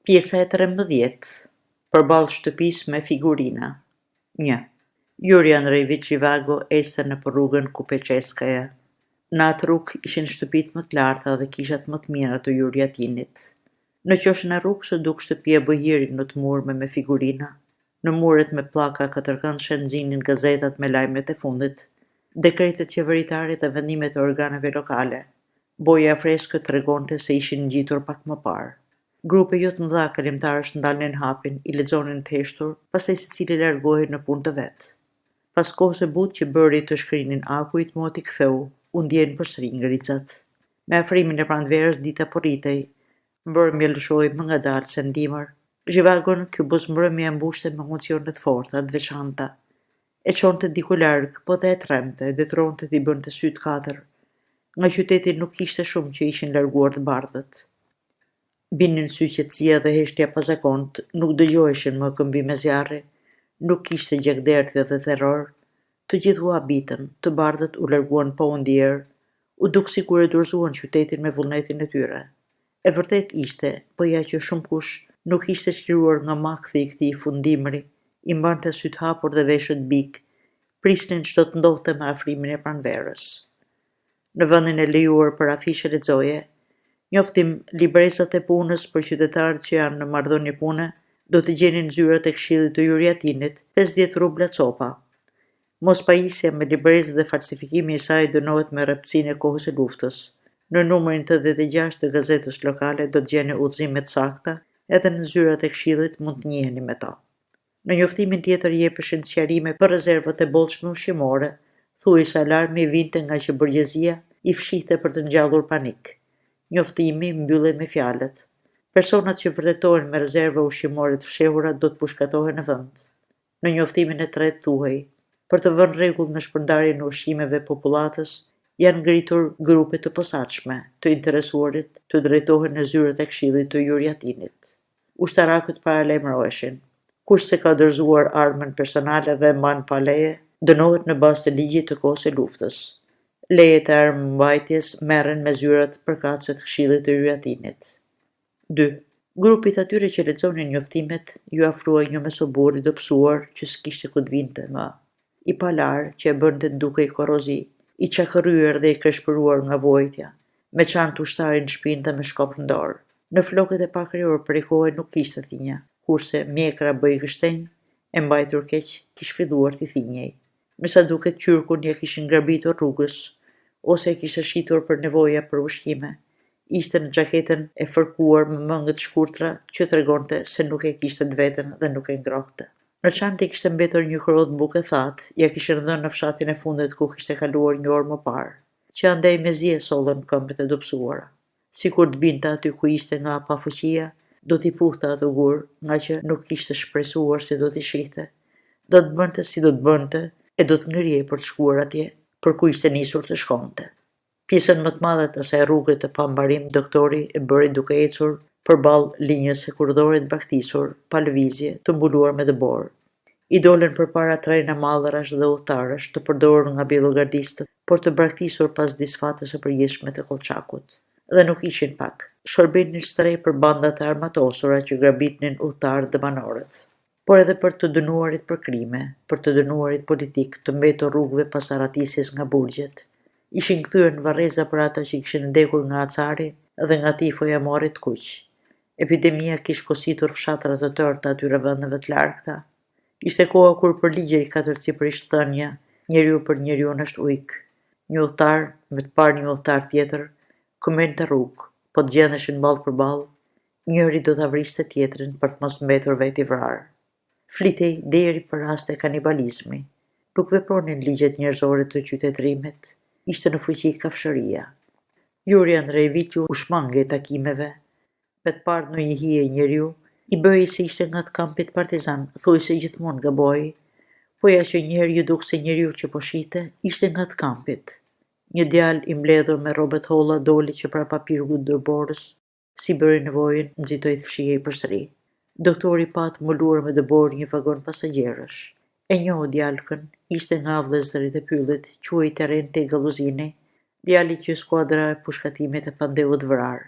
Pjesa e 13. Përballë shtëpisë me figurina. 1. Juri Andrejeviç Zhivago ecte nëpër rrugën Kupeçeskaja. Në atë rrugë ishin shtëpitë më të larta dhe kishat më të mira të Jurjatinit. Në qoshen e rrugës u duk shtëpia bojëhiri në të murme me figurina. Në muret me pllaka katërkëndëshe nxinin gazetat me lajmet e fundit, dekretet qeveritare dhe vendimet e organeve lokale. Boja e freskët tregonte se ishin ngjitur pak më parë. Grupe jo të mëdha kalimtarësh ndalnin hapin, i lexonin të heshtur, pastaj secili largohej në punë të vet. Pas kohës së butë që bëri të shkrinin akujt, moti ktheu, u ndjenë përsëri ngricat. Me afrimin e pranverës dita po rritej, mbrëmja lëshohej më ngadalë se në dimër. Zhivagon kjo buzëmbrëmje e mbushte me emocione të forta, të veçanta. E çonte diku larg, po dhe e trembte, e detyronte t'i bënte sytë katër. Nga qyteti nuk kishte shumë që ishin larguar të bardhët. Binin në sy qetësia dhe heshtja e pazakontë, nuk dëgjoheshin më këmbime zjarri, nuk kishte gjakderdhje dhe terror. Të gjithë u habitën, të bardhët u larguan pa u ndjerë, u duk sikur e dorëzuan qytetin me vullnetin e tyre. E vërtetë ishte, po ja që shumëkush nuk ishte çliruar nga makthi i këtij funddimri, i mbante sytë hapur dhe veshët bigë, prisnin ç'do të ndodhte me afrimin e pranverës. Në vendin e lejuar për afishe lexoje, Njoftim, librezat e punës për qytetarët që janë në marrëdhënie pune do t'i gjeni në zyrat e Këshillit të Jurjatinit, 50 rubla copa. Mospajisja me librezë dhe falsifikimi i saj dënohet me rreptësinë e kohës së luftës. Në numrin 86 të gazetës lokale do të gjeni udhëzime të sakta, edhe në zyrat e këshillit mund të njiheni me to. Në njoftimin tjetër jepeshin sqarime për rezervat e bollshme ushqimore, thuhej se alarmi vinte ngaqë borgjezia i fshihte për të ngjallur panik. Njoftimi mbyllej me fjalët, Personat që vërtetohen me rezerva ushqimore të fshehura do të pushkatohen në vend. Në njoftimin e tretë thuhej, Për të vënë rregull në shpërndarjen e ushqimeve popullatës, janë ngritur grupe të posaçme, të interesuarit të drejtohen në zyrat e Këshillit të Jurjatinit. Ushtarakët paralajmëroheshin, Kush s'e ka dorëzuar armën personale dhe e mban pa leje, dënohet në bazë të ligjit të kohës së luftës. Lejet e armëmbajtjes merren me zyrat përkatëse të Këshillit të Jurjatinit. 2. Grupit të atyre që lexonin njoftimet iu afrua një mesoburrë i dobësuar që s'kishte ku të vinte më, i palarë që e bënte të dukej korozi, i çakërryer dhe i kreshpëruar nga vuajtja, me çantë ushtari në shpinë dhe me shkop në dorë. Në flokët e pakrehur prej kohe nuk kishte thinja, kurse mjekra bëhej gështenjë, e mbajtur keq, kish filluar t'i thinjej. Me sa duket qyrkun ia kishin grabitur rrugës, ose e kishte shitur për nevoja për ushqime. Ishte në xhaketën e fërkuar me mëngë të shkurtra që tregonte se nuk e kishte të vetën dhe nuk e ngrohte. Në çantë i kishte mbetur një krodë bukë e thatë, ia kishin dhënë në fshatin e fundit ku kishte kaluar një orë më parë. Që andej mezi e sollën këmbët e dobësuara. Sikur të binte aty ku ishte nga pafuqia, do t'i puthte ato gurë, ngaqë nuk kishte shpresuar se do t'i shihte. Do të bënte si do të bënte e do të ngrihej për të shkuar atje, për ku ishte nisur të shkonte. Pjesën më të madhe të asaj rruge të pambarim doktori e bëri duke ecur përballë linjës hekurudhore të braktisur, pa lëvizje, të mbuluar me dëborë. I dolën përpara trena mallrash dhe udhëtarësh të përdorur nga bjellogardistët, por të braktisur pas disfatës së përgjithshme të Kollçakut. Dhe nuk ishin pak. Shërbenin strehë për bandat e armatosura që grabitnin udhëtarët dhe banorët. Por edhe për të dënuarit për krime, për të dënuarit politikë të mbetur rrugëve pas arratisjes nga burgjet. Ishin kthyer në varreza për ata që kishin vdekur nga acari dhe nga tifoja e morrit të kuq. Epidemia kish kositur fshatra të tërë të atyre vendeve të largëta. Ishte koha kur përligjej katërcipërisht thënia, njeriu për njeriun është ujk. Një udhëtar, me të parë një udhëtar tjetër, këmbente rrugë, po të gjendeshin ballë për ballë, njëri do ta vriste tjetrin për të mos mbetur vetë i vrarë. Flitej deri për raste kanibalizmi. Nuk vepronin ligjet njerëzore të qytetërimit, ishte në fuqi kafshëria. Juri Andrejeviçi u shmangej takimeve. Me të parë ndonjë hije njeriu, i bëhej se ishte nga të kampit partizan, thuajse gjithmonë gabohej. Po ja që njëherë iu duk se njeriu që po shihte, ishte nga të kampit. Një djalë i mbledhur me rrobe të holla doli që prapa pirgut të dëborës, Si bëri nevojën, nxitoi të fshihej përsëri. Doktori pa të mbuluar me dëborë një vagon pasagjerësh. E njohu djalkën, ishte nga vëllezërit e pyllit, quhej Terenti Galluzini, djali që skuadra e pushkatimit e pandehu të vrarë.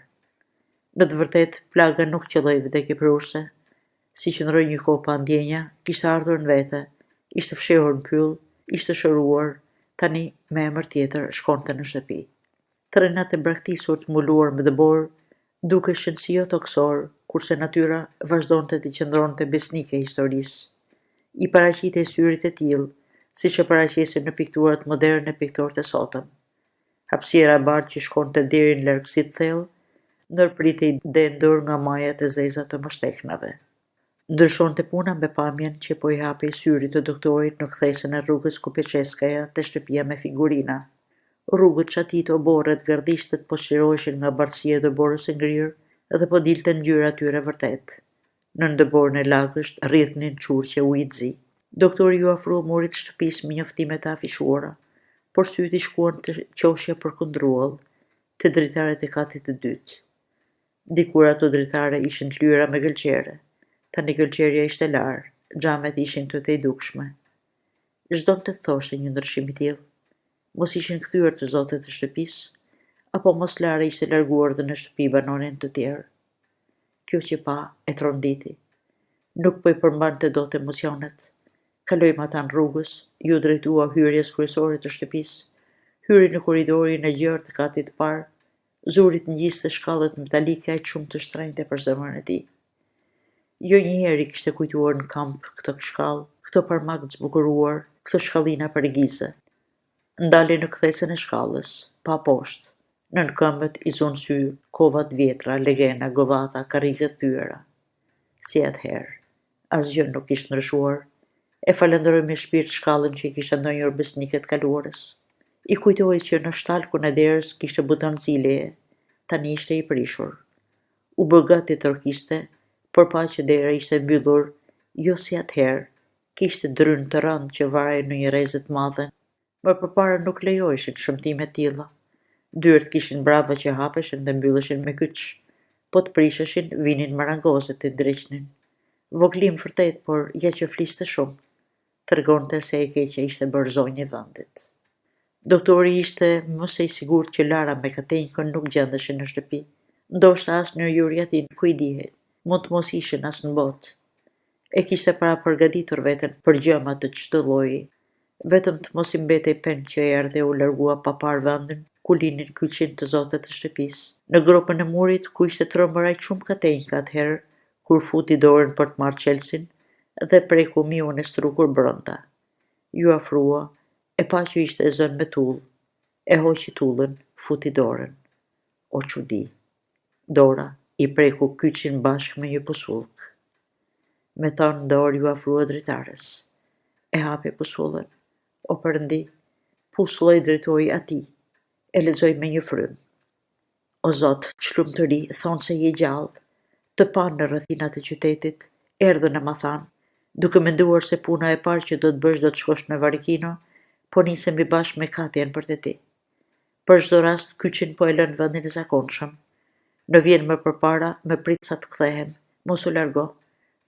Në të vërtetë, plaga nuk qëlloi vdekjeprurëse. Si qëndroi një kohë pa ndjenja, kishte ardhur në vete, ishte fshehur në pyll, ishte shëruar, tani, me emër tjetër, shkonte në shtëpi. Trenat e braktisur të mbuluar me dëborë dukeshin si jo tokësorë, kurse natyra vazhdonte t'i qëndronte besnike historisë. I paraqitej syrit e tillë, siç e paraqesin në pikturat moderne piktorët e sotëm. Hapësira e bardhë që shkonte deri në largësi të thellë, ndërpritej dendur nga majat e zeza të mështeknave. Ndryshonte puna me pamjen që po i hapej syrit të doktorit në kthesën e rrugës Kupeçeskaja te shtëpia me figurina. Rrugët, çatitë, oborret, gardhishtet po çliroheshin nga bardhësia e dëborës së ngrirë dhe po dilte ngjyra e tyre e vërtetë. Nën dëborën e lagësht rridhnin çurqe uji të zi. Doktori iu afrua murit të shtëpisë me njoftime të afishuara, por sytë i shkuan te qoshja përkundruall, te dritaret e katit të dytë. Dikur ato dritare ishin të lyera me gëlqere. Tani gëlqerja ishte larë, xhamet ishin të tejdukshme. Ç'donte të thoshte një ndryshim i tillë? Mos ishin kthyer të zotët e shtëpisë? Apo mos Lara ishte larguar dhe në shtëpi banonin të tjerë? Kjo që pa e tronditi. Nuk po i përmbante dot emocionet. Kaloi matanë rrugës, iu drejtua hyrjes kryesore të shtëpisë. Hyri në korridorin e gjerë të katit të parë, Zuri të ngjiste shkallët metalike aq shumë të shtrenjta për zemrën e tij. Jo një herë i kishte kujtuar në kamp këto shkallë, këto parmakë të zbukuruar, këto shkallina pergize. Ndalej në kthesën e shkallës, pa poshtë. Nën këmbët i zunë sytë kova të vjetra, legena, govata, karrige të thyera. Si atëherë. Asgjë nuk kish ndryshuar. E falënderoi me shpirt shkallën që i kishte ndenjur besnike të kaluarës. I kujtohej që në shtalkun e derës kishte buton zileje, tani ishte i prishur. U bë gati të trokiste, por pa që dera ishte mbyllur, jo si atëherë, kishte drynë të rëndë që varej në një rreze të madhe. Më përpara nuk lejoheshin shëmtime të tilla. Dyert kishin brava që hapeshin dhe mbylleshin me kyç. Po të prisheshin, vinin marangozët t'i ndreqnin. Vogëlim vërtet, por ja që fliste shumë. Tregonte se e keqja ishte bërë zonjë e vendit. Doktori ishte më se i sigurt që Lara me Katenkën nuk gjendeshin në shtëpi. Ndoshta as në Jurjatin, ku i dihej. Mund të mos ishin as në botë. E kishte parapërgatitur veten për gjëma të çdo lloji. Vetëm të mos i mbetej peng që erdhi e u largua pa parë vendin ku linin kyçin të zotët e shtëpisë. Në gropën e murit ku ishte trembur aq shumë Katenka atëherë kur futi dorën për të marrë çelësin dhe preku miun e strukur brenda. Iu afrua, e pa që ishte e zënë me tullë. E hoqi tullën, futi dorën. O çudi! Dora i preku kyçin bashkë me një pusullë. Me të në dorë iu afrua dritares. E hapi pusullën. O perëndi! Pusulla i drejtohej atij. E lexoi me një frymë. O Zot, ç'lumturi, thonë se je gjallë. Të panë në rrethinat e qytetit, erdhën e ma thanë. Duke menduar se puna e parë që do të bësh do të shkosh në Varikino, po nisemi bashkë me Katjen për te ti. Për çdo rast, kyçin po e lë në vendin e zakonshëm. Në vjen më përpara, më prit sa të kthehem. Mos u largo.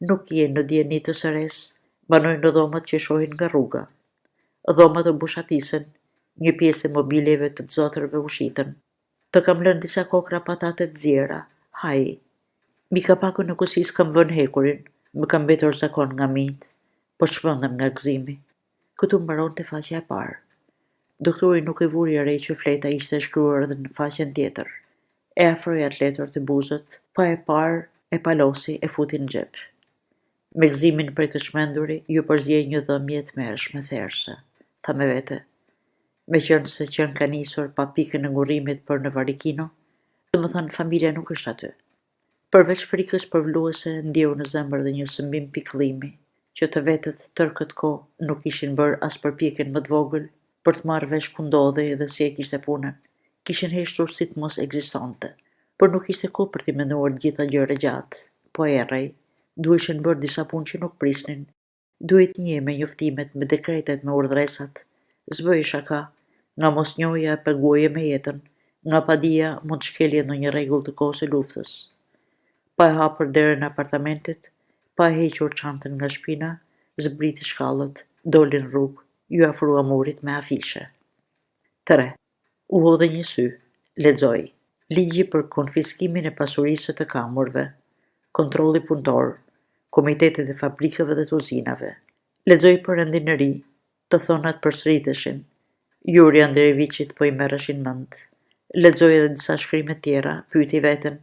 Nuk je në dijeni të së resë. Banoj në dhomat që shohin nga rruga. Dhomat u boshatisën, një pjesë e mobiljeve të të zotërve u shitën. Të kam lënë disa kokrra patate të ziera. Haji. Mbi kapakun e kusisë kam vënë hekurin, më ka mbetur zakon nga minjtë. Po çmendem nga gëzimi. Këtu mbaronte faqja e parë. Doktori nuk e vuri re që fleta ishte e shkruar edhe në faqen tjetër. E afroi atë letër te buzët, pa e parë e palosi e futi në xhep. Me gëzimin prej të çmenduri, iu përzie një dhëmbje e tmerrshme therëse. Tha me vete, meqenëse qenka nisur pa pikën e ngurrimit për në Varikino, domethënë familja nuk është aty. Përveç frikës përvëluese ndjeu në zemër dhe një sëmbim pikëllimi, që të vetët tërë këtë kohë nuk kishin bërë as përpjekjen më të vogël për të marrë vesh ku ndodhej dhe si e kishte punën. Kishin heshtur si të mos ekzistonte. Por nuk ishte kohë për t'i menduar të gjitha gjerë e gjatë. Po errej. Duheshin bërë disa punë që nuk prisnin. Duhej të njihej me njoftimet, me dekretet, me urdhëresat. S'bëhej shaka. Nga mosnjohja e paguaje me jetën, nga padija mund të shkelje ndonjë rregull të kohës së luftës. Pa e hapur derën e apartamentit, pa e hequr çantën nga shpina, zbriti shkallët, doli në rrugë, iu afrua murit me afishe. 3. U hodhi një sy. Lexoi. Ligji për konfiskimin e pasurisë së të kamurve, kontrolli punëtor, komitetet e fabrikave dhe të uzinave. Lexoi për rendin e ri, të thënat përsëriteshin. Juri Andrejeviçit po i merreshin mendtë. Lexoi edhe disa shkrime të tjera, pyeti veten.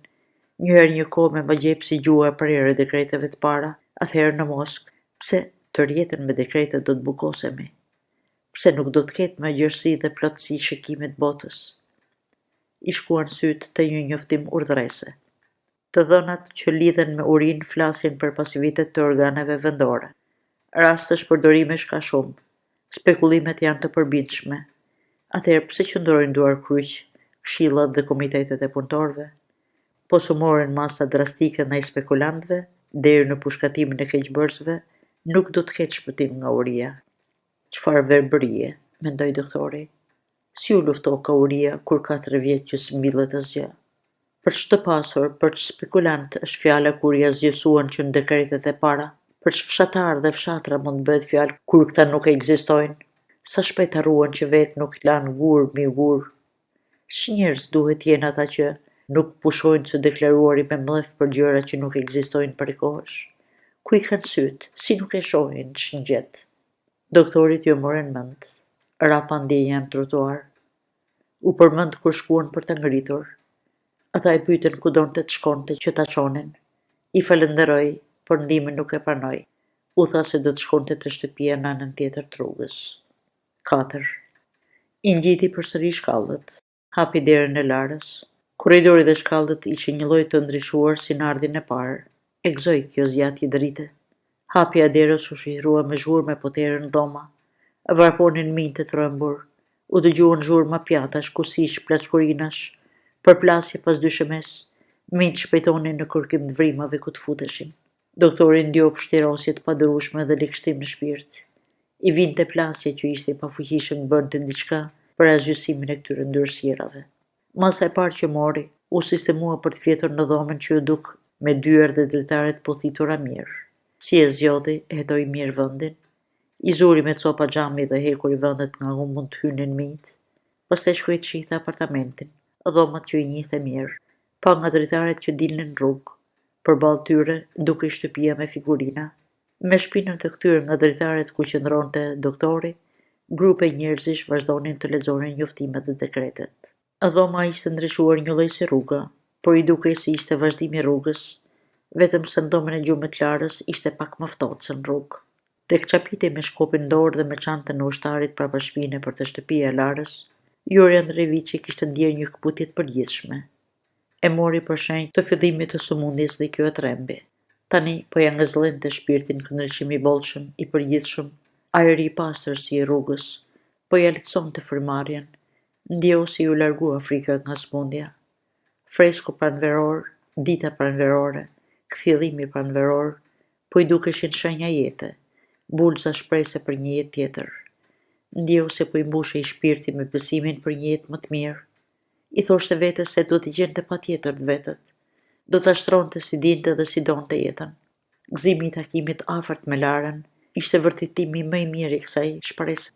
Një herë një kohë me magjepsi gjuha e prerë e dekreteve të para, atëherë në Moskë, pse tërë jetën me dekrete do të bukosemi? Pse nuk do të ketë më gjerësi dhe plotësi shikimit të botës? I shkuan sytë te një njoftim urdhërese. Të dhënat që lidhen me urinë flasin për pasivitet të organeve vendore. Raste shpërdorimesh ka shumë. Spekullimet janë të përbindshme. Atëherë pse qëndrojnë duarkryq këshillat dhe komitetet e punëtorëve? Po s'u morën masa drastike ndaj spekulantëve, deri në pushkatimin e keqbërësve, nuk do të ketë shpëtim nga uria. Çfarë verbërie, mendoi doktori. Si u luftoka uria kur ka tre vjet që s'mbillet asgjë? Për ç'të pasur, për ç'spekulantë është fjala kur i asgjësuan që në dekretet e para? Për ç'fshatarë dhe fshatra mund të bëhet fjalë kur këta nuk ekzistojnë? Sa shpejt harruan që vetë nuk lanë gur mbi gur? Ç'njerëz duhet të jenë ata që nuk pushojnë së deklaruari me mllef për gjëra që nuk ekzistojnë prej kohësh? Ku i kanë sytë, si nuk e shohin ç'ngjet? Doktorit iu morën mendtë. Ra pa ndjenja në trotuar. U përmend kur shkuan për ta ngritur. Ata e pyetën ku donte të shkonte që ta çonin. I falënderoi, por ndihmën nuk e pranoi. U tha se do të shkonte te shtëpia në anën tjetër të rrugës. 4. I ngjiti përsëri shkallët. Hapi derën e Larës. Korridori dhe shkallët ishin njëlloj të ndriçuar si në ardhjen e parë. E gëzoi kjo zgjatje drite. Hapja e derës u shoqërua me zhurmë e potere në dhoma. Vraponin minjtë të trembur. U dëgjuan zhurma pjatash, kusish, plaçkurinash. Përplasje pas dyshemesë. Minjtë shpejtonin në kërkim të vrimave ku të futeshin. Doktori ndjeu pështirosje të padurueshme dhe ligështim në shpirt. I vinte plasja që ishte i pafuqishëm të bënte diçka për asgjësimin e këtyre ndyrësirave. Masa e parë që mori, u sistemua për të fjetur në dhomën që iu duk me dyer dhe dritare të puthitura mirë. Si e zgjodhi, e hetoi mirë vendin. I zuri me copa xhami dhe hekuri vendet nga ku mund të hynin minjtë. Pastaj shkoi të shihte apartamentin, dhomat që i njihte mirë. Pa nga dritaret që dilnin në rrugë. Përballë tyre dukej shtëpia me figurina. Me shpinën të kthyer nga dritaret ku qëndronte doktori, grupe njerëzish vazhdonin të lexonin njoftimet dhe dekretet. Dhoma ishte ndriçuar njëlloj si rruga, por i dukej se ishte vazhdim i rrugës, vetëm se në dhomën e gjumit të Larës ishte pak më ftohtë se në rrugë. Tek çapitej me shkopin në dorë dhe me çantën e ushtarit prapa shpine për te shtëpia e Larës, Juri Andrejeviçi kishte ndjerë një këputje të përgjithshme. E mori për shenjë të fillimit të sëmundjes dhe kjo e trembi. Tani po ia ngazëllente shpirtin ky ndriçim i bollshëm, i përgjithshëm, ajri i pastër si i rrugës, po ia lehtësonte frymëmarrjen. Ndjeu se iu largua frika nga sëmundja. Fresku pranveror, dita pranverore, kthjellimi pranveror, po i dukeshin shenja jete, bulëza shprese për një jetë tjetër. Ndjeu se po i mbushej shpirti me besimin për një jetë më të mirë. I thoshte vetes se do t'i gjente patjetër të vetët. Do ta shtronte si dinte dhe si donte jetën. Gëzimi i takimit të afërt me Larën ishte vërtetimi më i mirë i kësaj shprese.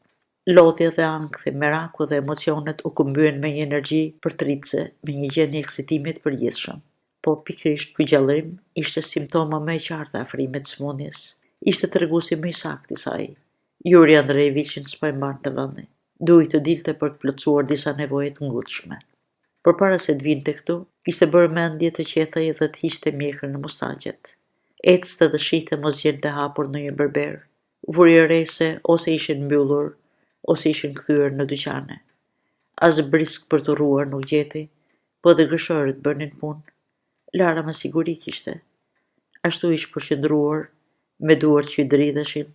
Lodhja dhe ankthi, meraku dhe emocionet u këmbyen me një energji përtëritëse, me një gjendje eksitimi të përgjithshëm. Po pikërisht ky gjallërim ishte simptoma më e qartë e afrimit të sëmundjes. Ishte treguesi më i saktë i saj. Juri Andrejeviçin s'po e mbante vendi. Duhej të dilte për të plotësuar disa nevoja të ngutshme. Përpara se të vinte këtu, kishte bërë mendje të qethej dhe të hiqte mjekrën e mustaqet. Ecte dhe shihte mos gjente hapur ndonjë berber. Vuri re se ose ishin mbyllur, ose ishin kthyer në dyqane. As brisk për t'u rruar nuk gjeti, po edhe gërshërët bënin punë. Lara me siguri kishte. Ashtu i shpërqendruar, me duart që i dridheshin,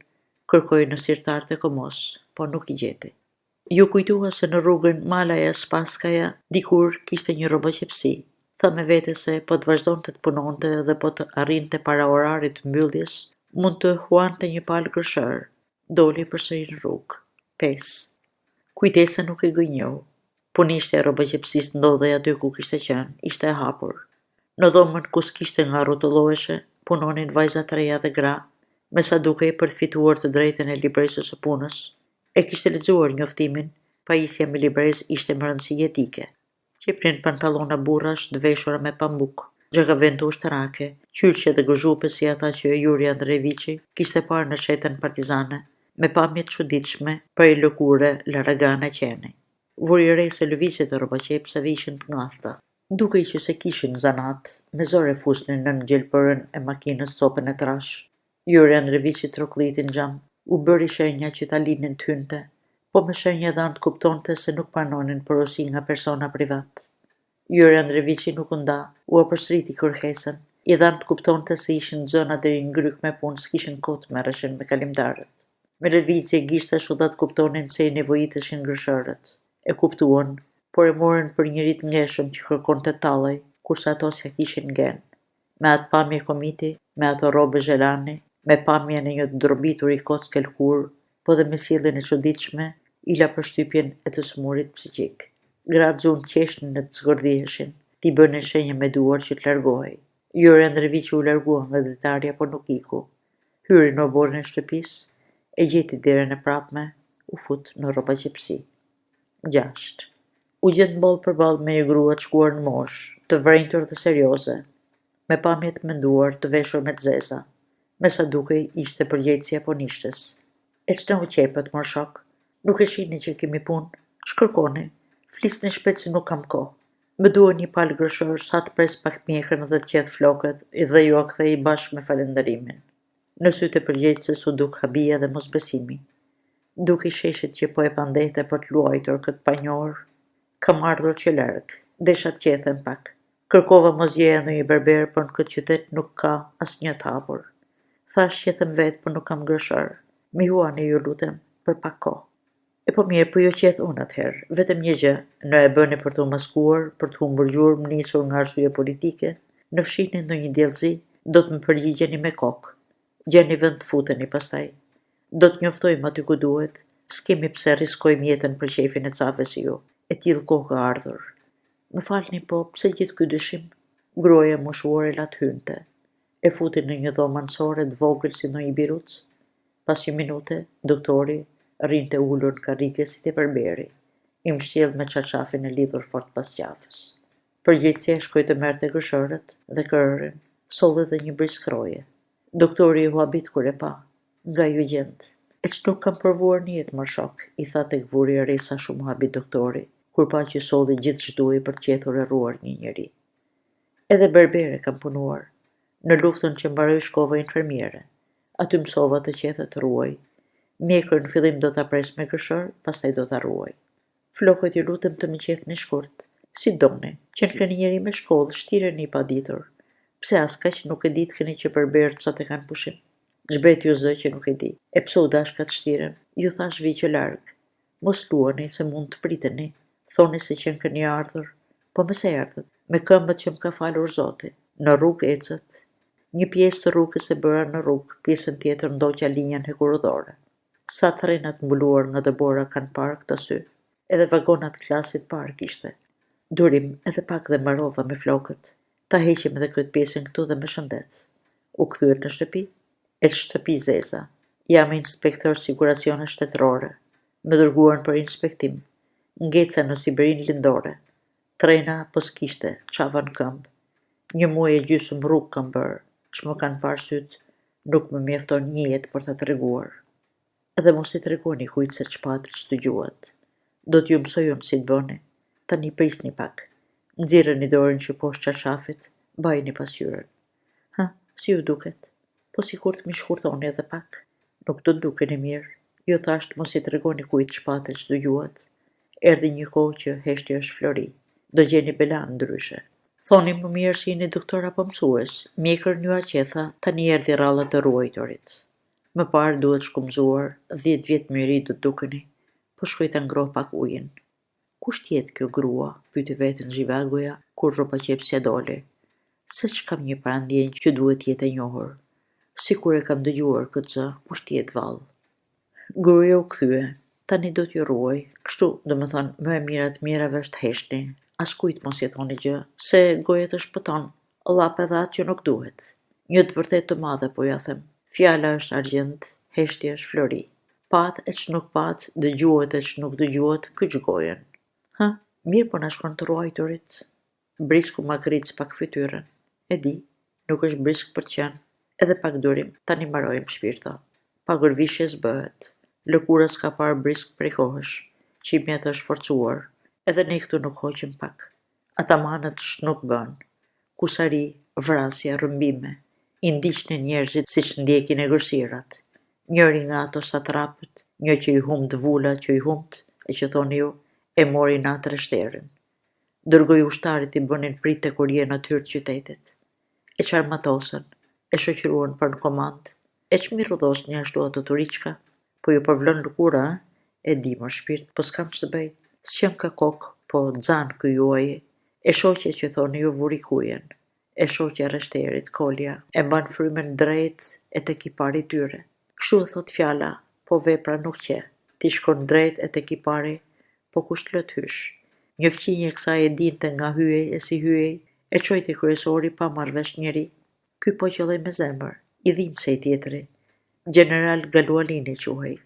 kërkoi në sirtarët e komosë, po nuk i gjeti. Iu kujtua se në rrugën Malaja Spaskaja dikur kishte një rrobaqepësi. Tha me vete se po të vazhdonte të punonte dhe po të arrinte para orarit të mbylljes, mund të huante një palë gërshërë. Doli përsëri në rrugë. 5. Kujtesa nuk e gënjeu. Punishtja e rrobaqepësisë ndodhej aty ku kishte qenë, ishte e hapur. Në dhomën ku s'kishte nga rrotulloheshe, punonin vajza të reja dhe gra, me sa dukej për të fituar të drejtën e librezës së punës. E kishte lexuar njoftimin, pajisja me librezë ishte me rëndësi jetike. Qepnin pantallona burrash të veshura me pambuk, xhakavento ushtarake, qylqe dhe gëzhupe si ata që Juri Andrejeviçi kishte parë në çetën partizane, me pamje të çuditshme prej lëkure laragane qeni. Vuri re se lëvizjet e rrobaqepësve ishin të ngathta. Dukej që s'e kishin zanat, me zor e fusnin nën gjilpërën e makinës copën e trashë. Juri Andrejeviçi trokëlliti në xham, u bëri shenja që ta linin të hynte, po me shenja dhanë të kuptonte se nuk pranonin porosi nga persona privatë. Juri Andrejeviçi nuk u nda, ua përsëriti kërkesën, i dhanë të kuptonte se ishin të zëna deri në grykë me punë s'kishin kohë të merreshin me kalimtarët. Me lëvizje gishtash u dha të kuptonin se i nevojiteshin gërshërët. E kuptuan, por e morën për njeri të ngeshëm që kërkonte të tallej, kurse ato s'ia kishin ngenë. Me atë pamje komiti, me ato rrobe zhelani, me pamjen e një të drobituri kockë e lëkurë, po dhe me sjelljen e çuditshme, i la përshtypjen e të sëmurit psikik. Gratë zunë të qeshnin e të zgërdhiheshin, t'i bënin shenja me duar që të largohej. Juri Andrejeviçi u largua nga dritarja, por nuk iku. Hyri në oborrin e shtëpisë, e gjeti derën e prapme, u fut në rrobaqepësi. 6. U gjend ballë për ballë me një grua të shkuar në moshë, të vrenjtur dhe serioze, me pamje të menduar, të veshur me të zeza. Me sa dukej, ishte përgjegjësja e punishtes. E ç'na u qepët, mor shok? Nuk e shihni që kemi punë? Ç'kërkoni? Flisni shpejt se nuk kam kohë. Më duhen një palë gërshërë, sa të pres pak mjekrën dhe të qeth flokët dhe jua kthej bashkë me falënderimin. Në sytë e përgjegjëses u duk habia dhe mosbesimi. Dukej sheshit që po e pandehte për të luajtur këtë të panjohur. Kam ardhur që larg. Desha të qethem pak. Kërkova mos gjeja ndonjë berber, por në këtë qytet nuk ka asnjë të hapur. Thashë qethem vetë, por nuk kam gërshërë. M'i huani, ju lutem, për pak kohë. E po mirë, po ju qeth unë atëherë. Vetëm një gjë, në e bëni për t'u maskuar, për të humbur gjurmë nisur nga arsye politike, në fshihni ndonjë djallëzi, do të më përgjigjeni me kokë. Gjeni vend të futeni pastaj. Do të njoftojmë aty ku duhet, s'kemi pse rriskojmë jetën për qejfin e cave si ju. E tillë kohë ka ardhur. Më falni, po pse gjithë ky dyshim? Gruaja e moshuar e la të hynte. E futi në një dhomë anësore të vogël si ndonjë birucë. Pas një minute, doktori rrinte ulur në karrige si te berberi, i mbështjellë me çarçafin e lidhur fort pas qafës. Përgjegjësja shkoi të merrte gërshërët dhe krehrin, solli dhe një brisk rroje. Doktori u habit kur e pa. Nga ju gjend. E ç'nuk kam provuar në jetë, mor shok, i tha tek vuri re sa shumë u habit doktori, kur pa që solli gjithë ç'duhej për të qethur e rruar një njeri. Edhe berbere kam punuar. Në luftën që mbaroi shkova infermiere. Aty mësova të qeth e të rruaj. Mjekrën në fillim do ta pres me gërshërë, pastaj do ta rruaj. Flokët ju lutem të m'i qethni shkurt. Si doni, qenkeni njeri me shkollë, shtireni i paditur. Pse as kaq nuk e ditkeni që berberët sot e kanë pushim? Ç'bet ju zë që nuk e di. E pse u dashka të shtirem? Ju thashë vij që larg. Mos luani se mund të priteni, thoni se qenkeni ardhur. Po me se erdhët? Me këmbët që më ka falur Zoti. Në rrugë ecët. Një pjesë të rrugës e bëra në rrugë, pjesën tjetër ndoqa linjën hekurudhore. Sa trena të mbuluar nga dëbora kanë parë këto sy. Edhe vagona të klasit parë kishte. Durim, edhe pak dhe mbarova me flokët. Ta heqim edhe këtë pjesën këtu dhe me shëndet. U kthyet në shtëpi? E ç'shtëpi zeza. Jam inspektor siguracione shtetërore. Më dërguan për inspektim. Ngeca në Siberinë Lindore. Trena po s'kishte, çava në këmbë. Një muaj e gjysmë rrugë kam bërë. Ç'më kanë parë sytë, nuk më mjafton një jetë për ta treguar. Edhe mos i tregoni kujt se ç'patë e ç'dëgjuat. Do t'ju mësoj unë si të bëni. Tani prisni pak. Nxirreni dorën që poshtë çarçafit, mbajeni pasqyrën. Hë, si ju duket? Po sikur të m'i shkurtoni edhe pak? Nuk do të dukeni mirë. Ju thashë të mos i tregoni kujt ç'patë e ç'dëgjuat. Erdhi një kohë që heshtja është flori. Do gjeni belanë ndryshe. Thoni më mirë se jeni doktor apo mësues. Mjekrën jua qetha, tani erdhi radha të rruajturit. Më parë duhet shkumëzuar, dhjetë vjet më i ri do të dukeni. Po shkoj ta ngroh pak ujin. Kush të jetë kjo grua? pyeti veten Zhivagoja kur rrobaqepësja doli. Seç kam një parandjenjë që duhet të jetë e njohur. Sikur e kam dëgjuar këtë zë, kush të jetë vallë? Gruaja u kthye. Tani do t'ju rruaj. Kështu, domethënë, më e mira e të mirave është të heshtni. Askujt mos i thoni gjë, se goja të shpëton, llap edhe atë që nuk duhet. Një të vërtetë të madhe po jua them. Fjala është argjend, heshtja është flori. Patë e ç'nuk patë, dëgjuat e ç'nuk dëgjuat, kyç gojën. Hë? Mirë po na shkon të rruajturit. Brisku ma gërric pak fytyrën. E di, nuk është brisk për të qenë. Edhe pak durim, tani mbarojmë, shpirto. Pa gërvishje s'bëhet. Lëkura s'ka parë brisk prej kohësh. Qimja të është forcuar. Edhe ne këtu nuk hoqëm pak. Atamanët ç'nuk bënë. Kusari, vrasje, rrëmbime. I ndiqnin njerëzit siç ndjekin egërsirat. Njëri nga ato satrapët, një që i humbtë vula që i humbtë, e që thoni ju, e mori inat rreshterin. Dërgoi ushtarët t'i bënin pritë te korja në të hyrë të qytetit. E çarmatosën, e shoqëruan për në komandë. E ç'm'i rrudhosni ashtu ato turiçka? Po ju përvlon lëkura, ë? E di, mor shpirt, po s'kam ç'të bëj. S'qenka kokë, po xan ky juaji. E shoqja që thoni ju vuri kujen. E shoqja e rreshterit, Kolja, e mban frymën drejt e tek i pari i tyre. Kështu e thotë fjala, po vepra nuk qe. Ti shkon drejt e tek i pari, po kush të lë të hysh? Një fqinjë e kësaj e dinte nga hyhej e si hyhej, e çoi te kryesori pa marrë vesh njeri. Ky po qëlloi me zemër, i dhimbsej tjetri. Gjeneral Galualini quhej.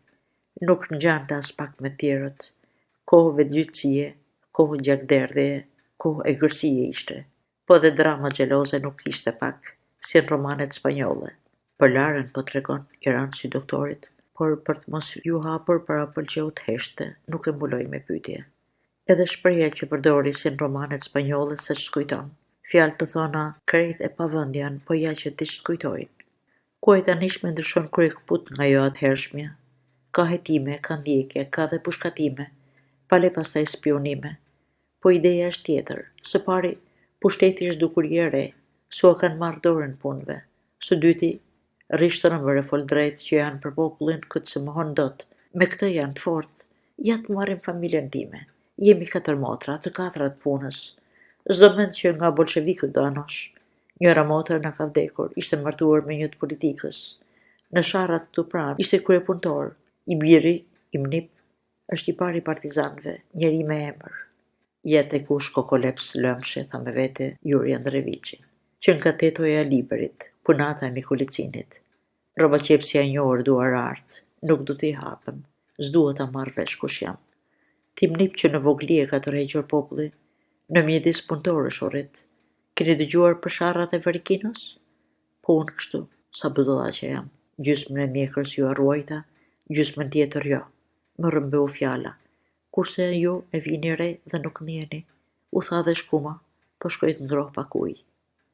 Nuk ngjante aspak me të tjerët. Kohë vetëgjyqësie, kohë gjakderdhjeje, kohë egërsie ishte. Po edhe drama xheloze nuk kishte pak, si në romanet spanjolle. Për Larën po tregon, i ra në sy doktorit, por për të mos iu hapur parapëlqeu të heshtte, nuk e mbuloi me pyetje. Edhe shprehja që përdori si në romanet spanjolle se ç'të kujton. Fjalë të thëna krejt e pavend janë, po ja që diç të kujtojnë. Koha e tanishme ndryshon kryekëput nga ajo e atëhershmja. Ka hetime, ka ndjekje, ka dhe pushkatime, pale pastaj spiunime. Po ideja është tjetër. Së pari, pushteti është dukuri e re, s'ua kanë marrë dorën punëve. Së dyti, rri shtrembër e fol drejt që janë për popullin këtë s'e mohon dot. Me këtë janë të fortë. Ja të marrim familjen time. Jemi katër motra, të katra të punës. S'do mend që nga bolshevikët do anosh. Njëra motër na ka vdekur, ishte martuar me një të politikës. Në Sharrat këtu pranë, ishte kryepunëtor. I biri, im nip, Është i pari i partizanëve, njeri me emër. Ja te kush kokoleps lëmshi, tha me vete Juri Andreviçi. Qenka tetoja e librit, kunata e Mikulicinit. Rrobaqepësja e njohur duarartë, nuk do t'i hapem, s'dua ta marrë vesh kush jam. Tim nip që në vogëli e ka tërhequr populli, në mjedis punëtorësh u rrit. Keni dëgjuar për sharrat e Varikinos? Po unë kështu, sa budallaqe jam, gjysmën e mjekrës jua rruajta, gjysmën tjetër jo. Më rrëmbeu fjala. Kurse ju e vini re dhe nuk ndjeni. U tha dhe shkuma, po shkoj të ngroh pak ujë.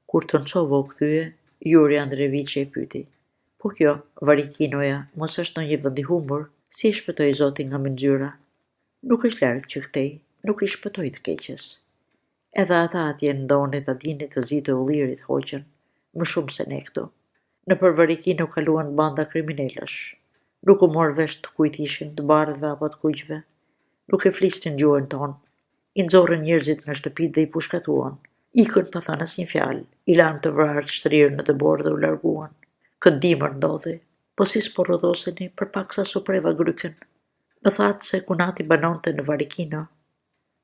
Kur Toncova u kthye, Juri Andreviçi e pyeti. Po kjo, Varikinoja, mos është ndonjë vend i humbur, si e shpëtoi Zoti nga mynxyra? Nuk është larg që këtej, nuk i shpëtoi të keqes. Edhe ata atje në Doni ta dini të zi të ullirit hoqën, më shumë se ne këtu. Nëpër Varikino kaluan banda kriminelësh. Nuk u mor vesh të kujt ishin, të bardhëve apo të kuqve. Nuk e flisnin gjuhën tonë. I nxorrën njerëzit nga shtëpitë dhe i pushkatuan. Ikën pa thënë asnjë fjalë, i lanë të vrarë të shtrirë në dëborë dhe u larguan. Këtë dimër ndodhi. Po si s'po rrudhoseni, për pak sa s'u preva grykën. Më thatë se kunati banonte në Varikino.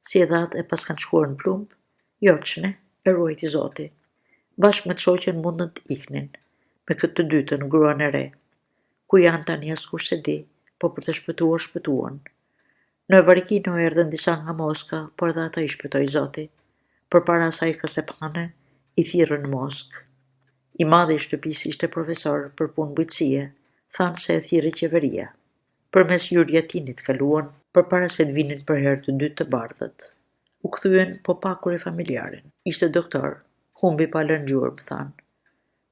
Si e dhatë e paskan shkuar në plumb? Jo, ç'ne, e ruajti Zoti. Bashkë me të shoqen mundën të iknin, me këtë të dytën, gruan e re. Ku janë tani askush s'e di, po për të shpëtuar shpëtuan. Në Varikino erdhën disa nga Moska, por edhe ata i shpëtoi Zoti. Përpara asaj kasephane, i thirrën në Moskë. I madhi i shtëpisë ishte profesor për punë bujqësie, thanë se e thirri qeveria. Përmes Jurjatinit kaluan, përpara se të vinin për herë të dytë të bardhët. U kthyen, po pa kryefamiljarin. Ishte doktor. Humbi pa lënë gjurmë, thanë.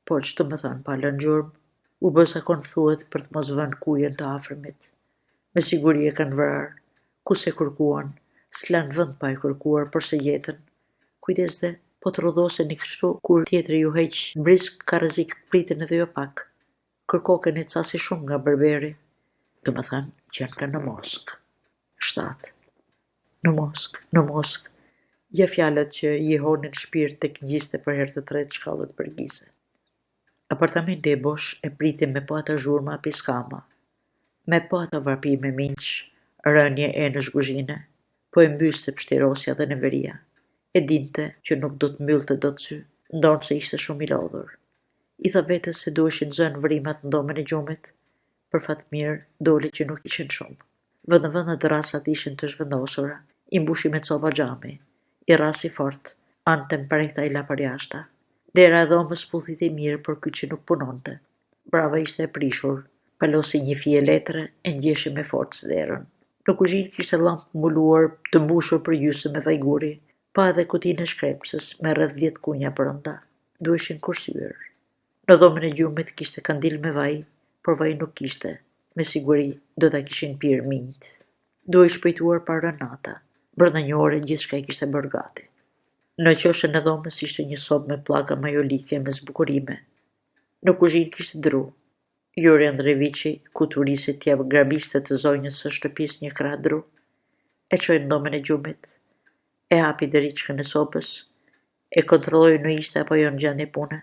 Po, ç'do me thënë pa lënë gjurmë? U bë zakon thuhet për të mos vënë kujen të afërmit. Me siguri e kanë vrarë. Ku s'e kërkuan, s'lanë vend pa e kërkuar, por s'e gjetën. Kujdes dhe, po të rrudhoseni kështu, kur tjetri ju heq brisk, ka rrezik të priten edhe jo pak. Kërkokeni ca si shumë nga berberi. Domethënë, qenka në Moskë. 7. Në Moskë, në Moskë. Ja fjalët që i jehonin në shpirt tek ngjiste për herë të tretë shkallët përgjise. Apartamenti bosh e priti me po ato zhurma e piskama, me po ato vrapime minjsh, rënie enësh guzhine. Po e mbyste pështirosja dhe neveria. E dinte që nuk do të mbyllte dot sy, ndonëse ishte shumë i lodhur. I tha vetes se duheshin zënë vrimat në dhomën e gjumit. Për fat të mirë, doli që nuk ishin shumë. Vënd-vënd dërrasat ishin të zhvendosura. I mbushi me copa xhami. I rrasi fort. Anët e mprehta i la përjashta. Dera e dhomës puthitej mirë, por kyçi nuk punonte. Brava ishte e prishur. Palosi një fije letre e ngjeshi me forcë derën. Në kuzhinë kishte llambë mbuluar të mbushur përgjysmë me vaj guri. Pa edhe kutinë e shkrepëses me rreth dhjetë kunja brenda. Duheshin kursyer. Në dhomën e gjumit kishte kandil me vaj, por vaj nuk kishte. Me siguri do ta kishin pirë minjtë. Duhej shpejtuar pa rënë nata. Brenda një ore gjithçka e kishte bërë gati. Në qoshen e dhomës ishte një sobë me pllaka majolike me zbukurime. Në kuzhinë kishte dru. Juri Andrejeviçi kuturisi t'ia grabiste të zonjës së shtëpisë një krah dru. E çoi në dhomën e gjumit. E hapi deriçkën e sobës. E kontrolloi në ishte apo jo në gjendje pune.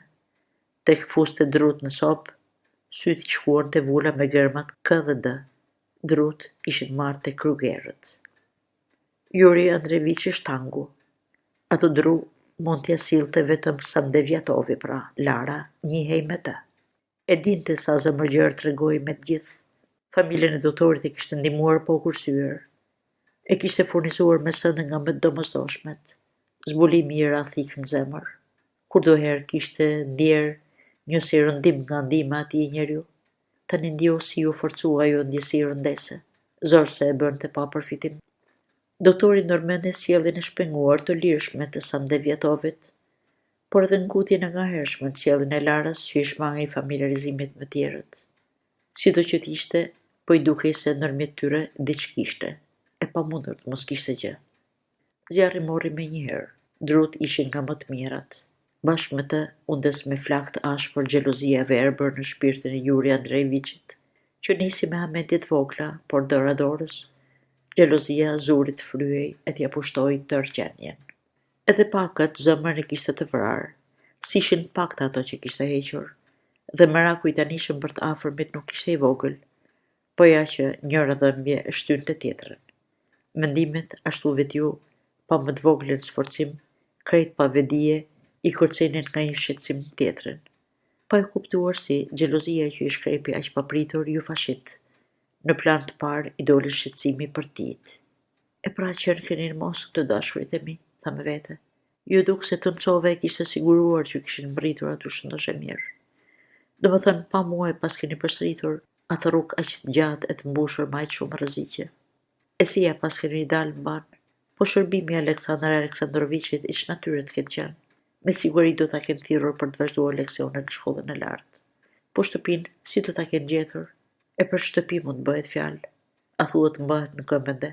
Tek fuste drutë në sobë, sytë i shkuan te vula me gërmat K dhe D. Drutë ishin marrë te Krugerët. Juri Andrejeviçi shtangu. Ato dru mund t'ia sillte vetëm Samdevjatovi, pra, Lara njihej me të. E dinte sa zemërgjerë tregohej me të gjithë. Familjen e doktorit e kishte ndihmuar pa u kursyer. E kishte furnizuar me sende nga më të domosdoshmet. Zbulimi i ra thikë në zemër. Kurdoherë kishte ndjerë një si rëndim nga ndihma e atij njeriu. Tani ndjeu si iu forcua ajo ndjesi rëndese. Zor se e bënte pa përfitim. Doktori ndërmendte sjelljen e shpenguar të lirshme të Samdevjatovit, por edhe ngutjen e ngahershme në sjelljen e Larës që i shmangej familjarizimit me tjerët. Sido që të ishte, po i dukej se ndërmjet tyre diç kishte. E pamundur të mos kishte gjë. Zjarri mori menjëherë. Drutë ishin nga më të mirat. Bashkë me të, u ndez me flakë të ashpër xhelozia e verbër në shpirtin e Juri Andrejeviçit, që nisi me hamendje të vogla, por dora dorës, xhelozia zuri të fryhej e t'ia pushtojë tërë qenien. Edhe pa këtë, zemrën e kishte të vrarë. S'ishin të pakta ato që kishte hequr. Dhe meraku i tanishëm për të afërmit nuk ishte i vogël. Po ja që njëra dhembje e shtynte tjetrën. Mendimet, ashtu vetiu, pa më të voglin sforcim, krejt pa vetëdije, i kërcenin nga një shqetësim në tjetrin. Pa e kuptuar si, xhelozia që i shkrepi aq papritur iu fashit. Në plan të parë i doli shqetësimi për të tijtë. E pra qenkeni në Moskë të dashurit e mi, tha me vete. Iu duk se Tuncova e kishte siguruar që kishin mbërritur aty shëndoshë e mirë. Domethënë, pa mua e paskeni përsëritur atë rrugë aq të gjatë e të mbushur me aq shumë rreziqe. E si ia paskeni dalë mbanë? Po shërbimi i Aleksandër Aleksandroviçit i ç'natyre të ketë qenë? Me siguri do ta kenë thirrur për të vazhduar leksionet në shkollën e lartë. Po shtëpinë si do ta kenë gjetur? E për ç'shtëpi mund të bëhet fjalë? A thua të mbahet në këmbë ende?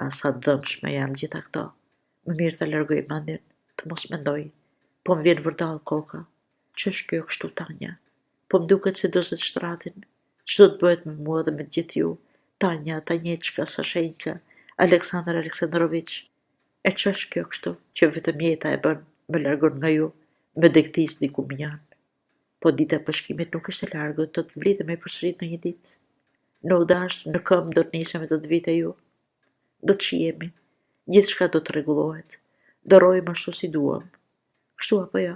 Ah, sa të dhembshme janë gjitha këto. Më mirë ta largoj mendjen, të mos mendoj. Po më vjen vërdallë koka. Ç'është kjo kështu Tanja? Po më duket se do zë shtratin. Ç'do të bëhet me mua dhe me të gjithë ju? Tanja, Tanjeçka, Sashenjka, Aleksandër Aleksandroviç. E ç'është kjo kështu, që vetëm jeta e bën, më largon nga ju, më degdis diku mënjanë. Po dita e bashkimit nuk është e largët, do të mblidhemi përsëri ndonjë ditë. Në u dashtë, në këmbë do të nisem e do të vij te ju. Do të shihemi. Gjithçka do të rregullohet. Do rrojmë ashtu si duam. Kështu apo jo?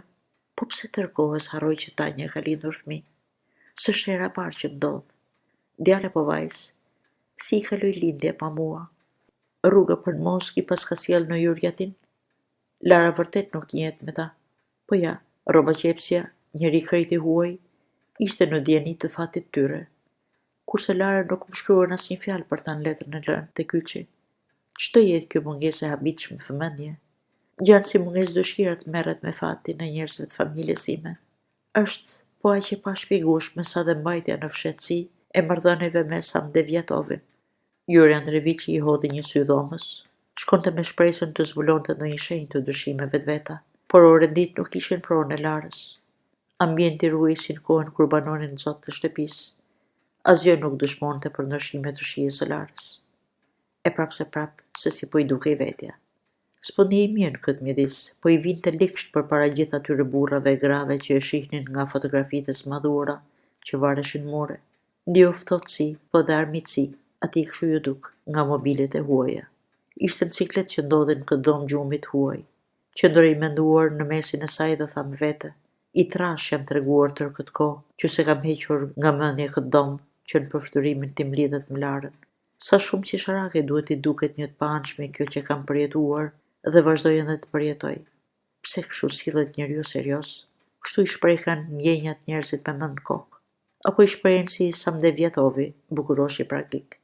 Po pse tërë kohës harroj që Tanja ka lindur fëmijë? S'është hera e parë që ndodh. Djalë apo vajzë? Si i kaloi lindja pa mua? Rruga për në Moskë i paska sjellë në Jurjatin? Lara vërtet nuk njihet me ta. Po ja, rrobaqepësja, njeri krejt i huaj, ishte në dijeni të fatit të tyre. Kurse Lara nuk më shkruan asnjë fjalë për ta në letrën e lënë te kyçi. Ç'të jetë kjo mungesë e habitshme vëmendje? Ngjan si mungesë dëshire të merret me fatin e njerëzve të familjes sime. Është po aq e pashpjegueshme sa dhe mbajtja në fshehtësi e marrëdhënieve me Samdevjatovin. Juri Andrejeviçi i hodhi një sy dhomës. Shkonte me shpresën të zbulonte ndonjë shenjë të dyshimeve të veta, por orenditë nuk ishin pronë e Larës. Ambienti ruhej si në kohën kur banonin të zotët e shtëpisë. Asgjë nuk dëshmonte për ndryshime të shijes së Larës. E prapëseprapë, se si po i dukej vetja. S'po ndihej mirë në këtë mjedis, po i vinte ligësht përpara gjithë atyre burrave e grave që e shihnin nga fotografitë e zmadhuara që vareshin në mure. Ndjeu ftohtësi, po edhe armiqësi, atij kështu iu duk, nga mobilet e huaja. Ishte në siklet që ndodhej në këtë dhomë gjumi të huaj. Qëndroi i menduar në mesin e saj dhe tha me vete, I trashë jam treguar tërë këtë kohë, që s'e kam hequr nga mendja këtë dhomë, që në përfytyrimin tim lidhet me Larën. Sa shumë qesharake duhet t'i duket një të paanshmi kjo që kam përjetuar dhe vazhdoj ende të përjetoj. Pse kështu sillet njeriu serioz? Kështu i shprehkan ndjenjat njerëzit me mend në kokë? Apo i shprehin si Samdevjatovi, bukuroshi praktik?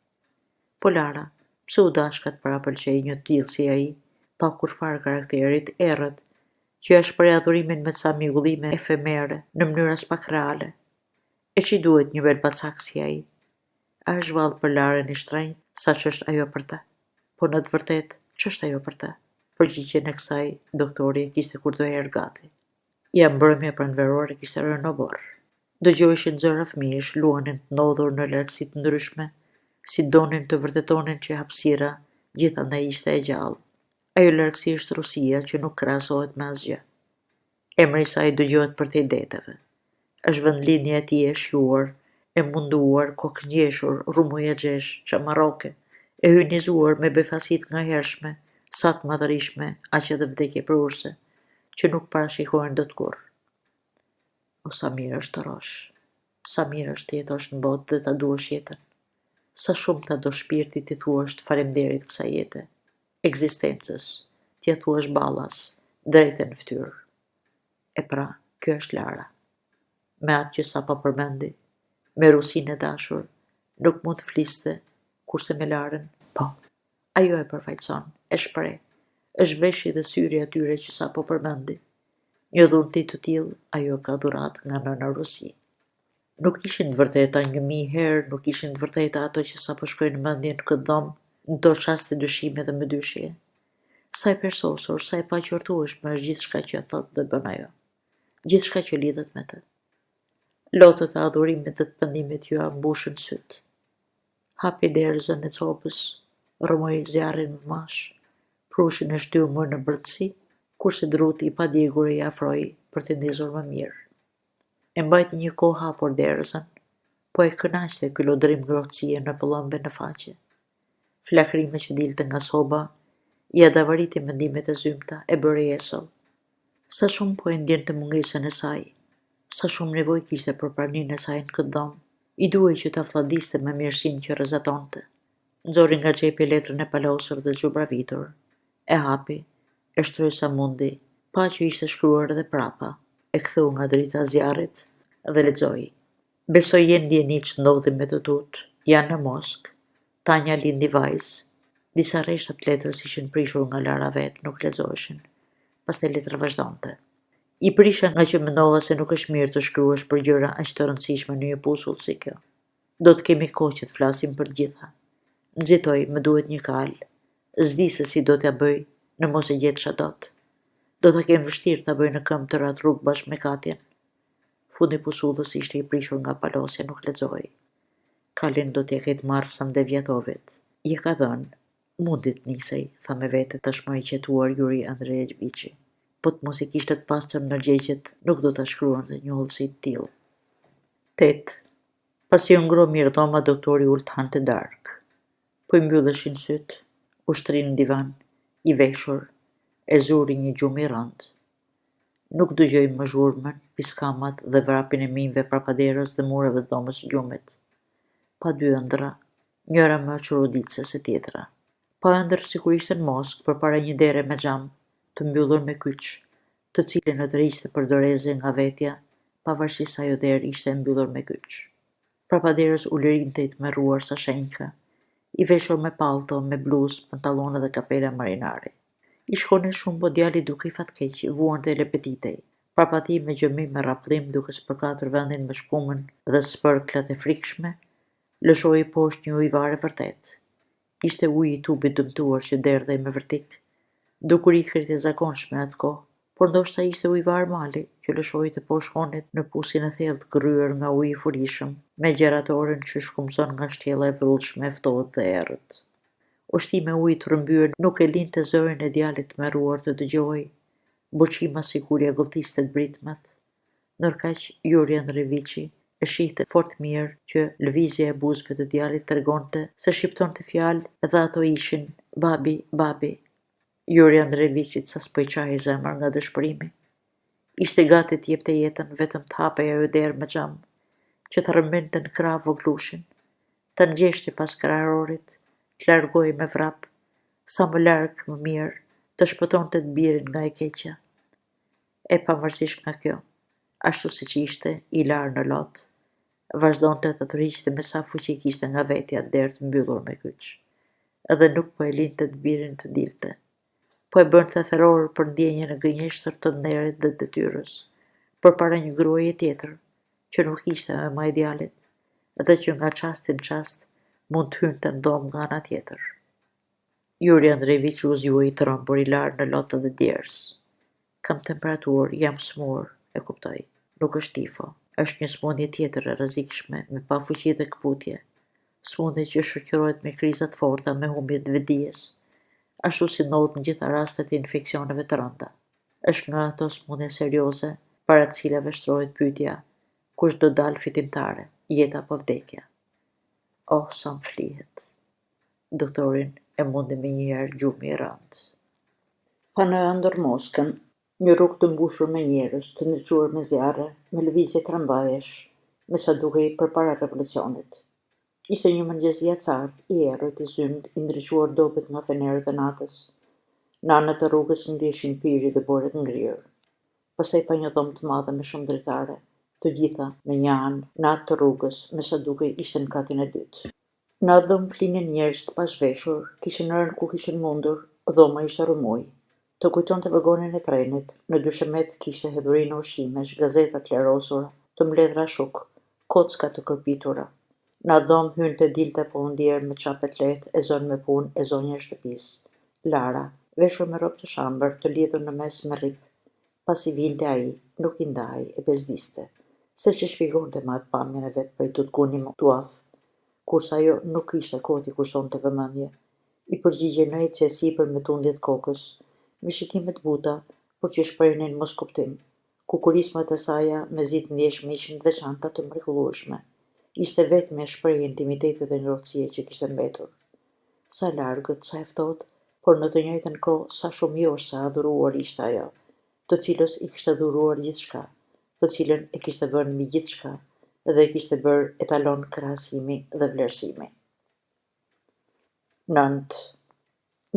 Po Lara, pse u dashka të parapëlqejë një të tillë si ai, pa kurrfarë karakteri, të errët, që ia shpreh adhurimin me ca mjegullime efemere, në mënyrë aspak reale? E ç'i duhet një belbacak si ai? A është vallë për Larën i shtrenjtë sa ç'është ajo për të? Po në të vërtetë, ç'është ajo për të? Përgjigjen e kësaj, doktori e kishte kurdoherë gati. Ja mbrëmja pranverore kishte rënë në oborr. Dëgjoheshin zëra fëmijësh, luanin të ndodhur në largësi të ndryshme, si donin të vërtetonin që hapësira gjithandej ishte e gjallë. Ajo largësi është Rusia që nuk krahasohet me asgjë. Emri i saj dëgjohet përtej deteve. Është vendlindja e tij e shquar, e munduar, kokëngjeshur, rrëmujaxhesh, çamarroke, e hyjnizuar me befasi të ngahershme, sa të madhërishme, aq edhe vdekjeprurëse, që nuk parashikohen dot kurrë. O sa mirë është të rrosh! Sa mirë është të jetosh në botë dhe ta duash jetën! Sa shumë ta do shpirti t'i thuash faleminderit kësaj jete, ekzistencës, t'ia thuash ballas, drejt e në fytyrë. E pra, kjo është Lara. Me atë që sapo përmendi, me Rusinë e dashur, nuk mund të fliste, kurse me Larën, po. Ajo e përfaqëson, e shpreh, është veshi dhe syri i atyre që sapo përmendi. Një dhunti të tillë ajo e ka dhuratë nga nëna Rusi. Nuk ishin të vërteta, 1000 herë nuk ishin të vërteta ato që sapo shkoi në mendje në këtë dhomë, në këto çaste dyshimi dhe mëdyshje. Sa e persosur, sa e paqortueshme është gjithçka që thotë dhe bën ajo. Gjithçka që lidhet me të. Lotët e adhurimit dhe të pendimit iu mbushën sytë. Hapi derëzën e sobës, rrëmoi zjarrin me mashë, prushin e shtyu më në brendësi, kurse drutë i padjegur i afroi për t'i ndezur më mirë. E mbajti një kohë hapur derëzën, po e kënaqte ky lodrim ngrohtësie në pëllëmbë e në faqe. Flakërima që dilte nga soba, ia davariti mendimet e zymta, e bëri esëll. Sa shumë po e ndjente mungesën e saj, sa shumë nevojë kishte për praninë e saj në këtë dhomë, i duhej që ta flladiste me mirësinë që rrezatonte. Nxori nga xhepi letrën e palosur dhe zhubravitur. E hapi, e shtroi sa mundi, pa që ishte shkruar edhe prapa, e ktheu nga drita e zjarrit dhe lexoi. Besoj je në dijeni ç'ndodhi me të tutë, janë në Moskë. Tanja lindi vajzë. Disa rreshta të letrës ishin prishur nga Lara vetë, nuk lexoheshin. Pastaj letra vazhdonte. I prisha ngaqë mendova se nuk është mirë të shkruash për gjëra aq të rëndësishme në një pusullë si kjo. Do të kemi kohë që të flasim për të gjitha. Nxitoj, më duhet një kalë. S'di se si do t'ia bëj në mos e gjetsha dot. Do ta kem vështirë ta bëj në këmbë tërë atë rrugë bashkë me Katjen. Fundi i pusullës ishte i prishur nga palosja, nuk lexohej. Kalin do t'ia ketë marrë Samdevjatovit. Ia ka dhënë. Mundi të nisej, tha me vete tashmë i qetuar Juri Andrejeviçi. Po të mos e kishte të pastër ndërgjegjet, nuk do ta shkruante një hollësi të tillë. 8. Pasi u ngroh mirë dhoma, doktori u ul të hante darkë. Po i mbylleshin sytë, u shtri në divan, i veshur, e zuri një gjumë i rëndë. Nuk dëgjoi më zhurmën, piskamat dhe vrapin e minjve prapa derës dhe mureve të dhomës së gjumit. Pa dy ëndrra, njëra më çoroditëse se tjetra. Pa ëndërr sikur ishte në Moskë, përpara një dere me xham, të mbyllur me kyç, të cilën e tërhiqte për doreze nga vetja, pavarësisht se ajo derë ishte e mbyllur me kyç. Prapa derës ulërinte i tmerruar Sashenjka, i veshur me pallto, me bluzë, pantallona dhe kapela marinari. I shkonin shumë, po djali dukej fatkeq, vuante e lepetitej. Prapa tij me gjëmim e rrapëllim duke spërkatur vendin me shkumën dhe spërklat e frikshme, lëshohej poshtë një ujëvarë e vërtetë. Ishte uji i tubit dëmtuar që derdhej me vërtik, dukuri krejt e zakonshme atë kohë, por ndoshta ishte ujëvarë mali që lëshohej teposhtë honit në pusin e thellë të gërryer nga uji i furishëm, me gjeratorin që shkumëson nga shtjella e vrullshme e ftohtë dhe e errët. Oshtima e ujit të rrëmbyer nuk e linte zërin e djalit të tmerruar të dëgjohej, buçima sikur ia gëlltiste britmat. Ndërkaq, Juri Andrejeviçi e shihte fort mirë që lëvizja e buzëve të djalit tregonte se shqiptonte fjalë dhe ato ishin, Babi, babi. Juri Andrejeviçit sa s'po i çahej zemra nga dëshpërimi. Ishte gati të jepte jetën vetëm të hapej ajo derë me xham, që të rrëmbente në krahë vogëlushin, ta ngjeshte pas kraharorit. Të largohej me vrap, sa më larg më mirë, të shpëtonte të birin nga e keqja. E pavarësisht nga kjo, ashtu siç ishte, i larë në lot, vazhdonte ta tërhiqte me sa fuqi kishte nga vetja atë derë të mbyllur me kyç. Dhe nuk po e linte të birin të dilte. Po e bënte theror për ndjenjën e gënjeshtërt të nderit dhe detyrës, përpara një gruaje tjetër, që nuk ishte e ëma e djalit, dhe që nga çasti në çast mund të hynte në dhomë nga ana tjetër. Juri Andrejeviç u zgjua i trembur, i larë në lot dhe djersë. Kam temperaturë, jam sëmurë, e kuptoi. Nuk është tifo. Është një sëmundje tjetër e rrezikshme, me pafuqi dhe këputje. Sëmundje që shoqërohet me kriza të forta, me humbje të vetëdijes. Ashtu si ndodh në gjitha rastet e infeksioneve të rënda. Është nga ato sëmundje serioze, para të cilave shtrohet pyetja, kush do dalë fitimtare, jeta apo vdekja? Oh, sa më flihet! Doktorin e mundi menjëherë gjumi i rëndë. Pa në ëndërr Moskën, një rrugë të mbushur me njerëz, të ndriçuar me zjarre, me lëvizje tramvajesh, me sa dukej përpara revolucionit. Ishte një mëngjes i acartë, i errët, i zymtë, i ndriçuar dobët nga fenerët e natës. Në anët e rrugës ngriheshin pirgje dëbore të ngrirë. Pastaj pa një dhomë të madhe me shumë dritare, të gjitha në një anë, në atë të rrugës, me sa dukej ishte në katin e dytë. Në atë dhomë flinin njerëz të pazhveshur, kishin rënë ku kishin mundur, dhoma ishte rrëmujë. Të kujtonte vagonin e trenit, në dyshemetë kishte hedhurina ushqimesh, gazeta të lerosura, të mbledhura shuk, kocka të kërpitura. Në atë dhomë hynte e dilte pa u ndjerë me çape të lehtë e zënë me punë e zonja e shtëpisë, Lara, veshur me rrobë të shambër, të lidhur në mes me rrip. Pasi vinte ai, nuk i ndahej, e bezdiste. Seç e shpjegonte me atë pamjen e vet prej tutguni tuhaf, kurse ajo nuk kishte kohë t'i kushtonte vëmendje. I përgjigjej në ecje e sipër me tundje të kokës, me shikime të buta, por që shprehnin moskuptim. Kukurismat e saja me zi të ndjeshme ishin të veçanta të mrekullueshme. Ishte e vetmja shprehje intimiteti dhe ngrohtësie që kishte mbetur. Sa e largët, sa e ftohtë, por në të njëjtën kohë sa shumë joshëse e adhuruar ishte ajo, të cilës i kishte dhuruar gjithçka, të cilën e kishte vënë mbi gjithçka dhe e kishte bërë etalon krahasimi dhe vlerësimi. 9.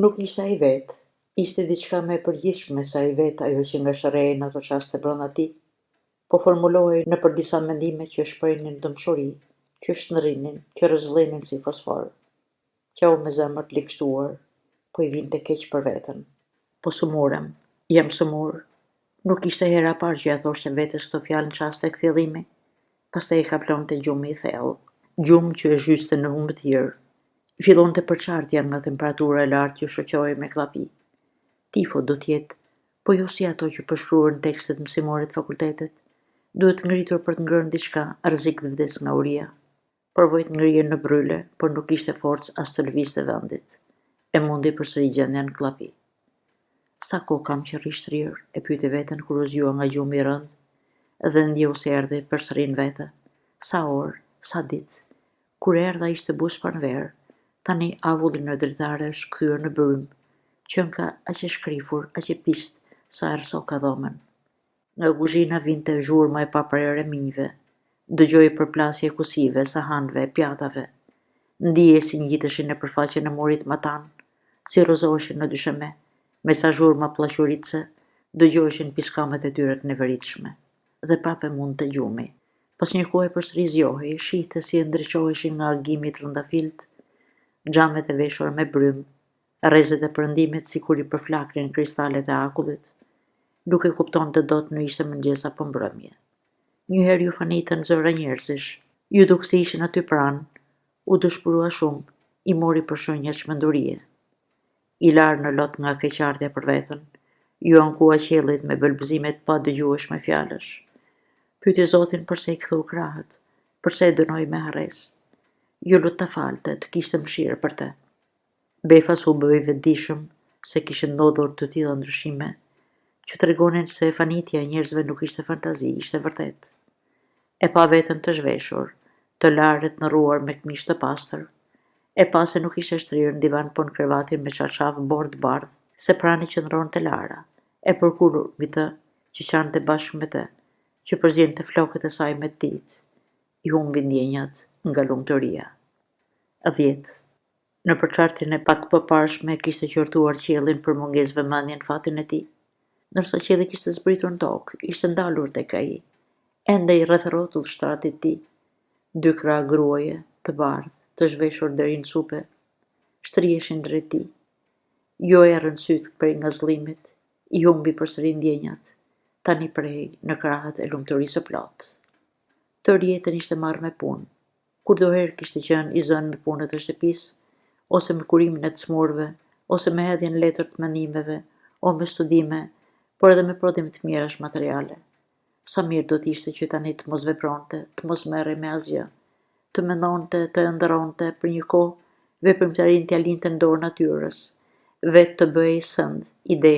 Nuk ishte ai vetë, ishte diçka më e përgjithshme se ai vetë ajo që ngashërrehej në ato çaste brenda tij. Po formulohej nëpër disa mendime që shprehnin dhembshuri, që shndrinin, që rrëzëllinin si fosfor. Qau me zemër të ligështuar, po i vinte keq për veten. Po sëmurem, jam sëmurë. Nuk ishte hera e parë që ia thoshte vetes këto fjalë në çaste kthjellimi. Pastaj e kaplonte gjumi i thellë. Gjumë që e zhyste në humbëtirë. I fillonte përçartja nga temperatura e lartë që shoqërohej me kllapi. Tifo do të jetë, po jo si ato që përshkruhen në tekstet mësimore të fakultetit. Duhet ngritur për të ngrënë diçka, rrezik të vdesë nga uria. Provoi të ngrihej në brryle, por nuk kishte forcë as të lëvizte vendit. E mundi përsëri gjendja në kllapi. Sa kohë kam që rri shtrirë, e pyeti veten kur u zgjua nga gjumi i rëndë dhe ndjeu se erdhi përsëri në vete. Sa orë, sa ditë. Kur erdha ishte buzëpranverë, tani avulli në dritare është kthyer në brymë. Qenka aq e shkrifur, aq e pistë, sa errësoka dhomën. Nga kuzhina vinte zhurma e paprerë e minjve. Dëgjohej përplasje e kusive, sahanëve, e pjatave. Ndihej si ngjiteshin nëpër faqen e murit matanë, si rrëzoheshin në dysheme, me ca zhurma pllaquritëse, dëgjoheshin piskamat e tyre të neveritshme. Dhe prapë e mundte gjumi. Pas një kohe përsëri zgjohej, shihte si ndriçoheshin nga agimi i trëndafiltë, xhamet e veshura me brymë, Rrezet e perëndimit sikur i përflaknin kristalet e akullit. Nuk e kuptonte dot në ishte mëngjes apo mbrëmje. Një herë iu fanitën zëra njerëzish. Iu duk se ishin aty pranë. U dëshpërua shumë, i mori për shenja çmendurie. I larë në lot nga keqardhja për veten, iu ankua qiellit me belbëzime të padëgjueshme fjalësh. Pyeti Zotin përse i ktheu krahët, përse e dënoi me harresë. Iu lut ta falte, të kishte mëshirë për të. Befas u bë i vetëdijshëm se kishin ndodhur të tilla ndryshime, që tregonin se fanitja e njerëzve nuk ishte fantazi, ishte e vërtetë. E pa veten të zhveshur, të larë e të ndërruar me këmishë të pastër. E pa se nuk ishte shtrirë në divan po në krevatin me çarçaf borë të bardhë, se pranë i qëndronte Lara, e përkulur mbi të, që qante bashkë me të, që përziente flokët e saj me të tijtë. I humbi ndjenjat nga lumturia. 10. Në përçartjen e pakpëparshme kishte qortuar qiellin për mungesë vëmendje në fatin e tij. Ndërsa qielli kishte zbritur në tokë, ishte ndalur tek ai, endej rreth e rrotull shtratit të tij. Dy krahë gruaje, të bardhë, të zhveshur deri në supe, shtriheshin drejt tij. Iu errën sytë prej ngazëllimit, i humbi përsëri ndjenjat, tani prehej në krahët e lumturisë së plotë. Tërë jetën ishte marrë me punë. Kurdoherë kishte qenë i zënë me punët e shtëpisë, ose me kurimin e të sëmurëve, ose me hedhjen në letër të mendimeve, o me studime, por edhe me prodhim të mirash materiale. Sa mirë do të ishte që tani të mos vepronte, të mos merrej me asgjë. Të mendonte, të ëndërronte, për një kohë, veprimtarinë t'ia linte në dorë natyrës. Vetë të bëhej send, ide,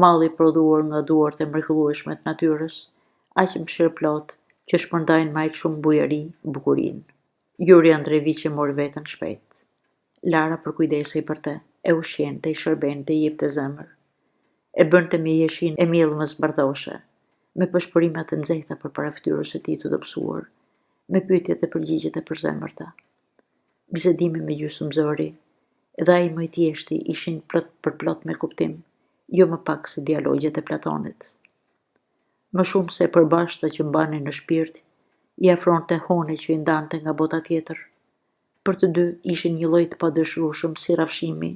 mall i prodhuar nga duart e mrekullueshme të natyrës, aq mëshirëplotë, që shpërndajnë me aq shumë bujari bukurinë. Juri Andrejeviç e mori veten shpejt. Lara përkujdesej për të, e ushqente, i shërbente, i jepte zemër. E bënte me hijeshinë e mjellmës bardhoshe, me pëshpërimat e nxehta përpara fytyrës së tij të dobësuar, me pyetjet dhe përgjigjet e përzemërta. Bisedimi me gjysmë zëri, edhe ai më i thjeshti, ishin plot përplot me kuptim, jo më pak se dialogjet e Platonit. Më shumë se e përbashkëta që mbanin në shpirt, i afronte honi që i ndante nga bota tjetër. Për të dy ishin njëlloj të padëshirueshëm si rrafshimi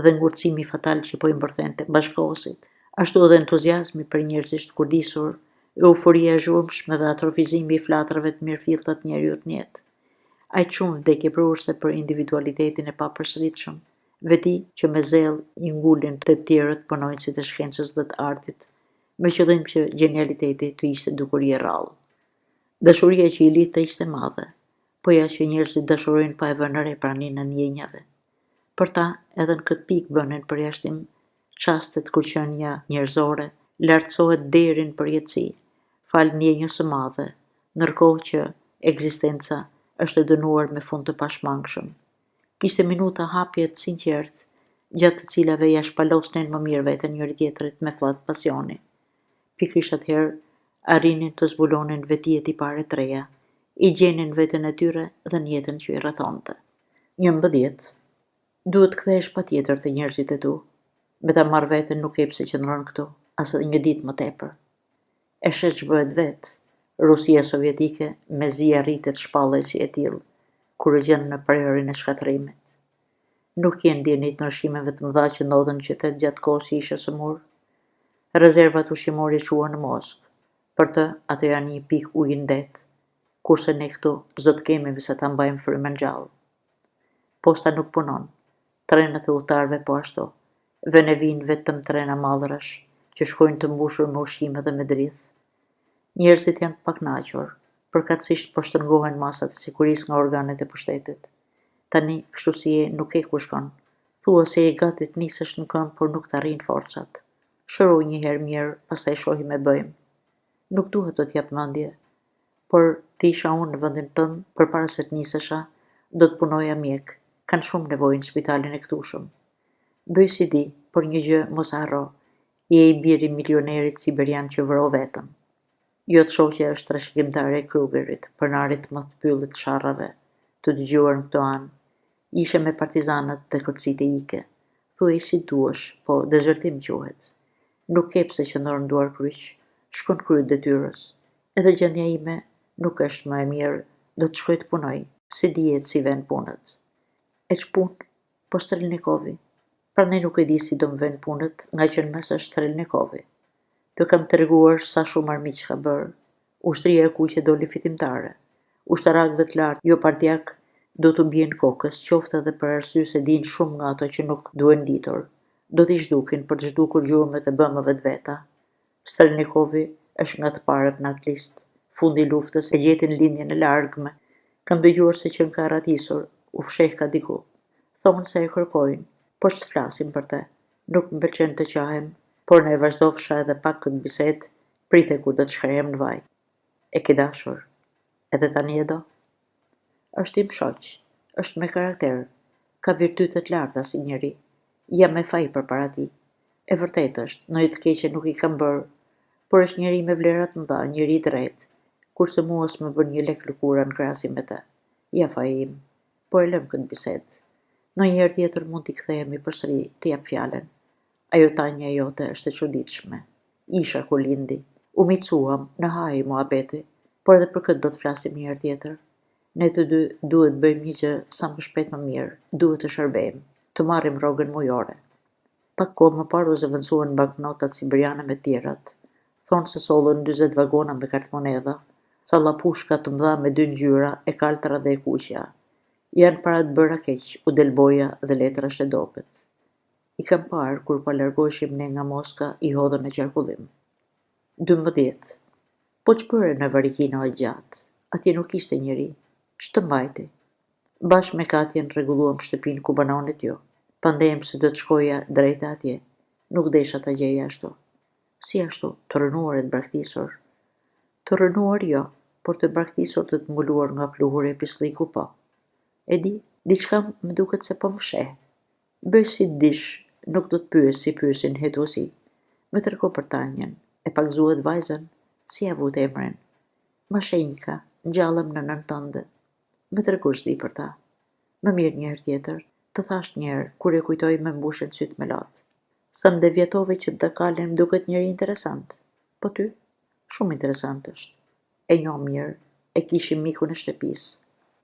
dhe ngurtësimi fatal që po i mbërthente bashkëkohësit, ashtu edhe entuziazmi prej njerëzish të kurdisur, euforia e zhurmshme dhe atrofizimi i flatrave të mirëfillta të njeriut në jetë. Aq shumë vdekjeprurëse për individualitetin e papërsëritshëm, veti që me zell i ngulin te të tjerët punonjësit e shkencës dhe të artit, me qëllim që gjenialiteti të ishte dukuri e rrallë. Dashuria që i lidhte ishte e madhe, po ja që njerëzit dashurojnë pa e vënë re praninë e ndjenjave. Për ta, edhe në këtë pikë bënin përjashtim çastet kur qenia njerëzore lartësohet deri në përjetësi, falë ndjenjës së madhe, ndërkohë që ekzistenca është e dënuar me fund të pashmangshëm. Kishte minuta hapje të sinqertë, gjatë të cilave ia shpalosnin më mirë veten njëri-tjetrit me fllad pasioni. Pikërisht atëherë arrinin të zbulonin veti e tipare të reja, i gjenin veten e tyre dhe në jetën që i rrethonte. 11. Duhet të kthehesh patjetër te njerëzit e tu. Me ta marrë veten nuk ke pse qëndron këtu, as edhe një ditë më tepër. E sheh ç'bëhet vetë, Rusia Sovjetike mezi arriti të shpallej si e tillë, kur u gjend në prehrin e shkatërrimit. Nuk je në dijeni të ndryshimeve të mëdha që ndodhën në qytet gjatë kohës që ishe sëmurë? Rezervat ushqimore i çuan në Moskë. Për të, ato janë një pikë uji në det. Kurse ne këtu s'do të kemi me sa ta mbajmë frymën gjallë. Posta nuk punon. Trenat e udhëtarëve po ashtu. Vënë e vijnë vetëm trena mallrash, që shkojnë të mbushur me ushqime dhe me drithë. Njerëzit janë të pakënaqur, përkatësisht po shtrëngohen masat e sigurisë nga organet e pushtetit. Tani, kështu si je, nuk ke ku shkon. Thua se je gati të nisesh në këmbë, por nuk të arrijnë forcat. Shërohu një herë mirë, pastaj shohim e bëjmë. Nuk dua të të jap mendje, por të isha unë në vendin tënd, përpara se të nisesha, do të punoja mjek. Kanë shumë nevojë në spitalin e këtushëm. Bëj si di, por një gjë mos e harro, Je i biri i milionerit siberian që vrau veten. Jot shoqe është trashëgimtare e Krugerit, pronarit të madh të pyllit të sharrave, të dëgjuar në këto anë. Ishe me partizanët dhe kërcite ike. Thuaj si duash, po dezertim quhet. Nuk ke pse qëndron duarkryq, shko në krye të detyrës. Edhe gjendja ime nuk është më e mirë, do të shkoj të punoj, s'i dihet si venë punët. E ç'punë? Po Strelnikovi. Prandaj nuk e di si do më venë punët, ngaqë në mes është Strelnikovi. Të kam treguar sa shumë armiq ka bërë. Ushtria e Kuqe doli fitimtare. Ushtarakëve të lartë jopartiakë do t'u bien kokës, qoftë edhe për arsye se dinë shumë nga ato që nuk duhen ditur. Do t'i zhdukin për të zhdukur gjurmët e bëmave të veta. Strelnikovi është nga të parët në atë listë. Fundi i luftës e gjeti në Lindjen e Largme. Kam dëgjuar se qenka arratisur, u fshehka diku. Thonë se e kërkojnë, po ç'të flasim për të. Nuk më pëlqen të qahem, por në e vazhdofsha edhe pak këtë bisedë, prite kur do të shkrehem në vaj. E ke dashur. Edhe tani e do? Është im shoq. Është me karakter. Ka virtyte të larta si njeri. Jam me faj përpara tij. E vërtetë është, ndonjë të keqe nuk i kam bërë, por është njeri me vlera të mëdha, njeri i drejtë, kurse mua s'më bën një lek lëkura në krahasim me të. Ja faji im. Po e lëmë këtë bisedë. Ndonjëherë tjetër mund t'i kthehemi përsëri, të jap fjalën. Ajo Tanja jote është e çuditshme. Isha kur lindi. U miqësuam, na hahej muhabeti. Por edhe për këtë do të flasim një herë tjetër. Ne të dy duhet të bëjmë një gjë sa më shpejt më mirë, duhet të shërbejmë, të marrim rrogën mujore. Pak kohë më parë u zëvendësuan banknotat siberiane me të tjerat. Thonë se sollën 40 vagona me kartëmonedha, ca llapushka të mëdha me dy ngjyra, e kaltra dhe e kuqja. Janë para të bëra keq, u del boja dhe letra është e dobët. I kam parë kur po largoheshim ne nga Moska, i hodhën në qarkullim. 12. Po ç'bëre në Varikino aq gjatë? Atje nuk ishte njeri. Ç'të mbajti? Bashkë me Katjen rregulluam shtëpinë ku banonit ju. Pandehem se do të shkoja drejt e atje. Nuk desha ta gjeja ashtu. Si ashtu, të rrënuar e të braktisur? Të rrënuar jo, por të braktisur dhe të mbuluar nga pluhuri e pislliku po. E di, diçka më duket se po më fsheh. Bëj si të dish, nuk do të pyes si pyesin në hetuesi. Më trego për Tanjën, e pagëzuat vajzën, si ia vutë emrin? Mashenjka, ngjallem nënën tënde. Më trego ç'di për ta. Më mirë një herë tjetër. Të thashë një herë, kur e kujtoj më mbushen sytë me lot. Samdevjatovi që të dakalin më duket njeri interesant. Po ty? Shumë interesant është. E njoh mirë, e kishim mikun e shtëpisë.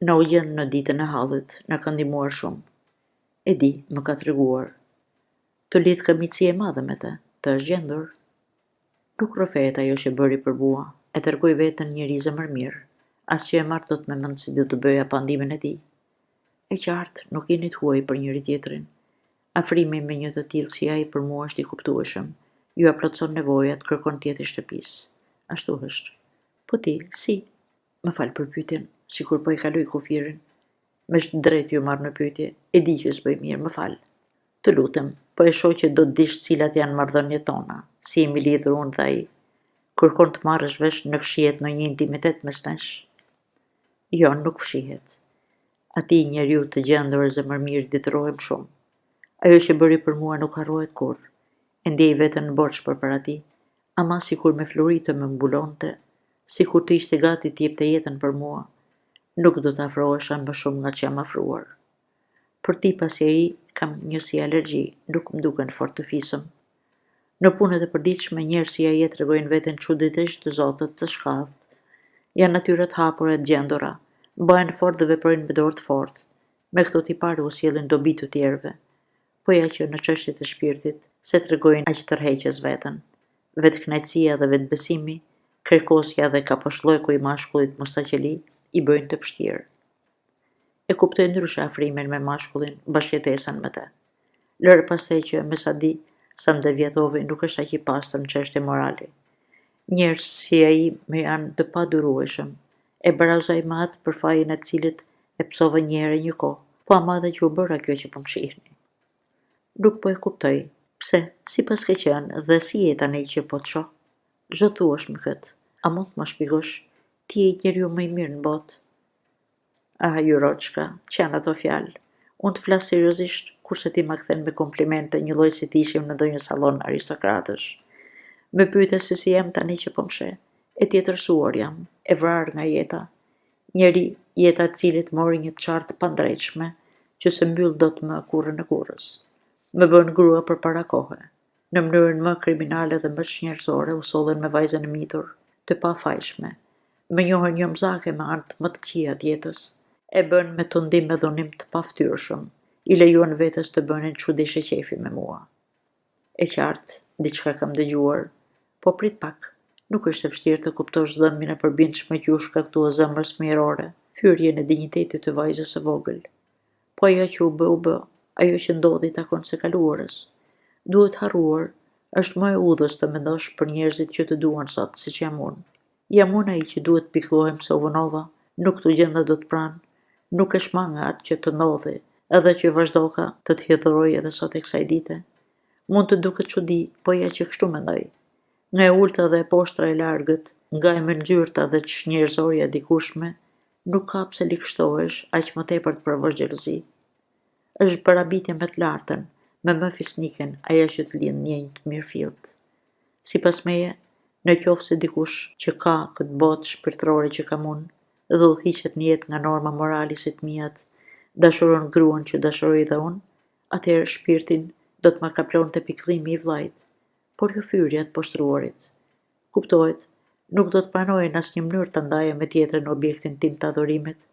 Na u gjend në ditën e hallit, na ka ndihmuar shumë. E di, më ka treguar. Të lidhka miqësi e madhe me të, të është gjendur. Nuk rrëfehet ajo që bëri për mua, e tregoi veten njeri zemërmirë, as që e marr dot me mend si do të bëja pa ndihmën e tij. E qartë, nuk jeni të huaj për njëri-tjetrin. Afrimi me një të tillë si ai për mua është i kuptueshëm, jua plotëson nevojat, kërkon të jetë i shtëpisë. Ashtu është. Po ti, si? Më fal për pyetjen, sikur po e kaloj kufirin. Me ç'të drejtë ju marr në pyetje, e di që s'bëj mirë, më fal. Të lutem, po e shoh që do të dish cilat janë marrëdhëniet tona, si jemi lidhur unë dhe ai. Kërkon të marrësh vesh në fshihet ndonjë intimitet mes nesh? Jo, nuk fshihet. Atij njeriu të gjendur e zemërmirë i detyrohem shumë. Ajo që bëri për mua nuk harrohet kurrë. E ndjej veten në borxh përpara tij, ama sikur me flori të më mbulonte, sikur të ishte gati të jepte jetën për mua, nuk do të afrohesha më shumë nga ç'jam afruar. Për tipa si ai kam një si alergji, nuk më duken fort të fisëm. Në punët e përditshme njerëz si ai e tregojnë veten çuditërisht të zotët, të shkathët. Janë natyra të hapura e të gjendura, mbahen fort dhe veprojnë me dorë të fortë. Me këto tipare u sjellin dobi të tjerëve. Po ja që në çështjet e shpirtit s'e tregojnë aq tërheqës veten. Vetëkënaqësia dhe vetëbesimi, krekosja dhe kaposhlloku i mashkullit mustaqeli i bëjnë të pështirë. E kuptoj ndryshe afrimin me mashkullin, bashkëjetesën me të. Lëre pastaj që, me sa di, Samdevjatovi nuk është aq i pastër në çështje morali. Njerëz si ai më janë të padurueshëm. E barazoj me atë për fajin e të cilit e pësova një herë e një kohë, po ama edhe që u bëra kjo që po më shihni. Nuk po e kuptoj, pse, si paske qenë dhe si je tani që po të shoh? Ç'do të thuash me këtë? A mund të ma shpjegosh? Ti je njeriu më i mirë në botë. Ah, Juroçka, ç'janë ato fjalë? Unë të flas seriozisht, kurse ti ma kthen me komplimente njëlloj si të ishim në ndonjë sallon aristokratësh. Më pyete se si jam tani që po më sheh. E tjetërsuar jam, e vrarë nga jeta. Njeri, jeta e të cilit mori një të çarë të pandreqshme, që s'e mbyll dot më kurrën e kurrës. Më bënë grua përpara kohe. Në mënyrën më kriminale dhe më çnjerëzore u sollën me vajzën e mitur, të pafajshme. Më njohën njomzake me anët më të këqija të jetës. E bënë me tundim e dhunim të pafytyrshëm, i lejuan vetes të bënin ç'u deshe qejfi me mua. E qartë, diçka kam dëgjuar. Po prit pak, nuk është e vështirë të kuptosh dhëmbjen e përbindshme që iu shkaktua zemrës fëmijërore, fyerjen e dinjitetit të vajzës së vogël. Po ajo që u bë u bë, ajo që ndodhi i takon së kaluarës. Duhet harruar, është më e udhës të mendosh për njerëzit që të duan sot, siç jam unë. Jam unë ai që duhet të pikëllohem se u vonova, nuk t'u gjenda dot pranë, nuk e shmanga atë që të ndodhi, edhe që vazhdoka të të hidhëroj edhe sot e kësaj dite. Mund të duket çudi, po ja që kështu mendoj. Nga e ulëta dhe e poshtra e largët, nga e mënxyrta dhe çnjerëzorja e dikurshme, Nuk ka pse ligështohesh, aq më tepër të provosh xhelozi. Është barabitje me të lartën, me më fisniken, ajo që të lind ndjenjë të mirëfilltë. Sipas meje, në qoftë se dikush që ka këtë botë shpirtërore që kam unë dhe udhëhiqet në jetë nga norma morali si të miat, dashuron gruan që dashuroj dhe unë, atëherë shpirtin do të ma kaplonte pikëllimi i vëllait, por jo fyerja e të poshtëruarit. Kuptohet, nuk do të pranoja në asnjë mënyrë ta ndaja me tjetrën objektin tim të adhurimit,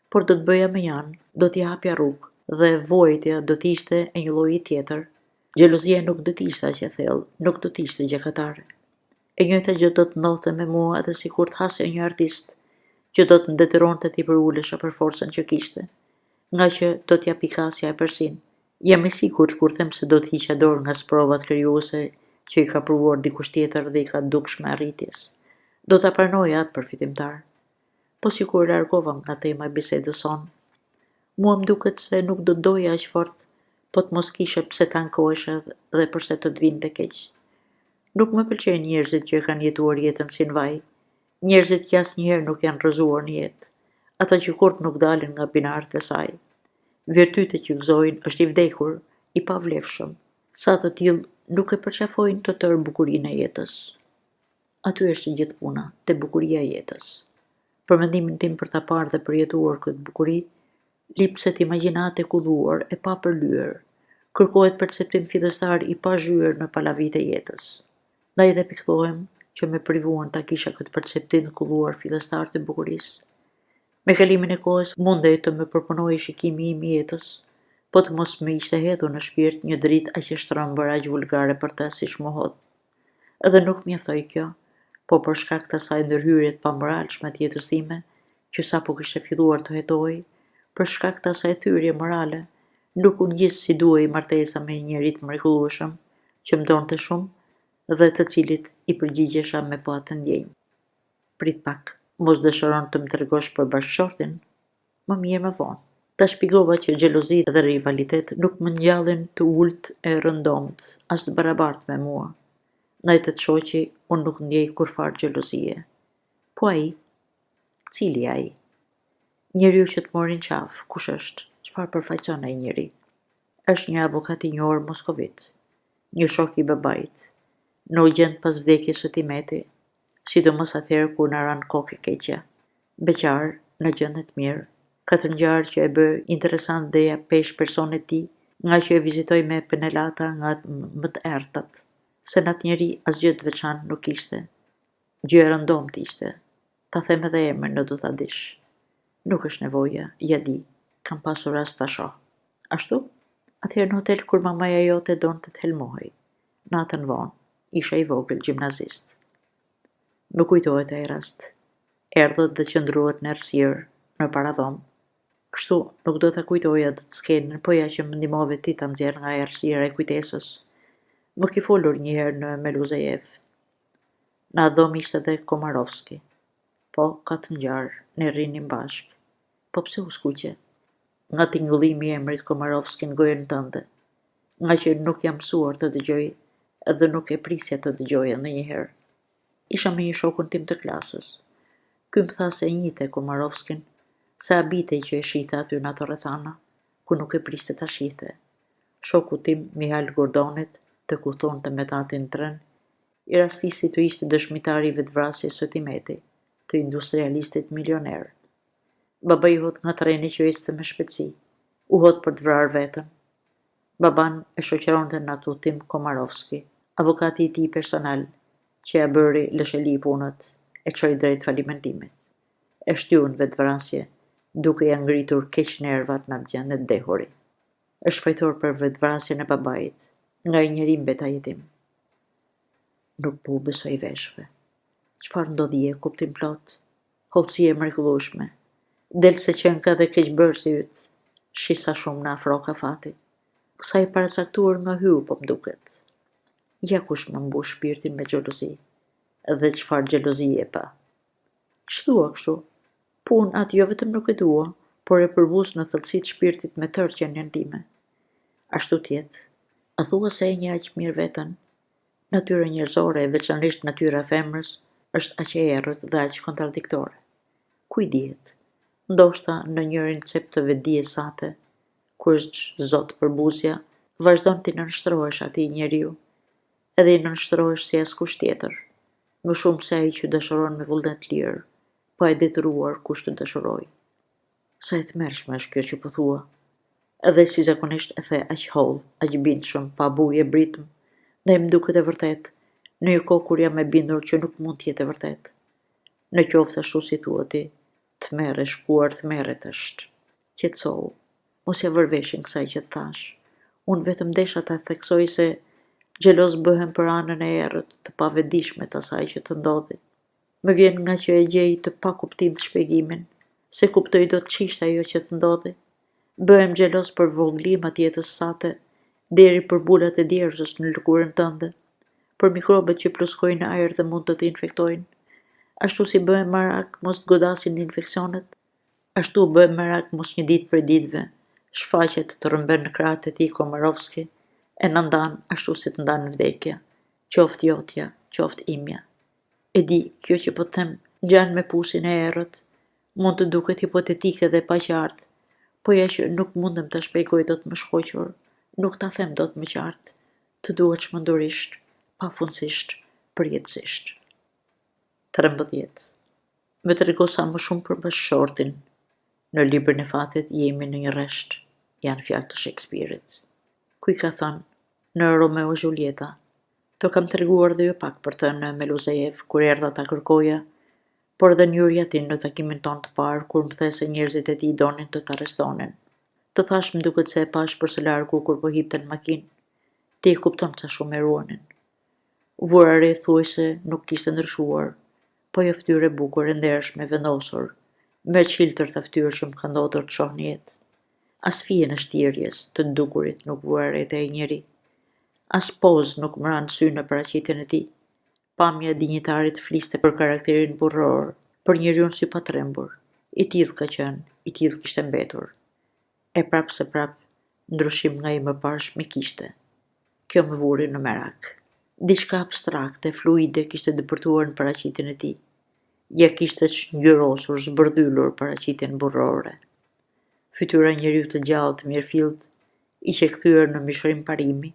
por do të bëja mënjanë, do t'i hapja rrugë, dhe vuajtja do të ishte e një lloji tjetër. Xhelozia nuk do të ishte aq e thellë, nuk do të ishte gjakatare. E njëjta gjë do të ndodhte me mua edhe sikur të hasja një artist, që do të më detyronte t'i përulesha për forcën që kishte, ngaqë do t'ia pikasja epërsinë. Jam i sigurt kur them se do të hiqja dorë nga sprovat krijuese që i ka provuar dikush tjetër dhe i ka dukshme arritjes. Do ta pranoja atë për fitimtar. Po sikur u largova nga tema e bisedës sonë. Mua më duket se nuk do të doja aq fort po të mos kishe pse të ankoheshe dhe përse të të vinte keq. Nuk më pëlqejnë njerëzit që e kanë jetuar jetën si në vaj, njerëzit që asnjëherë nuk janë rrëzuar në jetë, ata që kurrë nuk dalin nga binarët e saj. Virtyti që gëzojnë është i vdekur, i pavlefshëm. Sa të tillë nuk e përqafojnë të tërë bukurinë e jetës. Aty është e gjithë puna, te bukuria e jetës. Për mendimin tim për ta parë dhe përjetuar këtë bukuri, lipset imagjinatë e kulluar, e papërlyer. Kërkohet perceptim fillestar i pazhyer në palavitë e jetës. Ndaj dhe pikëllohem që më privuan ta kisha këtë perceptim të kulluar fillestar të bukurisë. Me kalimin e kohës mundej të më përpunohej shikimi im i jetës, po të mos më ishte hedhur në shpirt një dritë aq e shtrembër e aq vulgare për të siç m'u hodh. Edhe nuk mjaftoi kjo, po për shkak të asaj ndërhyrje të pamoralshme të jetës time, që sapo kishte filluar të hetohej, për shkak të asaj thyerje morale, nuk u ngjis si duhej martesa me një njeri të mrekullueshëm, që më donte shumë dhe të cilit i përgjigjesha me po atë ndjenjë. Prit pak, mos dëshiron të më tregosh për bashkëshortin? Më mirë më vonë. Ta shpjegova që xhelozi dhe rivalitet nuk më ngjallin të ulët e rëndomtë, as të barabartë me mua. Ndaj te të shoqi, unë nuk ndjej kurrfarë xhelozie. Po ai? Cili ai? Njeriu që të mori në qafë, kush është? Çfarë përfaqëson ai njeri? Është një avokat i njohur moskovit. Një shok i babait. Na u gjend pas vdekjes së tim eti, sidomos atëherë kur na ra në kokë e keqja. Beqar, në gjendje të mirë. Ka të ngjarë që e bëj interesant dhe jap peshë personit të tij, ngaqë e vizitoj me penelata nga më të errëtat. Se në atë njeri asgjë të veçantë nuk kishte. Gjë e rëndomtë ishte. Ta them edhe emrin në do ta dish. Nuk është nevoja, ia di, kam pasur rast ta shoh. Ashtu? Atëherë në hotel kur mamaja jote donte të helmohej. Natën vonë. Isha i vogël, gjimnazist. Më kujtohet ai rast. Erdhët dhe qëndruat në errësirë, në paradhomë. Kështu, nuk do ta kujtoja dot skenën, po ja që më ndihmove ti ta nxjerr nga errësira e kujtesës. Më ke folur një herë në Meluzejevë. Në atë dhomë ishte dhe Komarovski. Po, ka të ngjarë, ne rrinim bashkë. Po pse u skuqe? Nga tingëllimi i emrit Komarovski në gojën tënde. Ngaqë nuk jam mësuar të dëgjoj dhe nuk e prisja të dëgjoja ndonjëherë. Isha me një shokun tim të klasës. Ky më tha se e njihte Komarovskin, se habitej që e shihte aty në ato rrethana, ku nuk e priste ta shihte. Shokut tim, Mihal Gordonit, tek udhëtonte me të atin në tren, i rastisi të ishte dëshmitar i vetëvrasjes së tim eti, të industrialistit milioner. Babai u hodh nga treni që ecte me shpejtësi. U hodh për të vrarë veten. Babanë e shoqëronte në atë udhëtim Komarovski, avokati i tij personal, që ia bëri lësheli punët, e çoi drejt falimentimit. E shtyu në vetëvrasje, duke ia ngritur keq nervat në atë gjendje të dehuri. Është fajtor për vetëvrasjen e babait. Nga ai njeri mbeta jetim. Nuk po u besoj veshëve. Çfarë ndodhie kuptimplotë? Hollësi e mrekullueshme. Del se qenka dhe keqbërësi yt. Shih sa shumë na afroka fati. Sa i paracaktuar nga Hyu po më duket. Ja kush më mbush shpirtin me xhelozi. Dhe çfarë xhelozie pa. Ç'thua kështu? Po unë atë jo vetëm nuk e dua, por e përbuz në thellësi të shpirtit me tërë qenien time. Ashtu të jetë. A thua se e njeh aq mirë veten? Natyra njerëzore, e veçanërisht natyra e femrës, është aq e errët dhe aq kontradiktore. Ku i dihet? Ndoshta në njërin cep të vetëdijes sate, ku është zot përbuzja, vazhdon t'i nënshtrohesh atij njeriu. Edhe i nënshtrohesh si askush tjetër. Më shumë se ai që dashuron me vullnet të lirë, pa e detyruar kush të dashurojë. Sa e tmerrshme është kjo që po thua. Dhe si zakonisht e the aq hollë, aq bindshëm, pa bujë e britmë, ndaj më duket e vërtetë, në një kohë kur jam e bindur që nuk mund të jetë e vërtetë. Në qoftë ashtu si thua ti, tmerr e shkuar tmerrit është. Qetësohu. Mos ia vër veshin kësaj që të thashë. Unë vetëm desha ta theksoj se xheloz bëhem për anën e errët, të pavetëdijshme të asaj që të ndodhi. Më vjen ngaqë e gjej të pakuptimtë shpjegimin, s'e kuptoj dot ç'ishte ajo që të ndodhi. Bëhem xheloz për vogëlima të jetës sate, deri për bulat e djersës në lëkurën tënde, për mikrobet që pluskojnë në ajër dhe mund të të infektojnë. Ashtu si bëhem merak mos të godasin infeksionet, ashtu bëhem merak mos një ditë prej ditëve shfaqet të rrëmben në krahët e tij Komarovski e na ndan ashtu si të ndan vdekja, qoftë jotja, qoftë imja. E di, kjo që po të them ngjan me pusin e errët, mund të duket hipotetike dhe e paqartë, po ja që nuk mundem ta shpjegoj dot më shkoqur, nuk ta them dot më qartë, të dua çmendurisht, pafundësisht, përjetësisht. 13. Më trego sa më shumë për bashkëshortin. Në librin e fatit jemi në një rresht, janë fjalë të Shekspirit. Ku i ka thënë? Në Romeo e Zhuljeta. Të kam treguar dhe jo pak për të në Meluzajevë, kur erdha ta kërkoja, por edhe në Jurjatin në takimin tonë të parë, kur më the se njerëzit e tij donin të të arrestonin. Të thashë më duket se e pashë për së largu kur po hipte në makinë. Ti e kupton sa shumë e ruanin. Vura re thuajse nuk kishte ndryshuar, po ajo fytyrë e bukur, e ndershme, e vendosur, më e çiltërta fytyrë që më ka ndodhur të shoh në jetë. As fijen e shtirjes, të dukurit nuk vura re te ai njeri. As pozë nuk më ra në sy në paraqitjen e tij. Pamja e dinjitarit fliste për karakterin burrëror, për njeriun sypatrembur. I tillë ka qenë, i tillë kishte mbetur. E prapëseprapë, ndryshim nga i mëparshmi kishte. Kjo më vuri në merak. Diçka abstrakte, fluide kishte depërtuar në paraqitjen e tij. Ia kishte çngjyrosur, zbërdhylur paraqitjen burrërore. Fytyra e njeriut të gjallë të mirëfilltë i qe kthyer në mishërim parimi,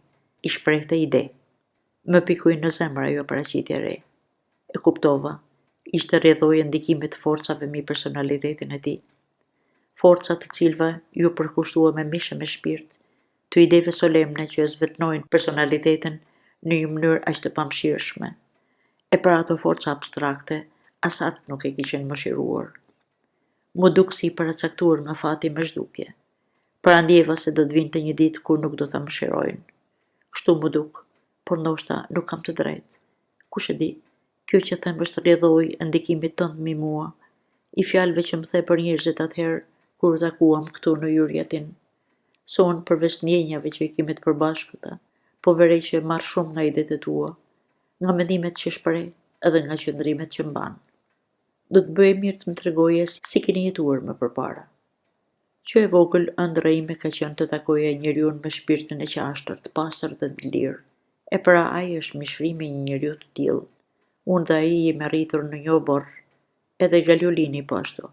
i shprehte ide. Më pikoi në zemër ajo paraqitje e re. E kuptova, ishte rrjedhojë e ndikimit të forcave mbi personalitetin e tij. Forca të cilëve iu përkushtua me mish e me shpirt, të ideve solemne që e zvetënojnë personalitetin në një mënyrë aq të pamëshirshme. E pra ato forca abstrakte as atë nuk e kishin mëshiruar. M'u duk si i paracaktuar nga fati me zhdukje. Parandjeva se do të vinte një ditë kur nuk do ta mëshirojnë. Kështu m'u duk, por ndoshta nuk kam të drejtë. Kush e di, kjo që them është rrjedhojë e ndikimit tënd mbi mua, i fjalëve që më the për njerëzit atëherë kur u takuam këtu në Jurjatin. Se unë përveç ndjenjave që i kemi të përbashkëta, po vërej që marr shumë nga idetë e tua, nga mendimet që shpreh edhe nga qëndrimet që mban. Do të bëje mirë të më tregoje si keni jetuar më përpara. Që e vogël ëndrra ime ka qenë të takoja njeriun me shpirtin e qashtër, të pastër dhe të lirë. E pra ai është mishërimi i një njeriu të tillë. Unë dhe ai jemi rritur në një oborr, edhe Galiolini po ashtu.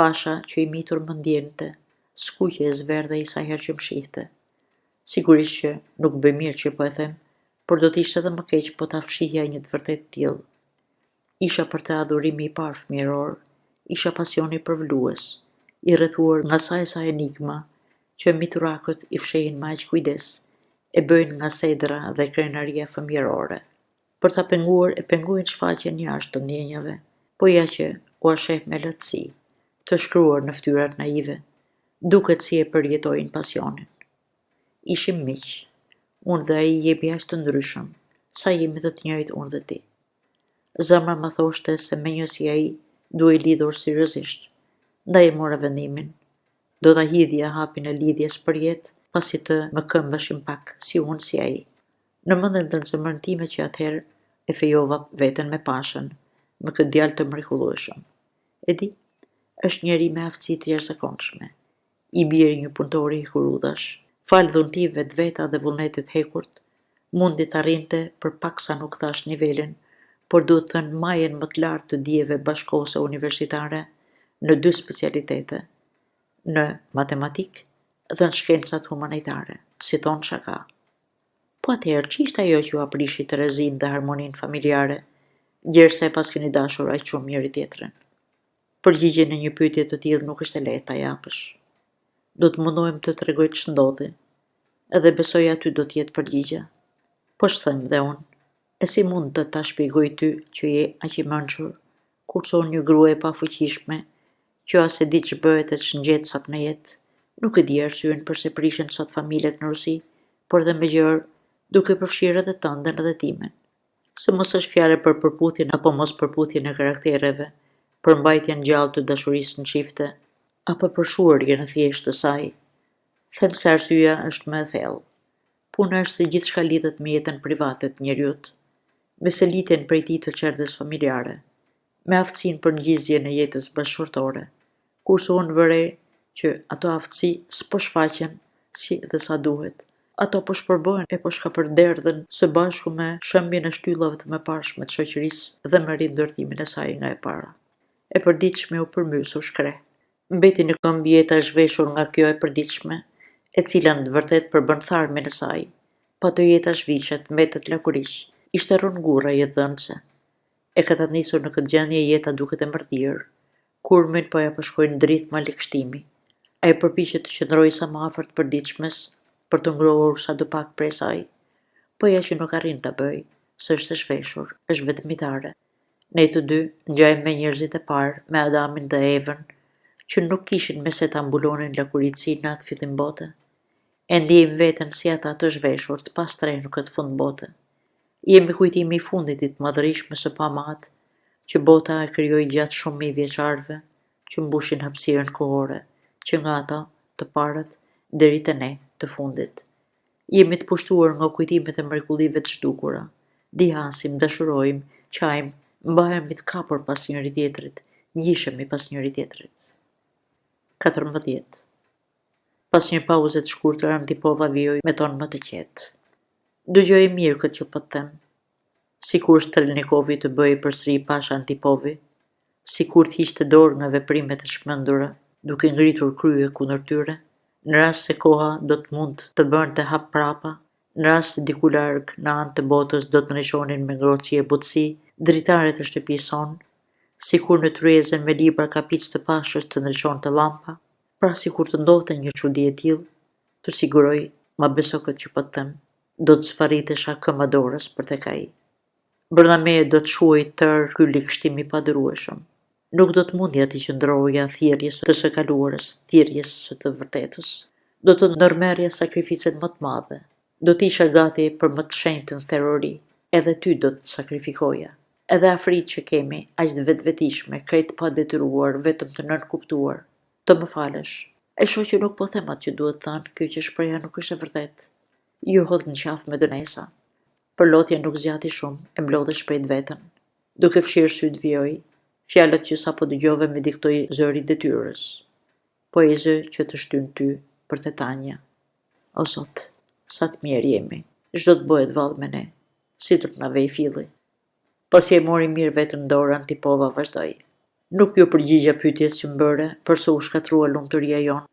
Pasha që i mitur më ndjente, skuqej e zverdhej sa herë që më shihte. Sigurisht që nuk bëj mirë që po e them, por do të ishte edhe më keq po ta fshihja një të vërtetë të tillë. Isha për të adhurimi i parë fëmijëror, isha pasioni përvëlues, i rrethuar nga sa e sa enigma, që miturakët i fshehin me aq kujdes, e bëjnë nga sedra dhe krenaria fëmijërore. Për ta penguar e pengojnë shfaqjen jashtë të ndjenjave, po ja që ua sheh me lehtësi, të shkruar në fytyrat naive, duket si e përjetojnë pasionin. Ishim miq. Unë dhe ai jemi aq të ndryshëm, sa jemi dhe të njëjtë unë dhe ti. Zemra më thoshte se me një si ai duhej lidhur seriozisht, ndaj e mora vendimin. Do ta hidhja hapin e lidhjes për jetë pasi të mëkëmbeshim pak, si unë si ai. Në mendjen dhe në zemrën time që atëherë e fejova veten me Pashën, me këtë djalë të mrekullueshëm. E di, është njeri me aftësi të jashtëzakonshme, i biri i një punëtori hekurudhash, falë dhuntive të veta dhe vullnetit të hekurt, mundi të arrinte për pak sa nuk thashë nivelin, por duhet thënë majën më të lartë të dijeve bashkëkohëse universitare në dy specialitete, në matematikë dhe në shkencat humanitare, s'i thonë shaka. Po atëherë, ç'ishte ajo që ua prishi terezinë dhe harmoninë familjare, gjersa e paskeni dashur aq shumë njëri-tjetrin? Përgjigjen e një pyetje të tillë nuk është e lehtë ta japësh. Do të mundohem të tregoj ç'ndodhi. Edhe besoj aty do të jetë përgjigja. Po ç'them dhe unë? E si mund të ta shpjegoj ty që je aq i mençur, kurse unë një grua e pafuqishme, që as e di ç'bëhet e ç'ngjet sot në jetë, nuk e di arsyen përse prishen sot familjet në Rusi, por edhe më gjerë, duke përfshirë edhe tënden edhe timen. Se mos është fjala për përputhjen apo mospërputhjen e karaktereve, për mbajtjen gjallë të dashurisë në çifte, apo për shuarjen e thjeshtë të saj. Them se arsyeja është më e thellë. Puna është se gjithçka lidhet me jetën private të njeriut, me selitjen prej tij të çerdhes familjare, me aftësinë për ngjizjen e jetës bashkëshortore, kurse unë vë re që ato aftësi s'po shfaqen si dhe sa duhet. Ato po shpërbëhen e po shkapërderdhen së bashku me shembjen e shtyllave të mëparshme të shoqërisë dhe me rindërtimin e saj nga e para. E përditshmja u përmbys, u shkreh. Mbeti në këmbë jeta e zhveshur nga kjo e përditshme, e cila në të vërtetë përbën tharmin e saj. Pa të jeta zhvishet, mbetet lakuriq, i shterron gurra jetëdhënëse. E katandisur në këtë gjendje jeta duket e mërdhirë. Kurmin po ia përshkojnë drithma ligështimi. Ajo përpiqet të qëndrojë sa më afër të përditshmes, për t'u ngrohur sadopak prej saj. Po ja që nuk arrin ta bëjë, se është e zhveshur, është vetmitare. Ne të dy ngjajmë me njerëzit e parë, me Adamin dhe Evën, që nuk kishin me se ta mbulonin lakuriqësinë në atë fillim bote. E ndiejmë veten si ata të zhveshur, të pastrehë në këtë fund bote. Jemi kujtimi i fundit i të madhërishmes së pamatë që bota e krijoi gjatë shumë mijëvjeçarëve që mbushin hapësirën kohore, që nga ata, të parët, deri te ne, të fundit. Jemi të pushtuar nga kujtimet e mrekullive të zhdukura. Dihasim, dashurojmë, qajmë, mbahemi të kapur pas njëri-tjetrit, ngjishemi pas njëri-tjetrit. 14. Pas një pauze të shkurtër Antipova vijoi me ton më të qetë. Dëgjoje mirë këtë që po të them. Sikur Strelnikovi të bëhej përsëri Pasha Antipovi, sikur të hiqte dorë nga veprimet e çmendura, duke ngritur krye kundër tyre, në rast se koha do të mund të bënte hap prapa, në rast se diku larg, në anë të botës do të ndriçonin me ngrohtësi e butësi dritaret e shtëpisë sonë, sikur në tryezën me libra kapicë të Pashës të ndriçonte llampa, pra sikur të ndodhte një çudi e tillë, Të siguroj, ma beso këtë që po të them, do të zvarritesha këmba dorës për tek ai. Brenda meje do të shuhej tërë ky ligështim i padurueshëm. Nuk do të mundja t'i qëndroja thirrjes të së kaluarës, thirrjes së të vërtetës. Do të ndërmerrja sakrificën më të madhe. Do të isha gati për më të shenjtën therori. Edhe ty do të sakrifikoja. Edhe afritë që kemi, aq të vetvetishme, krejt të padetyruar, vetëm të nënkuptuar. Të më falësh. E shoh që nuk po them atë që duhet thënë, kjo që shpreha nuk është e vërtetë. Iu hodh në qafë me dënesa. Përlotja nuk zgjati shumë, e mblodhi shpejt veten. Duke fshirë sytë vijoi, Fjalët që sapo dëgjove m'i diktoi zëri i detyrës. Po ai zë që të shtyn ty për te Tanja. O Zot, sa të mjerë jemi, ç'do të bëhet vallë me ne, si do të na vejë filli. Pasi e mori mirë veten në dorë, Antipova vazhdoi. Nuk iu përgjigja pyetjes që më bëre, përse u shkatërrua lumturia jonë.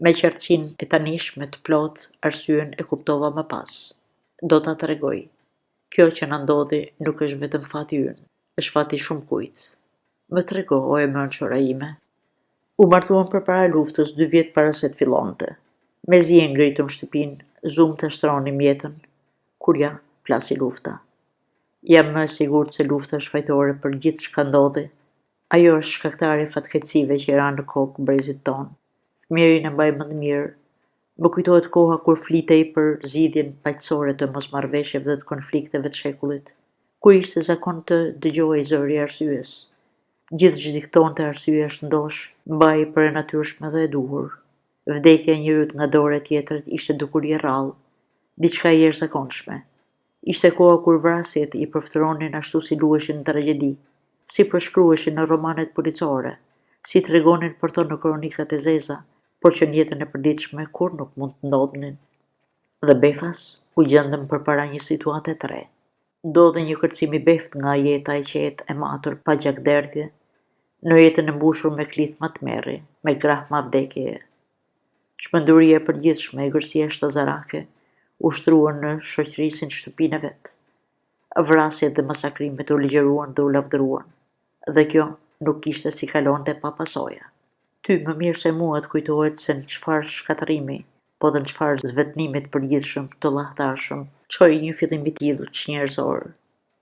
Me qartësinë e tanishme të plotë, arsyen e kuptova më pas. Do ta tregoj. Kjo që na ndodhi nuk është vetëm fati ynë, është fati i shumëkujt. Më trego, o e mençura ime. U martuam përpara luftës, dy vjet para se të fillonte. Mezi e ngritëm shtëpinë, zumë ta shtronim jetën, kur ja, plasi lufta. Jam më e sigurt se lufta është fajtore për gjithçka ndodhi. Ajo është shkaktare e fatkeqësive që i ranë në kokë brezit tonë. Fëmijërinë e mbaj mend mirë. Më kujtohet koha kur flitej për zgjidhjen paqësore të mosmarrëveshjeve dhe të konflikteve të shekullit, kur ishte zakon të dëgjohej zëri i arsyes. Gjithë ç'diktonte arsyeja e shëndoshë, mbahej për e natyrshme dhe e duhur. Vdekja e njeriut nga dora e tjetrit ishte dukuri e rrallë, diçka e jashtëzakonshme. Ishte koha kur vrasjet i përfytyronin ashtu si luheshin në tragjedi, si përshkruheshin në romanet policore, si tregonin për to në kronikat e zeza, por që në jetën e përditshme kurrë nuk mund të ndodhnin. Dhe befas u gjendëm përpara një situate të re. Ndodhi një kërcim i beftë nga jeta e qetë e matur pa gjakderdhje, në jetën e mbushur me klithma tmerri, me grahma vdekjeje. Çmenduria e përgjithshme, egërsia shtazarake, u shtruan në shoqëri si në shtëpinë e vet. Vrasjet dhe masakrimet u ligjëruan dhe u lavdëruan. Dhe kjo nuk kishte si kalonte pa pasoja. Ty më mirë se mua të kujtohet se në çfarë shkatërrimi, po dhe në çfarë zvetënimi të përgjithshëm, të llahtarshëm, çoi një fillim i tillë çnjerëzor.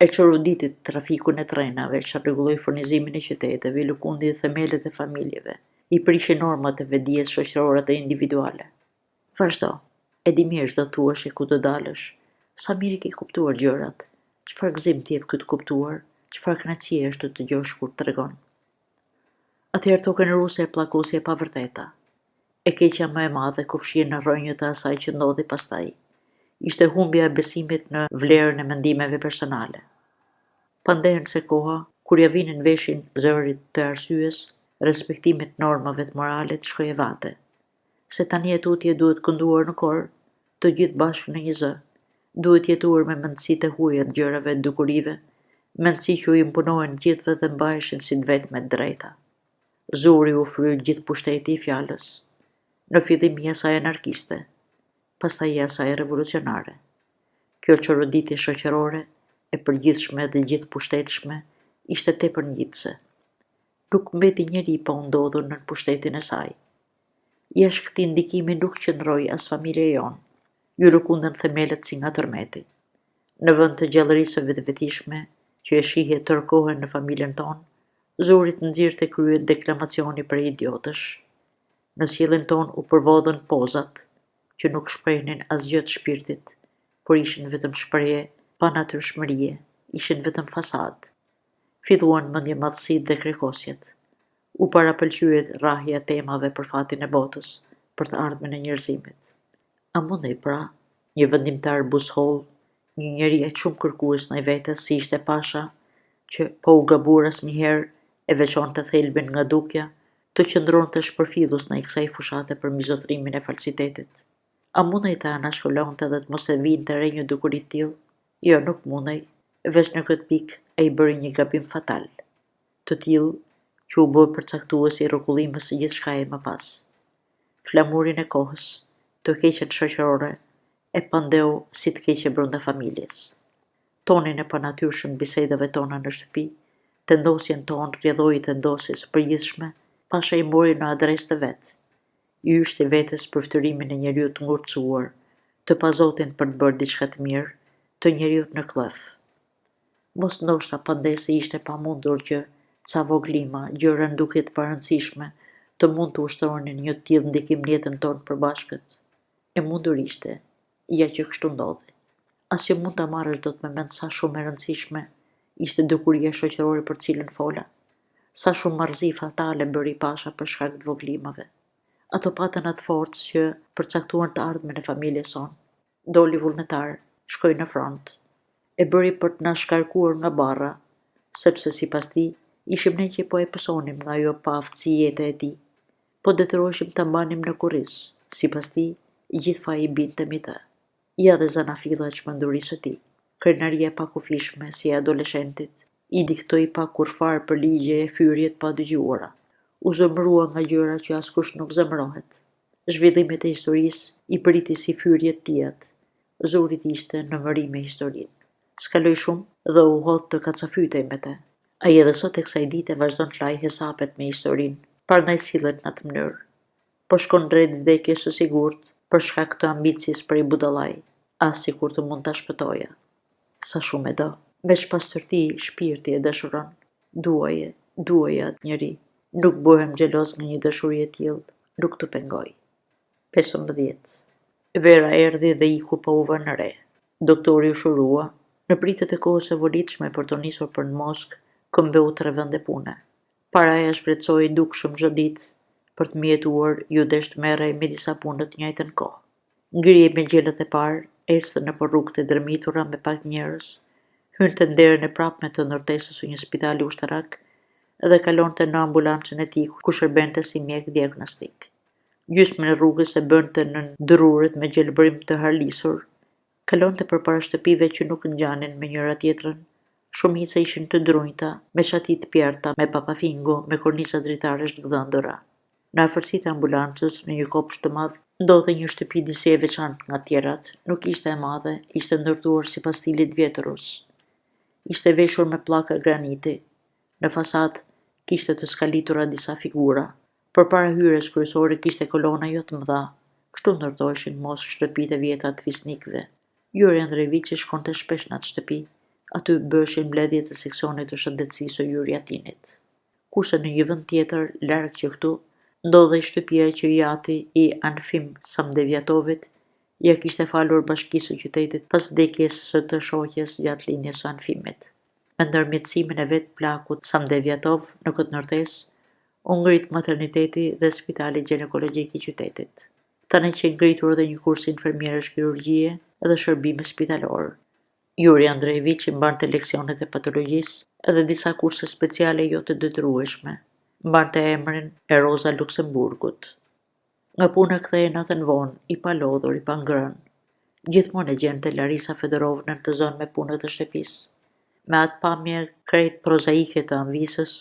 E çoroditi trafikun e trenave, çrregulloi furnizimin e qyteteve, i lëkundi themelet e familjeve, i prishi normat e vetëdijes shoqërore dhe individuale. Vazhdo. E di mirë ç'do të thuash e ku do dalësh. Sa mirë i ke kuptuar gjërat. Çfarë gëzim të jep ky të kuptuar, çfarë kënaqësie është të të dëgjosh kur tregon. Atëherë tokën ruse e pllakosi e pavërteta. E keqja më e madhe ku fshihen rrënjët e asaj që ndodhi pastaj, ishte humbja e besimit në vlerën e mendimeve personale. Pandehën se koha, kur ia vinin veshin zërit të arsyes, respektimit të normave të moralit, shkoi e vate. Se tani e tutje duhet kënduar në kor, të gjithë bashkë në një zë. Duhet jetuar me mendësitë e huaja të gjërave e dukurive, mendësi që u imponohen gjithëve dhe mbaheshin si të vetme të drejta. Zuri u fry gjithë pushteti i fjalës. Në fillim i asaj anarkiste, pastaj i asaj revolucionare. Kjo çoroditje shoqërore, e përgjithshme dhe gjithëpushtetshme, ishte tepër ngjitëse. Nuk mbeti njeri pa u ndodhur nën pushtetin e saj. Jashtë këtij ndikimi nuk qëndroi as familja jonë. Iu lëkundën themelet si nga tërmeti. Në vend të gjallërisë së vetvetishme, që e shihje tërë kohën në familjen tonë, zuri të nxirrte kryet deklamacioni prej idiotësh. Në sjelljen tonë u përvodhën pozat, që nuk shprehnin asgjë të shpirtit, por ishin vetëm shprehje panatyrshmërie, ishin vetëm fasadë. Filluan mendjemadhësitë dhe krekosjet. U parapëlqye rrahja e temave për fatin e botës, për të ardhmen e njerëzimit. A mundej, pra, një vendimtar buzëhollë, një njeri aq shumë kërkues ndaj vetes si ishte Pasha, që, pa u gabuar asnjëherë, e veçonte thelbin nga dukja, të qëndronte shpërfillës ndaj kësaj fushate për mbizotërimin e falsitetit? A mundej ta anashkalonte dhe të mos e vinte re një dukuri të tillë? Jo, nuk mundej. Veç në këtë pikë ai bëri një gabim fatal. Të tillë, që u bë përcaktues i rrokullimës së gjithçkaje më pas. Flamurin e kohës, të keqen shoqërore, e pandeu si të keqe brenda familjes. Tonin e panatyrshëm të bisedave tona në shtëpi, tendosjen tonë rrjedhojë e tendosjes së përgjithshme, Pasha i mori në adresë të vet. I yshti vetes përfytyrimin e njeriut të ngurtësuar, të pazotin për të bërë diçka të mirë, të njeriut në kllef. Mos ndoshta pandeh se ishte e pamundur që ca voglima, gjëra në dukje të parëndësishme, të mund të ushtronin një të tillë ndikim në jetën tonë të përbashkët? E mundur ishte, ja që kështu ndodhi. As që mund ta marrësh dot me mend sa shumë e rëndësishme ishte dukuria shoqërore për të cilën fola. Sa shumë marrëzi fatale bëri Pasha për shkak të voglimave. Ato patën atë forcë që përcaktuan të ardhmen e familjes sonë. Doli vullnetar, shkoi në front. E bëri për të na shkarkuar nga barra, sepse sipas tij, ishim ne që po e pësonim nga ajo paaftësi jete e tij. Po detyroheshim ta mbanim në kurriz, sipas tij, gjithë faji binte mbi të. Ja dhe zanafilla e çmendurisë së tij. Krenaria e pakufishme, si e adoleshentit, i diktoi pa kurrfarë përligjjeje fyerje të padëgjuara. U zemërua nga gjëra që askush nuk zemërohet. Zhvillimet e historisë i priti si fyerje të tijat. Zuri të ishte në mëri me historinë. S'kaloi shumë dhe u hodh të kacafytej me të. Ai edhe sot e kësaj dite vazhdon të lajë hesapet me historinë, prandaj sillet në atë mënyrë. Po shkon drejt vdekjes së sigurt për shkak të ambicies prej budallai. Ah sikur të mund ta shpëtoja. Sa shumë e do. Me ç'pastërti shpirti e dashuron. Duaje, duaje atë njeri. Nuk bëhem xheloz nga një dashuri e tillë, nuk të pengoj. 15. Vera erdhi dhe iku pa u vënë re. Doktori u shërua. Në pritje të kohës së volitshme për t'u nisur për në Moskë, këmbeu tre vende pune. Paraja zhvlerësohej dukshëm çdo ditë. Për të mbijetuar, iu desh të merrej me disa punë në të njëjtën kohë. Ngrihej me gjelat e parë, ecte nëpër rrugët e dërmitura me pak njerëz, hynte në derën e prapme të ndërtesës së një spitali ushtarak dhe kalonte në ambulancën e tij ku shërbente si mjek diagnostik. Gjysmën e rrugës e bënte nën drurët me gjelbërim të harlisur, kalonte përpara shtëpive që nuk ngjanin me njëra-tjetrën, shumica ishin të drunjta, me çati të pjerrëta, me papafingo, me korniza dritaresh të gdhendura. Në afërsi të ambulancës, në një kopsht të madh, ndodhej një shtëpi disi e veçantë nga të tjerat. Nuk ishte e madhe, ishte ndërtuar sipas stilit të vjetër rus. Ishte veshur me pllaka graniti. Në fasadë. Kishte të skalitura disa figura. Përpara hyrjes kryesore kishte kolona jo të mëdha. Kështu ndërtoheshin në Moskë shtëpitë e vjetra të fisnikëve. Juri Andrejeviçi shkonte shpesh në atë shtëpi. Aty bëheshin mbledhjet e seksionit të shëndetësisë së Jurjatinit. Kurse në një vend tjetër, larg që këtu, ndodhej shtëpia që i ati i Anfim Samdevjatovit ia kishte falur bashkisë së qytetit pas vdekjes së të shoqes gjatë lindjes së Anfimit. Me ndërmjetësimin e vetë plakut Samdevjatov në këtë ndërtesë, u ngrit materniteti dhe spitali gjinekologjik i qytetit. Tani qe ngritur edhe një kurs infermierësh kirurgjie dhe shërbimi spitalor. Juri Andrejeviçi mbante leksionet e patologjisë dhe disa kurse speciale jo të detyrueshme. Mbante emrin e Roza Luksemburgut. Nga puna kthehej natën vonë, i palodhur, i pangrënë. Gjithmonë e gjente Larisa Fedorovnën të zënë me punët e shtëpisë. Me atë pamje krejt prozaike të amvisës,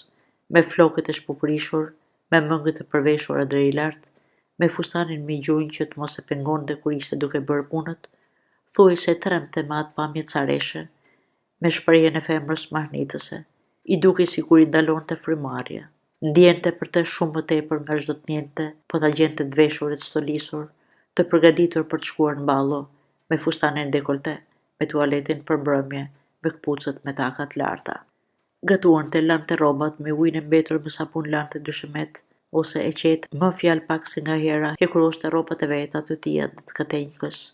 me flokët e shpupurishur, me mëngët e përveshura deri lart, me fustanin mbi gjunjë që të mos e pengonte kur ishte duke bërë punët, thuajse e trembte me atë pamje careshe, me shprehjen e femrës mahnitëse. I dukej sikur i ndalonte frymëmarrja. Ndiente për të shumë më tepër nga ç'do të ndiente po ta gjente të veshur e të stolisur, të përgatitur për të shkuar në ballo, me fustanin dekolte, me tualetin për mbrëmje, me këpucët me taka të larta. Gatuante, lante rrobat, me ujin e mbetur me sapun lante dyshemetë, ose e qetë, më fjalëpak se nga hera, hekuroste rrobat e veta, të tijat dhe të Katenjkës.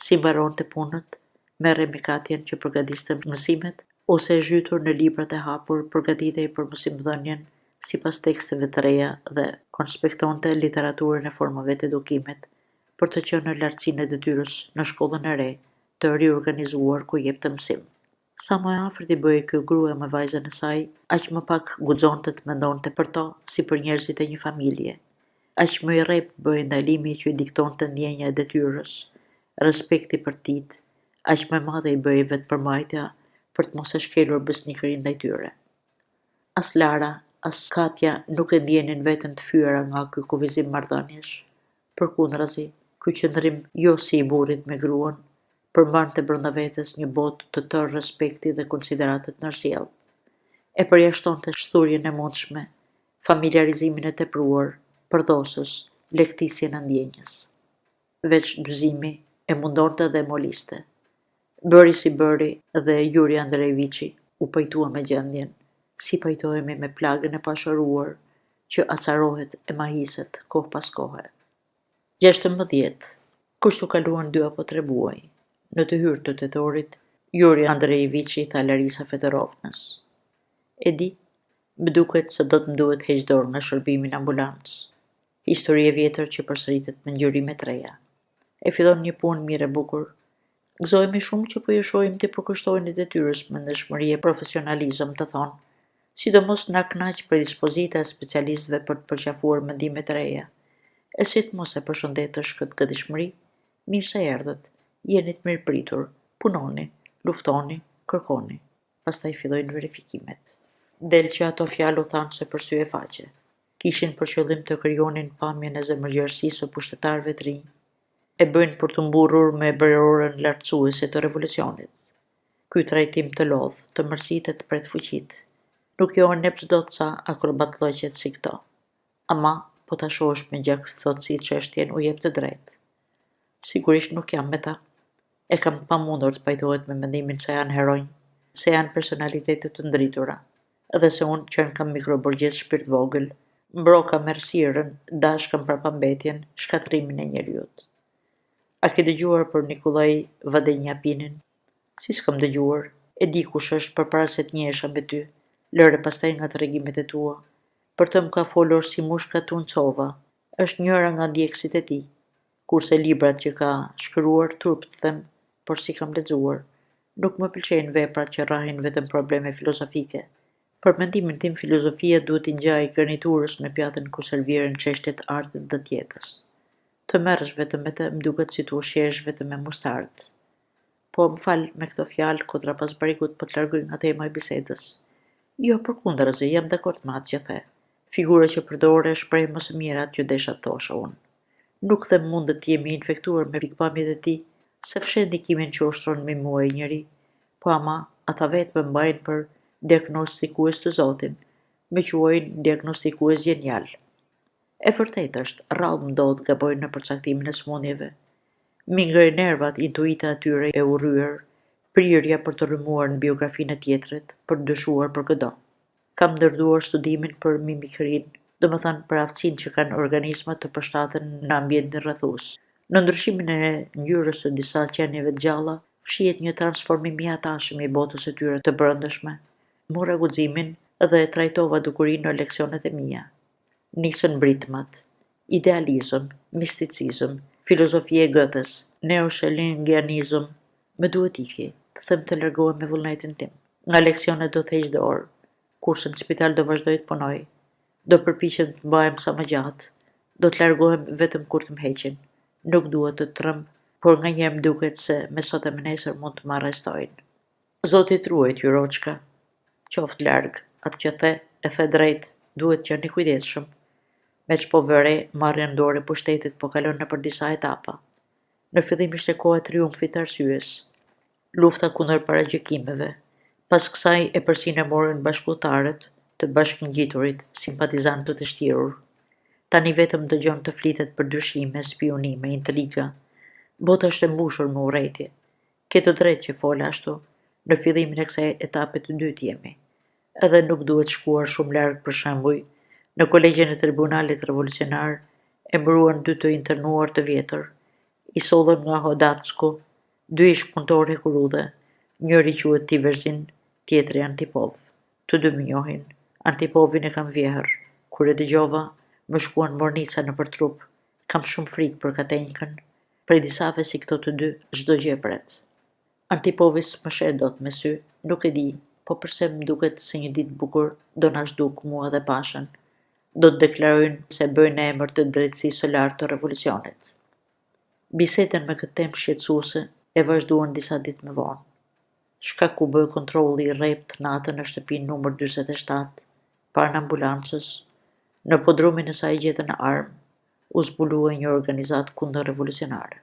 Si mbaronte punët, merrej me Katjen që përgatiste mësimet, ose e zhytur në librat e hapur përgatitej për mësimdhënien sipas teksteve të reja dhe konspektonte literaturën e formave të edukimit, për të qenë në lartësinë e detyrës në shkollën e re, të riorganizuar ku jepte mësim. Sa më e afërt i bëhej kjo grua me vajzën e saj, aq më pak guxonte të mendonte për to si për njerëzit e një familje. Aq më i rreptë bëhej ndalimi që i diktonte ndjenja e detyrës, respekti për të tijtë, aq më e madhe i bëhej vetëpërmbajtja për të mos e shkelur besnikërinë ndaj tyre. As Lara, as Katja nuk e ndjenin veten të fyera nga ky kufizim marrëdhëniesh. Përkundrazi, ky qëndrim jo si i burrit me gruan, përmbante brenda vetes një botë të tërë respekti dhe konsiderate të ndërsjelltë. E përjashtonte shthurjen e mundshme, familjarizimin e tepruar, përdhosës, lektisjen e ndjenjës. Veç dyzimi, e mundonte dhe e moliste. Bëri si bëri dhe Juri Andrejeviçi u pajtua me gjendjen, si pajtohemi me plagën e pashëruar që acarohet e mahiset kohë pas kohe. 16. Kështu kaluan dy apo tre muaj. Në të hyrë të tetorit, Juri Andrejeviçi i tha Larisa Fedorovnës, E di, më duket se do të më duhet të heq dorë nga shërbimi në ambulancë. Histori e vjetër që përsëritet me ngjyrime të reja. E fillon një punë mirë e bukur. Gëzohemi shumë që po ju shohim t'i përkushtoheni detyrës me ndershmëri e profesionalizëm, të thonë. Sidomos na kënaq predispozita e specialistëve për të përqafuar mendime të reja. E si të mos e përshëndetësh këtë gatishmëri? Mirë se erdhët. Jeni të mirëpritur. Punoni, luftoni, kërkoni. Pastaj fillojnë verifikimet. Del që ato fjalë u thanë se për sy e faqe. Kishin për qëllim të krijonin pamjen e zemërgjerësisë së pushtetarëve të rinj. E bëjnë për t'u mburrur me breroren lartësuese të revolucionit. Ky trajtim të lodh, të mërzit e të pret fuqitë. Nuk i oneps dot ca akrobatllëqet si këto. Ama, po ta shohësh me gjakftohtësi çështjen, u jep të drejtë. Sigurisht nuk jam me ta. E kam të pamundur të pajtohet me mendimin se janë heronj, se janë personalitete të ndritura, dhe se unë qenkam mikroborgjez shpirtvogël, mbrokam errësirën, dashkam prapambetjen, shkatërrimin e njeriut. A ke dëgjuar për Nikollaj Vadenjapinin? Si s'kam dëgjuar, e di kush është përpara se të njihesha me ty, lëre pastaj nga tregimet e tua. Për të më ka folur Simushka Tuncova, është njëra nga ndjekësit e tij. Kurse librat që ka shkruar, turp të them, por s'i kam lexuar. Nuk më pëlqejnë veprat që rrahin vetëm probleme filozofike. Për mendimin tim filozofia duhet t'i ngjajë garniturës në pjatën ku serviren çështje të artit dhe të jetës. Të merresh vetëm me të, më duket si të ushqehesh vetëm me mustardë. Po, më fal, me këto fjalë, kodra pas bregut, po të largoj nga tema e bisedës. Jo, përkundrazi, jam dakord me atë që the. Figura që përdore e shpreh më së miri atë që desha të thosha unë. Nuk them mundet të jem i infektuar me pikëpamjet e tij, s'e fsheh ndikimin që ushtron mbi mua ai njeri, po ama, ata vetë më mbajnë për diagnostikues të zotin. Më quajnë diagnostikues gjenial. E vërtetë është, rrallë më ndodh të gaboj në përcaktimin e sëmundjeve. M'i ngre nervat intuita e tyre e urryer, prirja për të rrëmuar në biografinë e tjetrit, për të dyshuar për këdo. Kam ndërtuar studimin për mimikrinë, domethënë për aftësinë që kanë organizmat të përshtaten në ambientin rrethues. Në ndryshimin e ngjyrës së disa qenieve të gjalla, fshihet një transformim i hatashëm i botës së tyre të brendshme. Mora guximin dhe e trajtova dukurinë në leksionet e mia. Nisën britmat. Idealizëm, misticizëm, filozofi e Gëtes, neoshelingianizëm. Më duhet të iki, të them të largohem me vullnetin tim. Nga leksionet do të heq dorë, kurse në spital do vazhdoj të punoj. Do përpiqem të mbahem sa më gjatë. Do të largohem vetëm kur të më heqin. Nuk dua të tremb, por nganjëherë më duket se me sot e me nesër mund të më arrestojnë. Zoti të ruajt, Juroçka. Qoftë larg, atë që the, e the drejt, duhet qenë i kujdesshëm. Me ç'po vë re, marrja në dorë e pushtetit po kalon nëpër disa etapa. Në fillim ishte koha e triumfit të arsyes, lufta kundër paragjykimeve. Pas kësaj epërsinë e morën bashkudhëtarët, të bashkëngjiturit, simpatizantët e shtirur. Tani vetëm dëgjon të flitet për dyshime, spiunime, intriga. Bota është e mbushur me urrejtje. Ke të drejtë që fole ashtu, në fillimin e kësaj etape të dytë jemi. Edhe nuk duhet shkuar shumë larg për shembuj, në Kolegjin e Tribunalit Revolucionar emëruan dy të internuar të vjetër. I sollën nga Hodacku, dy ish-punëtorë hekurudhe, njëri quhet Tiverzin, tjetri Antipov. Të dy më njohin. Antipovin e kam vjehërr. Kur e dëgjova, më shkuan mornica nëpër trup. Kam shumë frikë për Katenjkën. Prej disave si këto të dy, çdo gjë e pret. Antipovi s'më sheh dot me sy, nuk e di, po përse më duket se një ditë të bukur do na zhdukë mua dhe Pashën. Do të deklarojnë se e bëjnë në emër të drejtësisë së lartë të revolucionit. Bisedën me këtë temë shqetësuese e vazhduan disa ditë më vonë. Shkak u bë kontrolli i rreptë natën në shtëpinë numër 47, pranë ambulancës. Në podrumin e saj gjetën armë, u zbulua një organizatë kundërrevolucionare.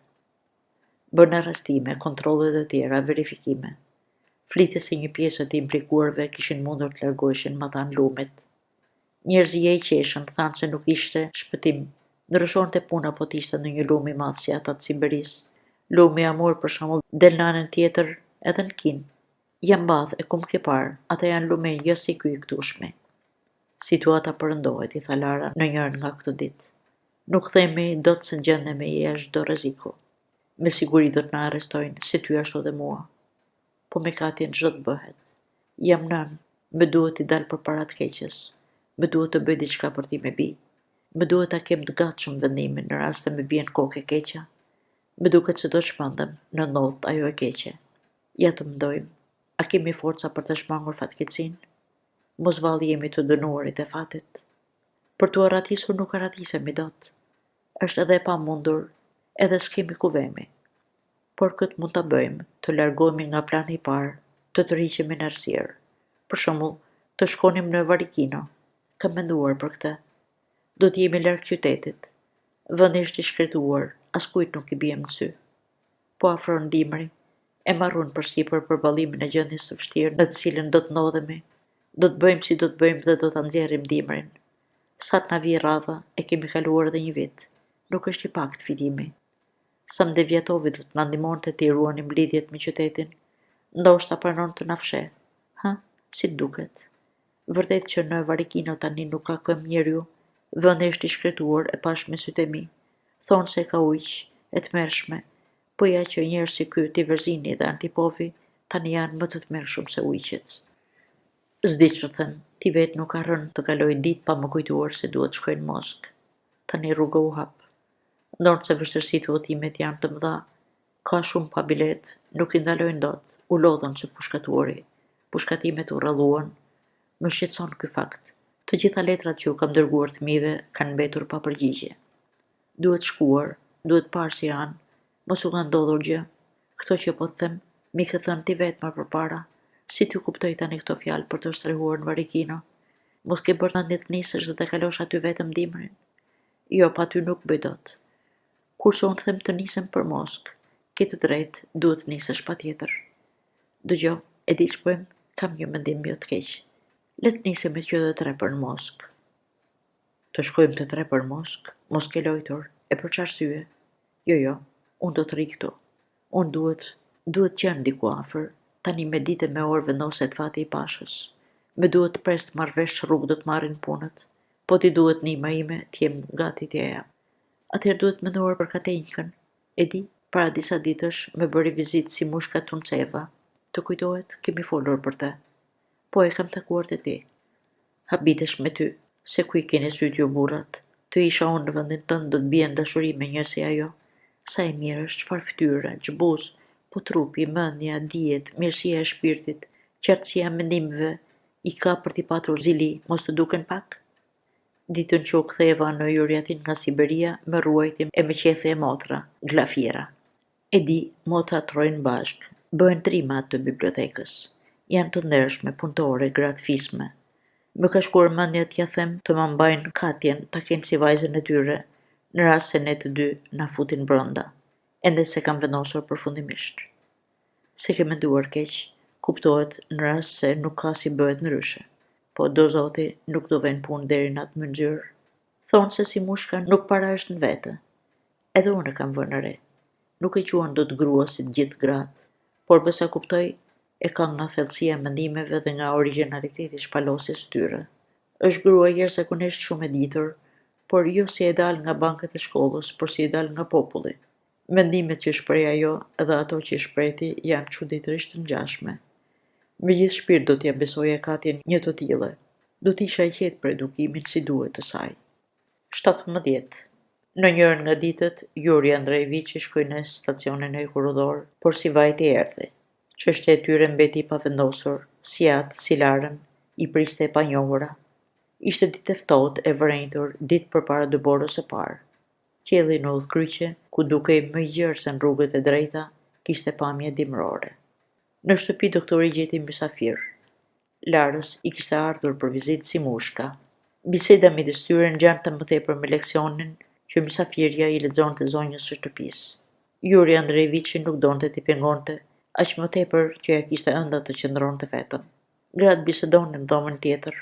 Bënë arrestime, kontrolle të tjera, verifikime. Flitej se një pjesë e të implikuarve kishin mundur të largoheshin matanë lumit. Njerëzia i qeshën, thanë se nuk ishte shpëtim. Ndryshonte puna po të ishte ndonjë lumë i madh si ata të Siberisë. Lumi Amur, për shembull, del në anën tjetër edhe në Kinë. Ja mbath e ku më ke parë, ata janë lumenj jo si ky i këtushmi. Situata po rëndohet, i tha Lara në njërën nga këto ditë. Nuk themi dot se gjendemi jashtë çdo rreziku. Me siguri do të na arrestojnë, si ty ashtu dhe mua. Po me Katjen ç'do të bëhet? Jam nënë, më duhet t'i dal përpara të keqes. Më duhet të bëj diçka për time bijë. Më duhet ta kem të gatshëm vendimin në rast se më bie në kokë e keqja. Më duket se do çmendem, në ndodhtë ajo e keqe. Ja të mendojmë, a kemi forca për të shmangur fatkeqësinë? Mos vallë jemi të dënuarit e fatit? Për t'u arratisur nuk arratisemi dot. Është edhe e pamundur, edhe s'kemi ku vemi. Por këtë mund ta bëjmë, të largohemi nga plani i parë, të tërhiqemi në errësirë. Për shembull, të shkonim në Varikino. Kam menduar për këtë. Do të jemi larg qytetit. Vendi është i shkretuar, askujt nuk i biem në sy. Po afron dimri. E marr unë përsipër përballimin e gjendjes së vështirë në të cilën do të ndodhemi. Do të bëjmë si do të bëjmë dhe do ta nxjerrim dimrin. Sa të na vijë radha, e kemi kaluar edhe një vit. Nuk është i paktë fitimi. Samdevjatovi do të na ndihmonte t'i ruanim lidhjet me qytetin. Ndoshta pranon të na fshehë. Hë? Si të duket? Vërtet që në Varikino tani nuk ka këmbë njeriu. Vendi është i shkretuar, e pashë me sytë e mi. Thonë se ka ujq, e tmerrshme. Po ja që njerëz si ky Tiverzini dhe Antipovi tani janë më të tmerrshëm se ujqit. S'di ç'të them, ti vetë nuk arrin të kalojë ditë pa më kujtuar se duhet të shkoj në Moskë. Tani rruga u hap. Ndonëse vështirësitë e udhëtimit janë të mëdha, ka shumë pa biletë, nuk i ndalojnë dot, u lodhën së pushkatuari. Pushkatimet u rralluan. Më shqetëson ky fakt. Të gjitha letrat që u kam dërguar të mive kanë mbetur pa përgjigje. Duhet shkuar, duhet parë si janë, mos u ka ndodhur gjë. Këto që po të them, m'i ke thënë ti vetë më përpara. Si t'i kuptoj tani këto fjalë për t'u strehuar në Varikino? Mos ke bërë mendje të nisesh dhe të kalosh aty vetëm dimrin? Jo, pa ty nuk bëj dot. Kurse unë them të nisem për Moskë. Ke të drejtë, duhet të nisesh patjetër. Dëgjo, e di ç'bëjmë? Kam një mendim jo të keq. Le të nisemi që të tre për në Moskë. Të shkojmë të tre për në Moskë? Mos ke lojtur? E për ç'arsye? Jo, jo, unë do të rri këtu. Unë duhet, duhet qenë diku afër. Tani me ditë e me orë vendoset fati i Pashës. Më duhet të pres të marr vesh ç'rrugë do të marrin punët. Po t'i duhet ndihma ime, të jem gati t'ia jap. Atëherë duhet menduar për Katenjkën. E di, para disa ditësh më bëri vizitë Simushka Tunceva. Të kujtohet, kemi folur për të. Po, e kam takuar te ti. Habitesh me ty, se ku i keni sytë ju burrat. Të isha unë në vendin tënd do të bija në dashuri me një si ajo. Sa e mirë është, çfarë fytyre, ç'buzë, po trupi, mendja, dijet, mirësia e shpirtit, qartësia e mendimeve, i ka për t'i patur zili, mos të duken pak? Ditën që u ktheva në Jurjatin nga Siberia, më rruajti e më qethi e motra, Glafira. E di, motrat rrojnë bashkë, bëhen tri me atë të bibliotekës. Janë të ndershme, punëtore, gra të fisme. Më ka shkuar mendja t'ia them të ma mbajnë Katjen ta kenë si vajzën e tyre, në rast se ne të dy na futin brenda. Ende s'e kam vendosur përfundimisht. S'e ke menduar keq, kuptohet në rast se nuk ka si bëhet ndryshe. Po do Zoti nuk do venë punë deri në atë mynxyrë. Thonë se Simushka nuk para është në vete. Edhe unë e kam vënë re. Nuk e quan dot grua si të gjithë gratë. Por me sa kuptoj, e ka nga thellësia e mendimeve dhe nga origjinaliteti i shpalosjes së tyre. Është grua jashtëzakonisht shumë e ditur, por jo si e dalë nga bankat e shkollës, por si e dalë nga populli. Mendimet që shpreh ajo dhe ato që shpreh ti janë çuditërisht të ngjashme. Me gjithë shpirt do t'ia besoja Katjen një të tille. Do të isha e qetë për edukimin si duhet të saj. 17. Në njërën nga ditët, Juri Andrejeviçi shkoi në stacionin hekurudhor, por si vajti erdhi. Çështja e tyre mbeti e pavendosur, si atë, si Larën, i priste e panjohura. Ishte ditë e ftohtë, e vrenjtur, ditë përpara dëborës së parë. Qielli në udhëkryqe, ku dukej më i gjerë se në rrugët e drejta, kishte pamje dimërore. Në shtëpi doktori gjeti mysafirë. Larës i kishte ardhur për vizitë Simushka. Biseda midis tyre ngjante më tepër me leksionin që mysafirja i lexonte zonjës së shtëpisë. Juri Andrejeviçi nuk donte t'i pengonte, aq më tepër që ia kishte ënda të qëndronte vetëm. Gratë bisedonin në dhomën tjetër.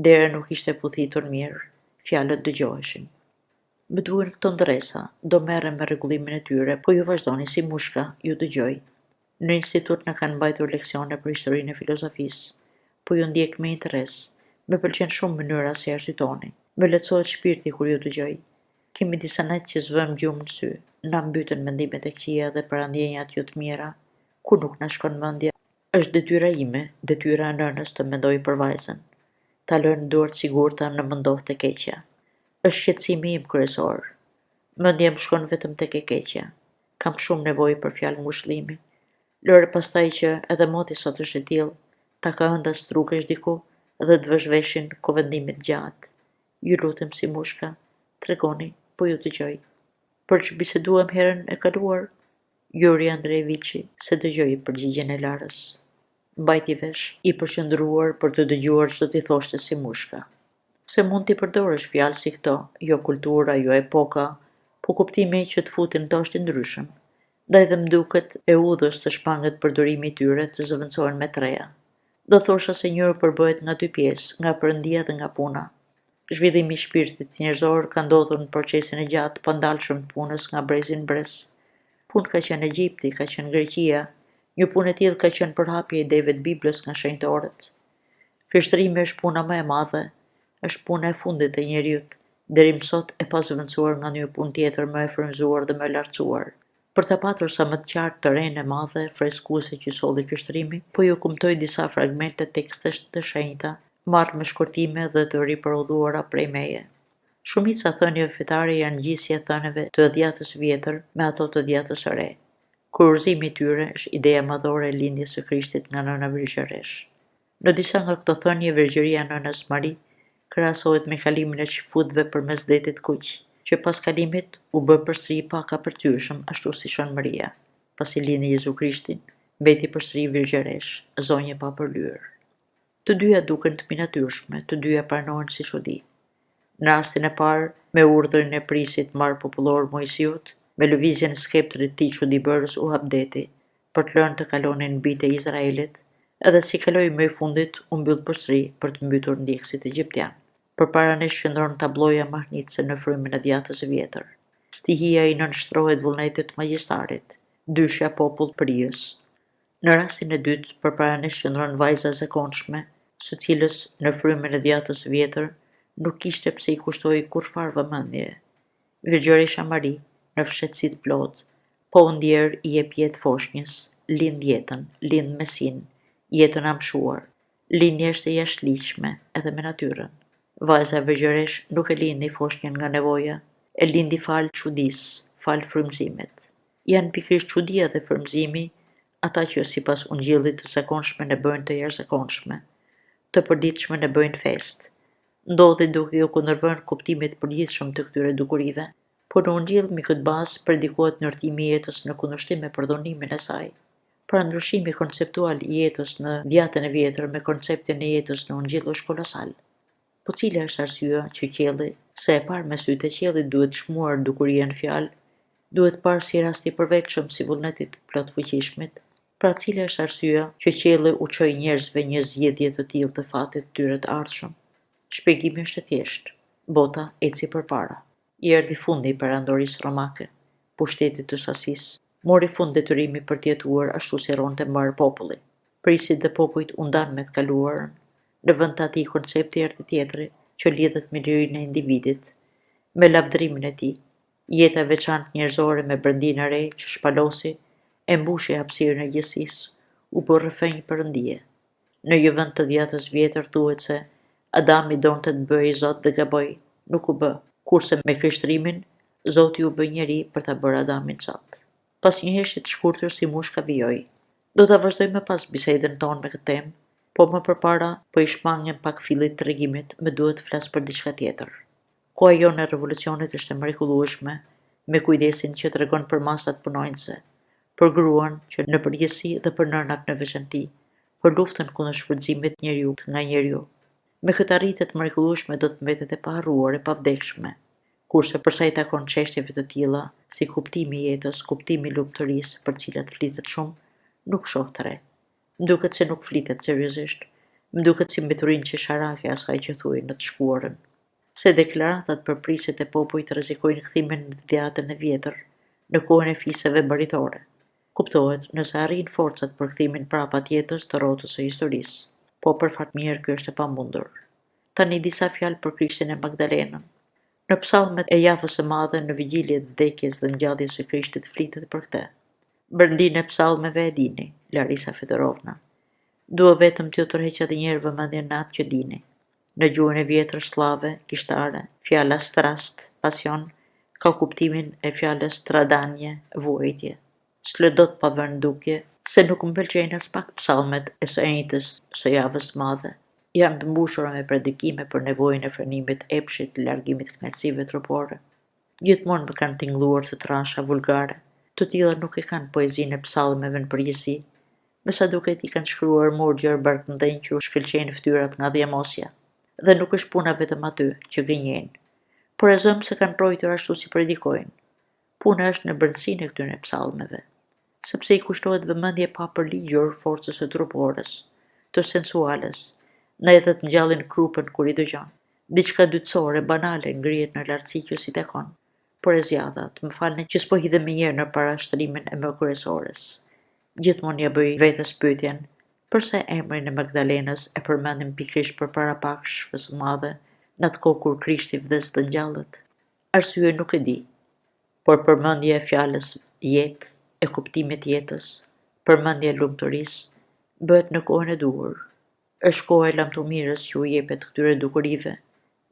Dera nuk ishte puthitur mirë, fjalët dëgjoheshin. Më duhen këto ndërresa, do merrem me rregullimin e tyre, po ju vazhdoni Simushka, ju dëgjoj. Në institut na kanë mbajtur leksione për historinë e filozofisë. Po ju ndjek me interes. Më pëlqen shumë mënyra si arsyetoni. Më lehtësohet shpirti kur ju dëgjoj. Kemi disa net që s'vëmë gjumë në sy. Na mbytën mendimet e këqija dhe parandjenjat jo të mira. Ku nuk na shkon mendja? Është detyra ime, detyra e nënës të mendoj për vajzën. Ta lë në duar të sigurta në më ndodhtë e keqja. Është shqetësimi im kryesor. Mendja më shkon vetëm tek e keqja. Kam shumë nevojë për fjalë ngushëllimi. Lëre pastaj që edhe moti sot është i tillë, ta ka ënda strukesh diku dhe të vësh veshin kuvendimit të gjatë. Ju lutem Simushka, tregoni, po ju dëgjoj. Për ç'biseduam herën e kaluar? Juri Andrejeviçi s'e dëgjoi përgjigjen e Larës. Mbajti vesh, i përqendruar për të dëgjuar ç'do t'i thoshte Simushka. Se mund t'i përdorësh fjalë si këto, jo kultura, jo epoka, po kuptimi që të futin në to është i ndryshëm. Ndaj dhe më duket e udhës të shmanget përdorimi i tyre, të zëvendësohen me të reja. Do thosha se njeriu përbëhet nga dy pjesë, nga Perëndia dhe nga puna. Zhvillimi i shpirtit njerëzor ka ndodhur në procesin e gjatë të pandalshëm të punës nga brezi në brez. Punë ka qenë Egjipti, ka qenë Greqia, një punë e tillë ka qenë përhapja e ideve të Biblës nga shenjtorët. Krishtërimi është puna më e madhe, është puna e fundit e njeriut, deri më sot e pazëvendësuar nga ndonjë punë tjetër më e frymëzuar dhe më e lartësuar. Për ta patur sa më të qartë të renë e madhe, freskuese që solli krishtërimi, po ju kumtoj disa fragmente tekstesh të shenjta, marrë me shkurtime dhe të riprodhuara prej meje. Shumica e thënieve fetare janë ngjisje e thënieve të Dhjatës së Vjetër me ato të Dhjatës së Re. Kurorëzimi i tyre është ideja madhore e lindjes së Krishtit nga nëna virgjëreshë. Në disa nga këto thënie virgjëria e nënës Mari krahasohet me kalimin e çifutëve përmes Detit të Kuq, që pas kalimit u bë përsëri i pakapërcyeshëm ashtu si Shën Mëria, pasi lindi Jezu Krishtin, mbeti përsëri virgjëreshë, zonjë e papërlyer. Të dyja duken të mbinatyrshme, të dyja pranohen si çudi. Në rastin e parë, me urdhrin e prijësit mbarëpopullor Moisiut, me lëvizjen e skeptrit të tij çudibërës u hap deti, për të lënë të kalonin bijtë e Izraelit. Edhe si kaloi më i fundit, u mbyll përsëri për të mbytur ndjekësit egjiptianë. Përpara nesh qëndron tablloja mahnitëse në frymën e Dhjatës së Vjetër. Stihia i nënshtrohet vullnetit të magjistarit, dyshja popull prijës. Në rastin e dytë, përpara nesh qëndron vajza e zakonshme, së cilës, në frymën e Dhjatës së Vjetër, nuk kishte pse i kushtohej kurrfarë vëmendjeje. Virgjëresha Mari, në fshehtësi të plotë, pa u ndjerë i jep jetë foshnjës, lind jetën, lind Mesinë, jetën e amshuar. Lindja është e jashtëligjshme edhe me natyrën. Vajza virgjëreshë nuk e lindi foshnjën nga nevoja, e lindi falë çudisë, falë frymëzimit. Janë pikërisht çudia dhe frymëzimi ata që, sipas ungjillit, të zakonshmen e bëjnë të jashtëzakonshme, të përditshmen e bëjnë festë. Ndodhi duke iu kundërvënë kuptimit të përgjithshëm të këtyre dukurive. Po në Ungjill mbi këtë bazë predikohet ndërtimi i jetës në kundërshtim me përdhunimin e saj. Pra ndryshimi konceptual i jetës në Dhjatën e Vjetër me konceptin e jetës në Ungjill është kolosal. Po cila është arsyeja që qielli, se e parë me sytë e qiellit duhet çmuar dukuria në fjalë, duhet parë si rast i përveçëm si vullnet i të plotfuqishmit? Pra cila është arsyeja që qielli u çoi njerëzve një zgjidhje të tillë të fatit të tyre të ardhshëm? Shpjegimi është i thjeshtë, bota eci përpara. I erdhi fundi perandorisë romake, pushtetit të sasisë, mori fund detyrimi për të jetuar ashtu si rronte mbarë populli. Prijësit dhe popujt u ndanë me të kaluarën. Në vend të atij koncepti erdhi tjetri, që lidhet me lirinë e individit, me lavdërimin e tij, Jeta e veçantë njerëzore me brendinë e re që shpalosi, e mbushi hapësirën e gjithësisë, u bë rrëfenjë perëndie. Në një vend të Dhjatës Vjetër thuhet se Adami donte të bëhej Zot dhe gaboi, nuk u bë, kurse me krishterimin, Zoti u bë njeri për ta bërë Adamin Zot. Pas një heshtje të shkurtër Simushka vijoi, Do ta vazhdoj më pas bisedën tonë me këtë temë, po më përpara po i shmangem pak fillit të tregimit, më duhet të flas për diçka tjetër. Koha jonë e revolucionit është e mrekullueshme me kujdesin që tregon për masat punonjëse, për gruan që në përgjithësi dhe për nënat në veçanti, për luftën kundër shfrytëzimit të njeriut nga njeriu. Me këtë arritje të mrekullueshme do të mbetet e paharruar e pavdekshme. Kurse për sa i takon çeshtjeve të tilla, si kuptimi i jetës, kuptimi i lumturisë, për të cilat flitet shumë, nuk shoh të re. Më duket se nuk flitet seriozisht. Më duket si mbeturinë qesharake e asaj që thuhej në të shkuarën. Se deklaratat për prijësit e popujt rrezikojnë kthimin në Dhjatën e Vjetër, në kohën e fiseve baritore. Kuptohet, nëse arrijnë forcat për kthimin prapa të jetës të rrotës së historisë. Po për fat mirë kjo është e pamundur. Tani disa fjalë për Krishtin e Magdalenën. Në psallmet e javës së madhe në vigjilje të vdekjes dhe ngjalljes së Krishtit flitet për këtë. Brendinë e psallmeve e dini, Larisa Fedorovna. Dua vetëm t'ju tërheq edhe një herë vëmendjen në atë që dini. Në gjuhën e vjetër sllave, kishtare, fjala strast, pasion, ka kuptimin e fjalës stradanje, vuajtje. S'lë dot pa vënë në dukje se nuk më pëlqejnë aspak psallmet e së enjtes së javës së madhe. Janë të mbushura me predikime për nevojën e frenimit të epshit, të largimit të kënaqësive trupore. Gjithmonë më kanë tingëlluar të trasha, vulgare. Të tilla nuk e kanë poezinë e psallmeve në përgjithësi. Me sa duket i kanë shkruar murgjër barkmëdhenj që u shkëlqejnë fytyrat nga dhjamosja. Dhe nuk është puna vetëm aty, që gënjejnë. Por e zëmë se kanë rrojtur ashtu si predikojnë. Puna është në brendësinë e këtyre psallmeve, sepse i kushtohet vëmendje e papërligjur forcës së trupores, të sensuales, ndaj edhe të ngjallin krupën kur i dëgjon. Diçka dytësore, banale ngrihet në lartësi që s'i takon. Por e zgjata, të më falni që s'po hidhem menjëherë në parashtrimin e më kryesores. Gjithmonë ia bëj vetes pyetjen, përse emrin e Magdalenës e përmendim pikërisht përpara Pashkës së Madhe, në atë kohë kur Krishti vdes dhe ngjallet? Arsyen nuk e di, por përmendja e fjalës jetë, e kuptimit të jetës, përmendja e lumturisë, bëhet në kohën e duhur. Është koha e lamtumirës që u jepet këtyre dukurive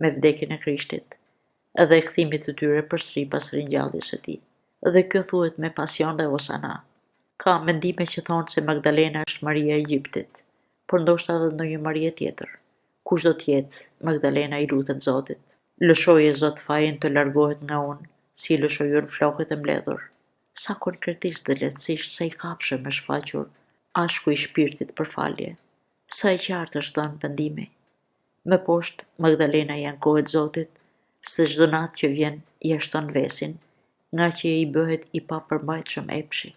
me vdekjen e Krishtit dhe e kthimit të tyre përsëri pas ringjalljes së tij. Dhe kjo thuhet me pasion dhe osana. Ka mendime që thonë se Magdalena është Maria e Egjiptit, por ndoshta edhe ndonjë Marie tjetër. Kushdo të jetë, Magdalena i lutet Zotit. Lëshoje Zot fajin të largohet nga unë, si i lëshoj unë flokët e mbledhur. Sa konkretisht dhe lehtësisht sa i kapshëm është shfaqur ashku i shpirtit për falje. Sa i qartë është dhënë vendimi. Më poshtë, Magdalena i ankohet Zotit se çdo natë që vjen ia shton vesin, ngaqë i bëhet i papërmbajtshëm epshi.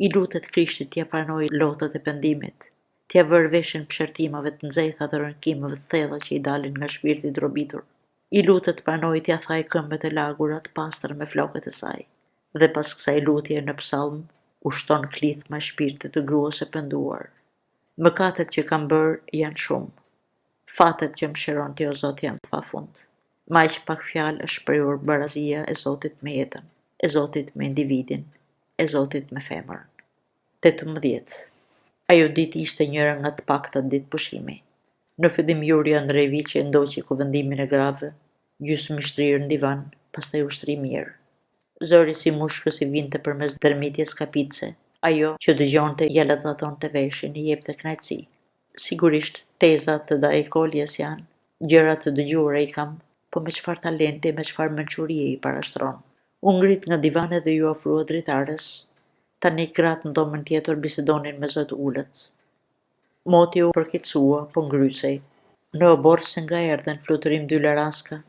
I lutet Krishtit t'ia pranojë lotët e pendimit. T'ia vërë veshin psherëtimave të nxehta dhe rënkimeve të thella që i dalin nga shpirti i drobitur. I lutet të pranojë t'ia thajë këmbët e lagura të pastra me flokët e saj. Dhe pas kësaj lutjeje në psallm, u shton klithma e shpirtit të gruas së penduar. Mëkatet që kam bërë janë shumë. Fatet që më mëshiron ti o Zot janë të pafund. Me aq pak fjalë është shprehur barazia e Zotit me jetën, e Zotit me individin, e Zotit me femrën. 18. Ajo ditë ishte njëra nga të paktat ditë pushimi. Në fillim Juri Andrejeviçi e ndoqi kuvendimin e grave, gjysmë i shtrirë në divan, pastaj u shtri mirë. Zëri i Simushkës i vinte përmes dërmitjes kapitëse. Ajo që dëgjonte ia ledhatonte veshin, i jepte kënaqësi. Sigurisht, teza të dajë Koljes janë, gjëra të dëgjuara i kam, po me çfarë talenti e me çfarë mençurie i parashtron. U ngrit nga divani dhe iu afrua dritares. Tani gratë në dhomën tjetër bisedonin me zë të ulët. Moti u përkeqësua, po ngrysej. Në oborr se nga erdhën fluturim dy laraska,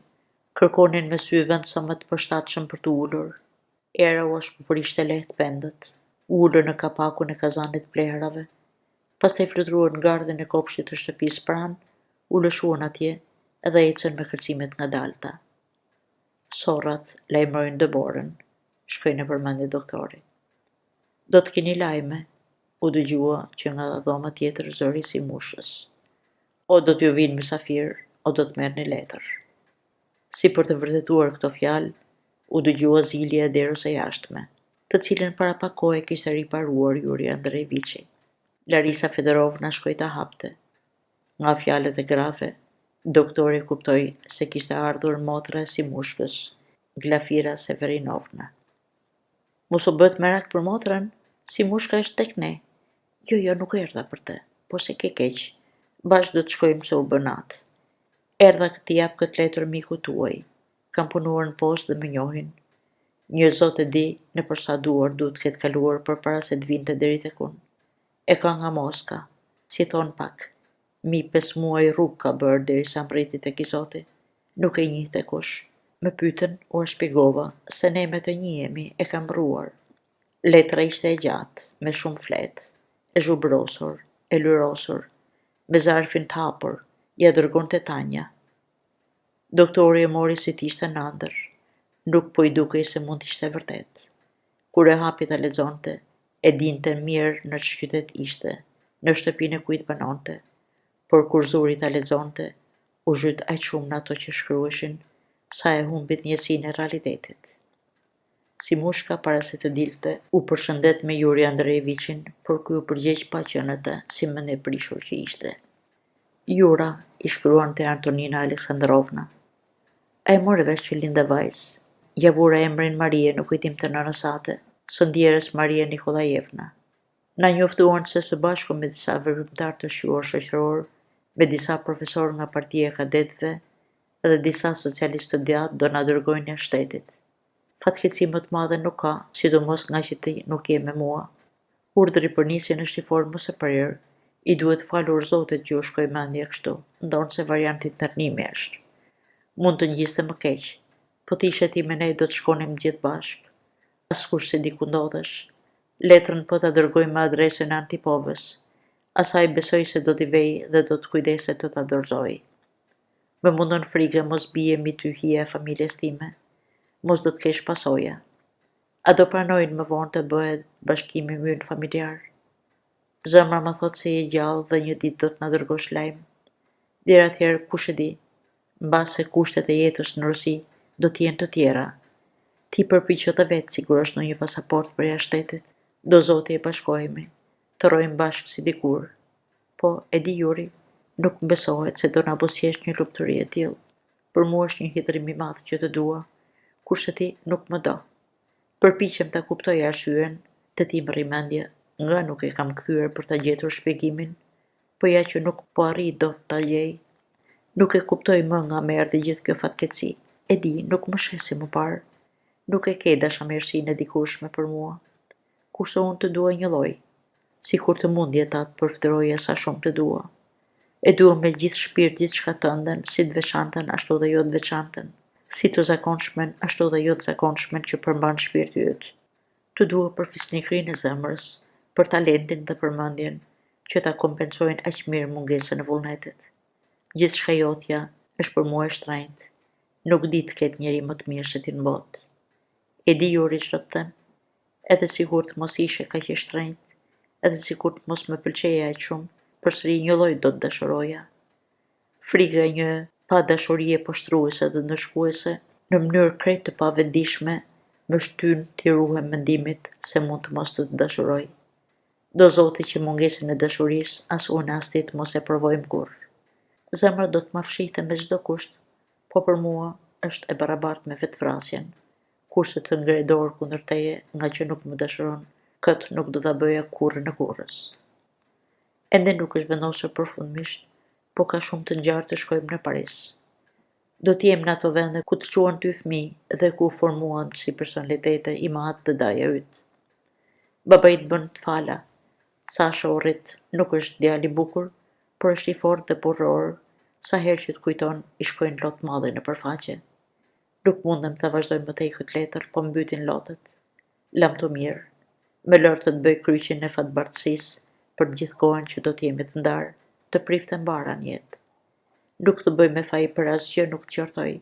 kërkonin me sy vend sa më të përshtatshëm për t'u ulur. Era ua shpupuriste lehtë pendët. U ulën në kapakun e kazanit të plehrave. Pastaj fluturuan në gardhin e kopshtit të shtëpisë pranë, u lëshuan atje dhe ecën me kërcime të ngadalta. Sorrat lajmërojnë dëborën, shkoi nëpër mendje doktori. Do të keni lajme, u dëgjua që nga dhoma tjetër zëri i Simushës. O do t'ju vijnë mysafirë, o do të merrni letër. Si për të vërtetuar këto fjalë, u dëgjua zilja e derës së jashtme, të cilën para pak kohe e kishte riparuar Juri Andrejeviçi. Larisa Fedorovna shkoi ta hapte. Nga fjalët e grave, doktori e kuptoi se kishte ardhur motra e Simushkës, Glafira Severinovna. Mos u bëtë merak për motrën, Simushka është tek ne. Jo, jo, nuk erdha për të, po s'e ke keq. Bashkë do të shkojmë se u bë natë. Erdha t'i jap këtë letër mikut tuaj. Kam punuar në postë dhe më njohin. Një Zot e di nëpër sa duar duhet të ketë kaluar përpara se të vinte deri tek unë. E ka nga Moska. Si thonë pak. Mbi pesë muaj rrugë ka bërë derisa mbërriti tek i zoti. Nuk e njihte kush. Më pyetën, ua shpjegova, se ne me të njihemi, e kam rruar. Letra ishte e gjatë, me shumë fletë, e zhubrosur, e lyrosur, me zarfin të hapur, ia dërgonte Tanja. Doktori e mori si të ishte në ëndërr. Nuk po i dukej se mund të ishte e vërtetë. Kur e hapi ta lexonte, e dinte mirë në ç'qytet ishte, në shtëpinë e kujt banonte, por kur zuri ta lexonte, u zhyt aq shumë në ato që shkruheshin, sa e humbi ndjesinë e realitetit. Simushka para se të dilte, u përshëndet me Juri Andrejeviçin, por ky u përgjigj pa qenë në të, si mendjeprishur që ishte. Jura, i shkruante Antonina Aleksandrovna. A e more vesh që linda vajzë? Ia vura emrin Marie në kujtim të nënës sate, së ndjerës Maria Nikollajevna. Na njoftuan se së bashku me disa veprimtarë të shquar shoqërorë, me disa profesorë nga Partia e Kadetëve dhe disa socialistë të djathtë do na dërgojnë jashtë shtetit. Fatkeqësi më të madhe nuk ka, sidomos ngaqë ti nuk je me mua. Urdhri për nisjen është i formës së prerë, i duhet falur Zotit që u shkoi mendja kështu, ndonëse variant internimi është. Mund të ngjiste më keq. Po të ishe ti me ne do të shkonim të gjithë bashkë. Askush s'e di ku ndodhesh. Letrën po ta dërgoj me adresën e Antipovës. Asaj besoj se do t'i vejë dhe do të kujdeset të ta dorëzojë. Më mundon frika mos bie mbi ty hija e familjes time, mos do të kesh pasoja. A do pranojnë më vonë të bëhet bashkimi ynë familjar? Zemra më thotë se je gjallë dhe një ditë do të na dërgosh lajm. Deri atëherë kush e di, mbase kushtet e jetës në Rusi do të jenë të tjera. Ti përpiqu dhe vetë të sigurosh ndonjë pasaportë për jashtë shtetit. Do Zoti e bashkohemi, të rrojmë bashkë si dikur. Po, e di Juri, nuk më besohet se do na buzëqeshë një lumturi e tillë. Për mua është një hidhërim i madh që të dua, kurse ti nuk më do. Përpiqem ta kuptoj arsyen, te ti më rri mendja, nga nuk e kam kthyer për ta gjetur shpjegimin, po ja që nuk po arrij dot ta gjej. Nuk e kuptoj më nga më erdhi gjithë kjo fatkeqësi. E di, nuk më sheh si më parë. Nuk e ke dashamirësinë e dikurshme për mua. Kurse unë të dua njëlloj. Sikur të mundja ta përfytyroja sa shumë të dua. E dua me gjithë shpirt gjithçka tënden, si të veçantën ashtu dhe jo të veçantën, si të zakonshmen ashtu dhe jo të zakonshmen që përmban shpirti yt. Të dua për fisnikërinë e zemrës, për talentin dhe për mendjen, që ta kompensojnë aq mirë mungesën e vullnetit. Gjithçka jotja është për mua e shtrenjtë. Nuk di të ketë njeri më të mirë se ti në botë. E di Juri ç'do të them? Edhe sikur të mos ishe kaq i shtrenjtë, edhe sikur të mos më pëlqeje aq shumë, përsëri njëlloj do të dashuroja. Frika e një padashurie poshtëruese dhe ndëshkuese, në mënyrë krejt të pavetëdijshme, më shtyn t'i ruhem mendimit se mund të mos të të dashuroj. Do Zoti që mungesën e dashurisë as unë as ti të mos e provojmë kurrë. Zemra do të ma fshihte me çdo kusht, po për mua është e barabartë me vetëvrasjen, kurse të ngre dorë kundër teje ngaqë nuk më dashuron, këtë nuk do ta bëja kurrën e kurrës. Ende nuk është vendosur përfundimisht, po ka shumë të ngjarë të shkojmë në Paris. Do të jem në ato vende ku të çuan ty fëmijë dhe ku u formuan si personalitete im atë dhe daja yt. Babai të bën të fala. Sasha u rrit, nuk është djalë i bukur, por është i fortë dhe burrëror, sa herë që të kujton, i shkojnë lot malli nëpër faqe. Nuk mundem ta vazhdoj më tej këtë letër, po më mbytin lotët. Lamtumirë. Më lër të të bëj kryqin e fatbardhësisë për të gjithë kohën që do të jemi të ndarë, të priftë e mbara në jetë. Nuk të bëj me faj për asgjë nuk të qortoj.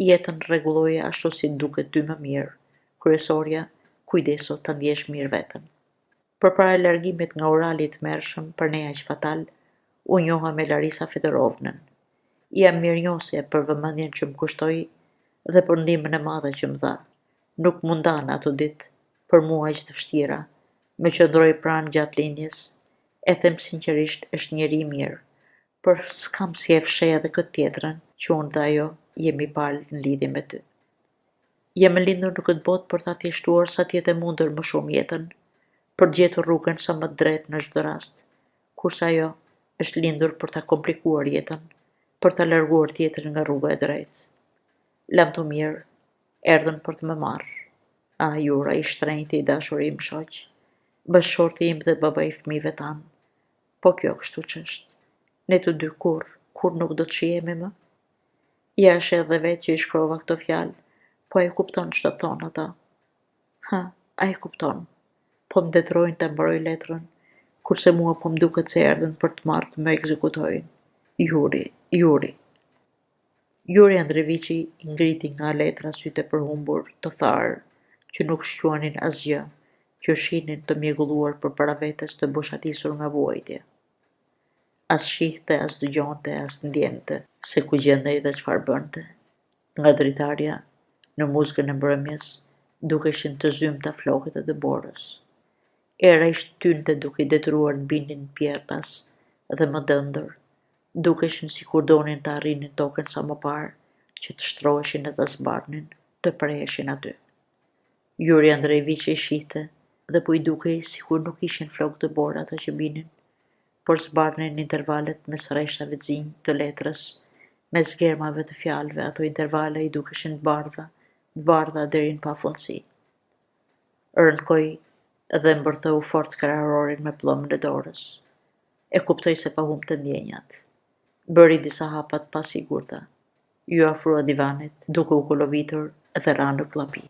Jetën rregulloje ashtu si të duket ty më mirë. Kryesorja, kujdesu ta ndjesh mirë veten. Përpara largimit nga Urali i tmerrshëm, për ne aq fatal, u njoha me Larisa Fedorovnën. I jam mirënjohëse për vëmendjen që më kushtoi dhe për ndihmën e madhe që më dha. Nuk m'u nda në ato ditë, për mua aq të vështira. Më qëndroi pranë gjatë lindjes. E them sinqerisht, është njeri i mirë. Por s'kam si e fsheh edhe këtë tjetrën, që unë dhe ajo jemi palë në lidhje me ty. Jam e lindur në këtë botë për ta thjeshtuar sa të jetë e mundur më shumë jetën, për të gjetur rrugën sa më të drejtë në çdo rast, kurse ajo është lindur për ta komplikuar jetën, për ta larguar tjetrin nga rruga e drejtë. Lamtumirë, erdhën për të më marrë. Ah, Jura, i shtrenjti, i dashuri im shoq, bashkëshorti im dhe baba i fëmijëve tanë. Po kjo kështu ç'është? Ne të dy kurrë, kurrë nuk do të shihemi më? Ja e sheh dhe vetë që i shkrova këto fjalë, po a e kupton ç'do të thonë ato? Hë, a e kupton? Po më detyrojnë ta mbaroj letrën, kurse mua po më duket se erdhën për të marrë të më ekzekutojnë. Juri, Juri. Juri Andreviçi i ngriti nga letra sytë e përhumbur, të tharë, që nuk shquanin asgjë, që shihnin të mjegulluar përpara vetes të boshatisur nga vuajtja. As shihte, as dëgjonte, as ndjente se ku gjendej dhe çfarë bënte. Nga dritarja, në muzgun e mbrëmjes, dukeshin të zymta flokët e dëborës. Era i shtynte duke i detyruar të binin pjerrtas dhe më dëndur. Dukeshin sikur donin ta arrinin tokën sa më parë, që të shtroheshin e të zbardhnin, të preheshin aty. Juri Andrejeviç i shihte dhe po i dukej sikur nuk ishin flokë dëbore ato që binin, por zbardhnin intervalet mes rreshtave të zinj të letrës, mes germave të fjalëve, ato intervale i dukeshin të bardha, të bardha deri në pafundësi. Rënkoi dhe mbërtheu fort kraharorin me pëllëmbën e dorës. E kuptoi se po humbte ndjenjat. Bëri disa hapa të pasigurta. Iu afrua divanit, duke u kolovitur dhe ra në kllapi.